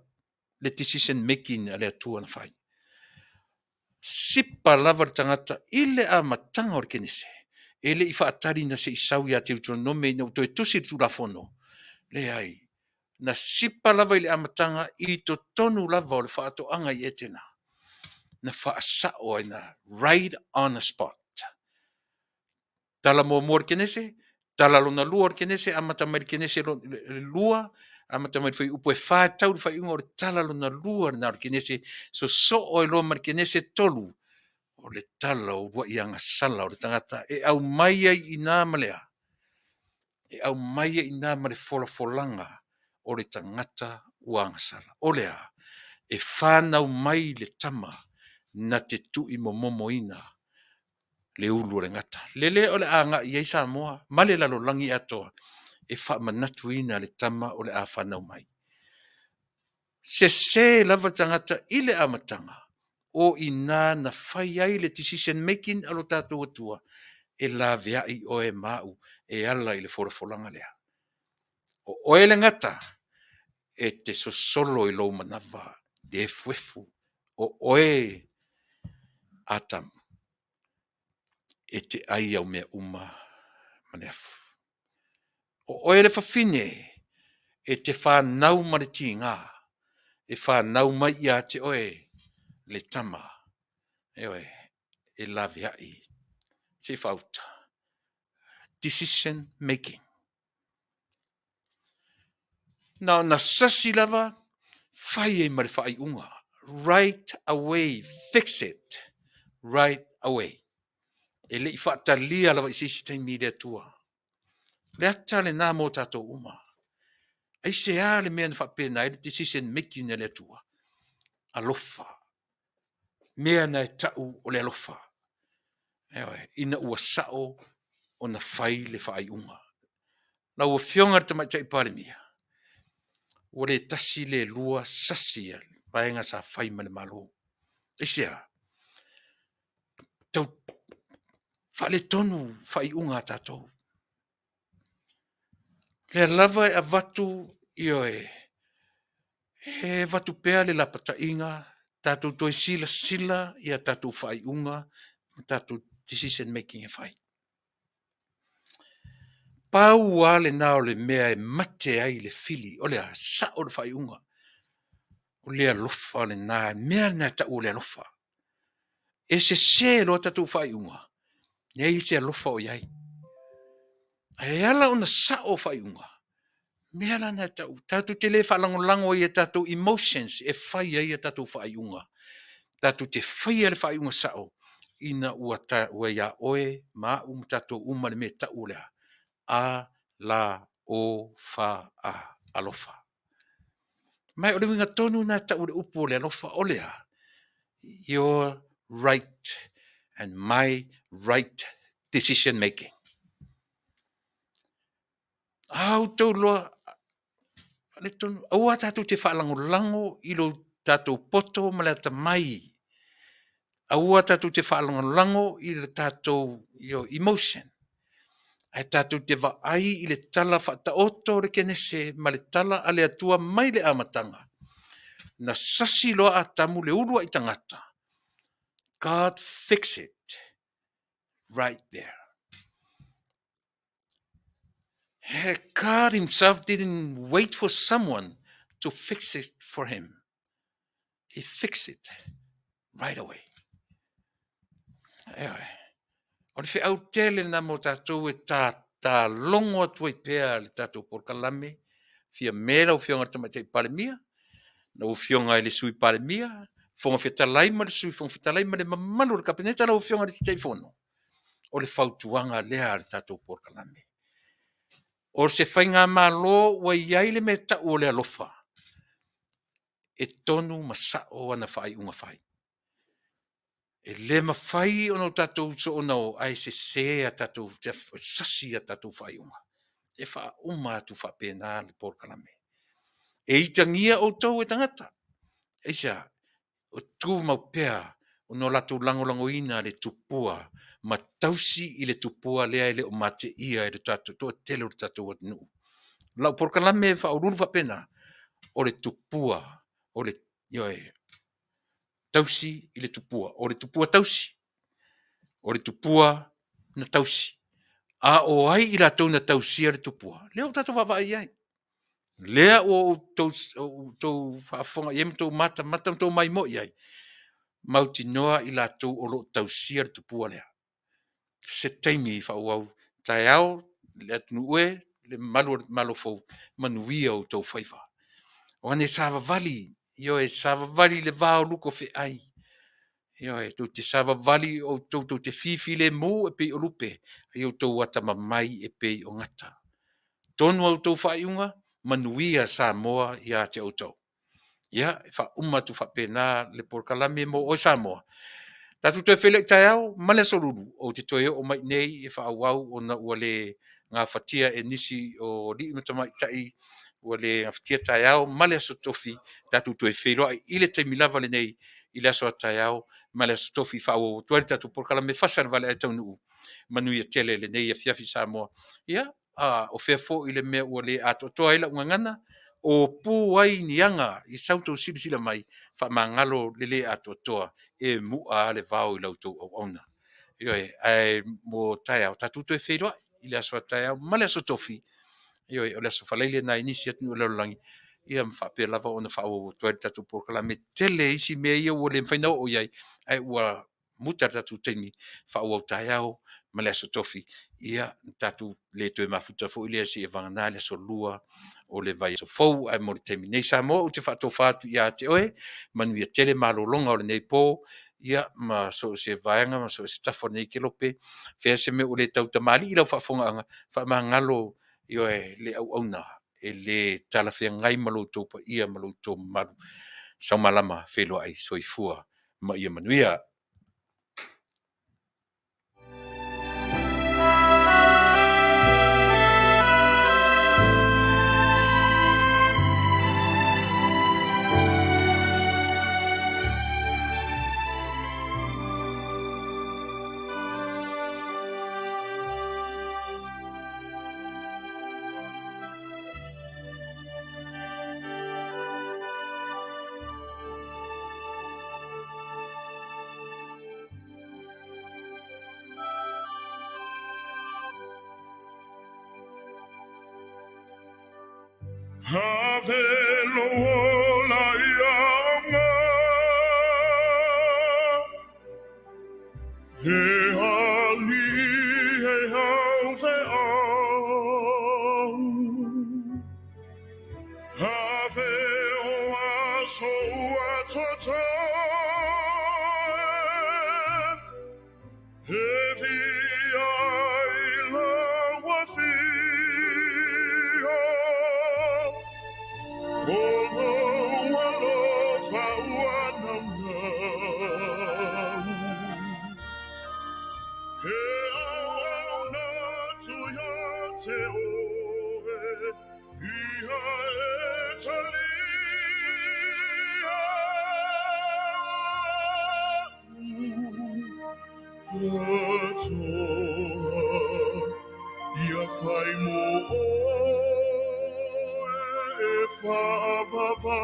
le decision making a le Atua na fai. Sipa lava le tagata i le amataga o le Kenese, e le i faatali na se i sau ia Teutoronome ina ua toe tusi le Tulafono. Leai, na sipa lava i le amataga i totonu lava o le faatoaga i Etena, na faasao ai na, right on the spot. Tala muamua o le Kenese, tala lona lua o le Kenese, amata mai le Kenese lua, amata mai le fuaiupu e 4 e tau i le faaiuga o le tala lona lua lena o le Kenese, sosoo ai loa ma le Kenese 3, o le tala o uluai agasala o le tagata e aumai ai i ina ma le a? E aumai ai i ina ma le folafolaga o le tagata ua agasala. O le a? E fanau mai le tama na te tuuimomomoina le ulu o le gata. Lele o le a agai i ai Samoa ma le lalolagi atoa e faamanatuina le tama o le a fanau mai. Sese lava le tagata i le amataga, o i ina na fai ai le decision making a lo tatou Atua e laveai oe ma au e ala i le folafolaga lea. O oe le gata e te sosolo i lou manava le efuefu, o oe Atamu e te ai au mea uma ma le afu. O oe le fafine e te fanau ma le tiga, e fanau mai ia te oe le tama, ioe, e laveai se i faauta. Decision making. Na ona sasi lava, fai ai ma le faaiuga. Right away, fix it right away. E le i faatalia lava i se isi taimi i le Atua. Le ata lena mo tatou uma. Aisea le mea na faapena ai le decision making a le Atua? Alofa. Mea na e tau o le alofa. Ioe, ina ua sao ona fai le faaiuga. Lau Afioga i le Tamaitai Palemia, ua le tasi le lua sasi a le vaega sa fai ma le Malo. Aisea? Tau faaletonu faaiuga a tatou. Lea lava e avatu, ioe, e avatu pea le lapataiga, tatou toe silasila i a tatou faaiuga ma tatou decision making e fai. Pau lava lena o le mea e mate ai le fili, o le a? Sao le faaiuga. O le alofa lena, mea lena e tau o le alofa. E sese loa tatou faaiuga, leai se alofa o i ai. Ae ala ona sao faaiuga, mea la na e tau, tatou te le faalagolago i a tatou emotions e fai ai a tatou faaiuga. Tatou te faia le faaiuga sao ina ua, ta, ua ia oe ma au ma tatou uma le mea e tau o le a? A, la, o, fa, a, alofa. Ma o le uiga tonu lena e tau o le upu o le alofa, o le a? Your right and my right decision making. A outou loa, aua tatou te faalagolago i lo tatou poto ma le atamai. Aua tatou te faalagolago i le tatou emotion. Ae tatou te vaai i le tala faataoto o le Kenese ma le tala a le Atua mai le amataga. Na sasi loa Atamu le uluai tagata. God fix it right there. God himself didn't wait for someone to fix it for him. He fixed it right away. Ioe. O le feau tele lena mo tatou e tā logo atu ai pea le tatou polokalame. Fia me lau Afioga i le Tamaitai Palemia, lau Afioga i le Sui Palemia, Fofoga Fetalai ma le Sui Fofoga Fetalai ma le mamalu o le Kapeneta, lau Afioga i le Taitaifono. O le fautuaga lea a le tatou polokalame. O se faigamalo ua i ai le mea e tau o le alofa, e tonu ma sao ana faaiuga fai. E le mafai ona o tatou soona o ae sese a tatou, sasi a tatou faaiuga. E faauma atu faapena le polokalame. E itagia outou e tagata. Aisea? O tumau pea ona o latou lagolagoina le tupua ma tausi i le tupua lea e le o mateia e le tatou toatele o le tatou atunuu. O lau polokalame e faauluulu faapena, o le tupua, o le, ioe, Tausi i le tupua. O le tupua tausi. O le tupua na tausi. A o ai i latou na tausia le tupua? Lea ua tatou vaavaai i ai. Lea ua outou faafofoga i ai ma outou matamata ma outou maimoa i ai, mautinoa i latou o lo o tausia le tupua lea. Se taimi faaauau taeao le atunuu e, le mamalu o le Malo fou, manuia outou faiva. Aua ne i savavali, ioe, savavali i le va o lupe o feai. Ioe, tou te savavali outou tou te fifilemu e pei o lupe, a ia outou atamamai e pei o gata. Tonu a outou faaiuga, manuia Samoa ia te outou. Ia, e faauma atu faapena le polokalame mo oe Samoa. Tatou toe feiloai taeao ma le Aso Lulu, ou te toe oo mai i inei e faaauau ona ua le gafatia e nisi o alii ma tamaitai ua le gafatia taeao ma le Aso Tofi. Tatou toe feiloai i le taimi lava lenei i le aso a taeao ma le Aso Tofi e faaauau atu ai le tatou polokalame Fasa i le Valea Taunuu. Manuia tele lenei afiafi Samoa. Ia, a o fea foi le mea ua le atoatoa ai lau gagana? O pu ai ni aga i sa outou silasila mai, faamagalo le le atoatoa, e mu'a lava le vao i la outou auauna. Ioe, ae mo taeao, tatou toe feiloai i le aso a taeao ma le Aso Tofi, ioe, o le aso Faraile lena i nisi atunuu o le lalolagi, ia ma faapea lava ona faaauau atu ai le tatou polokalame. Tele isi mea ia ua le mafai ona oo i ai, ae ua muta le tatou taimi, faaauau taeao ma le Aso Tofi, ia tatou le toe mafuta foi lea seia vagana le Aso Lua o le vaiaso fou. Ae mo le taimi nei Samoa, ou te faatofa atu ia te oe, manuia tele malologa o lenei po, ia ma so o se vaega ma so o se tafa o lenei kelope. Fea se mea ua le tautamalii i lau faafofogaaga, faamagalo, ioe, le auauna e le talafeagai ma lo outou paia ma lo outou mamalu. Sau malama, feiloai, soifua ma ia manuia. Ave lou ola ia auga, le alii e haufeau. Ave o aso ua totoe, e via i lau afio. O lou alofa ua naunau, e auauna atu ia te oe, ia e talia. Atoa, ia fai mo oe e faavavau.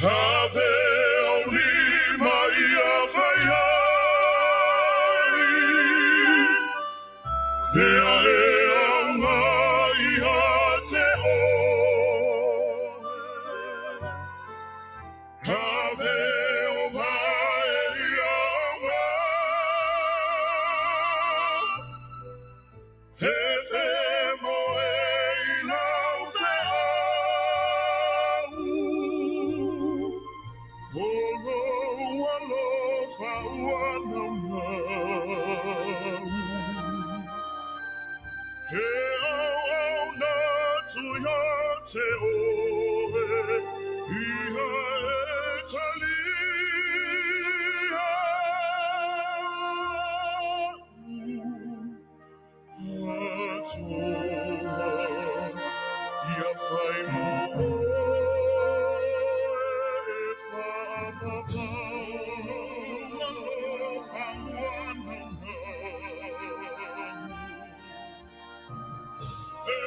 Ave au lima ia fai ai, mea e auga ia te oe. Ave o vae ia auga, e fe moe i lau feau. O lou alofa ua naunau, e auauna atu ia te oe, ia e talia. Atoa, ia fai mo oe e faavavau. Alofa ua naunau, e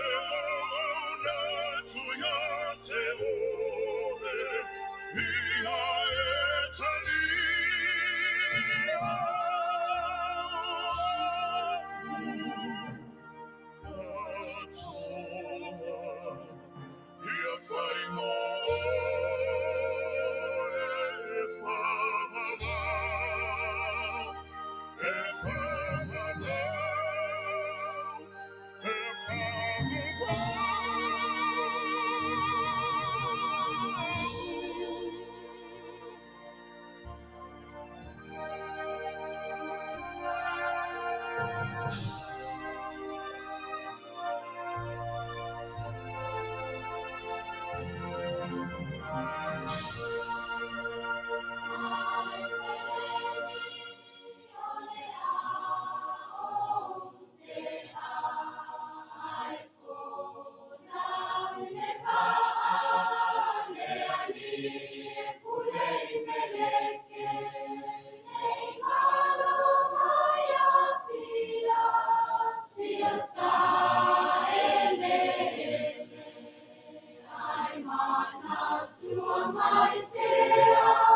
Atua mai pea.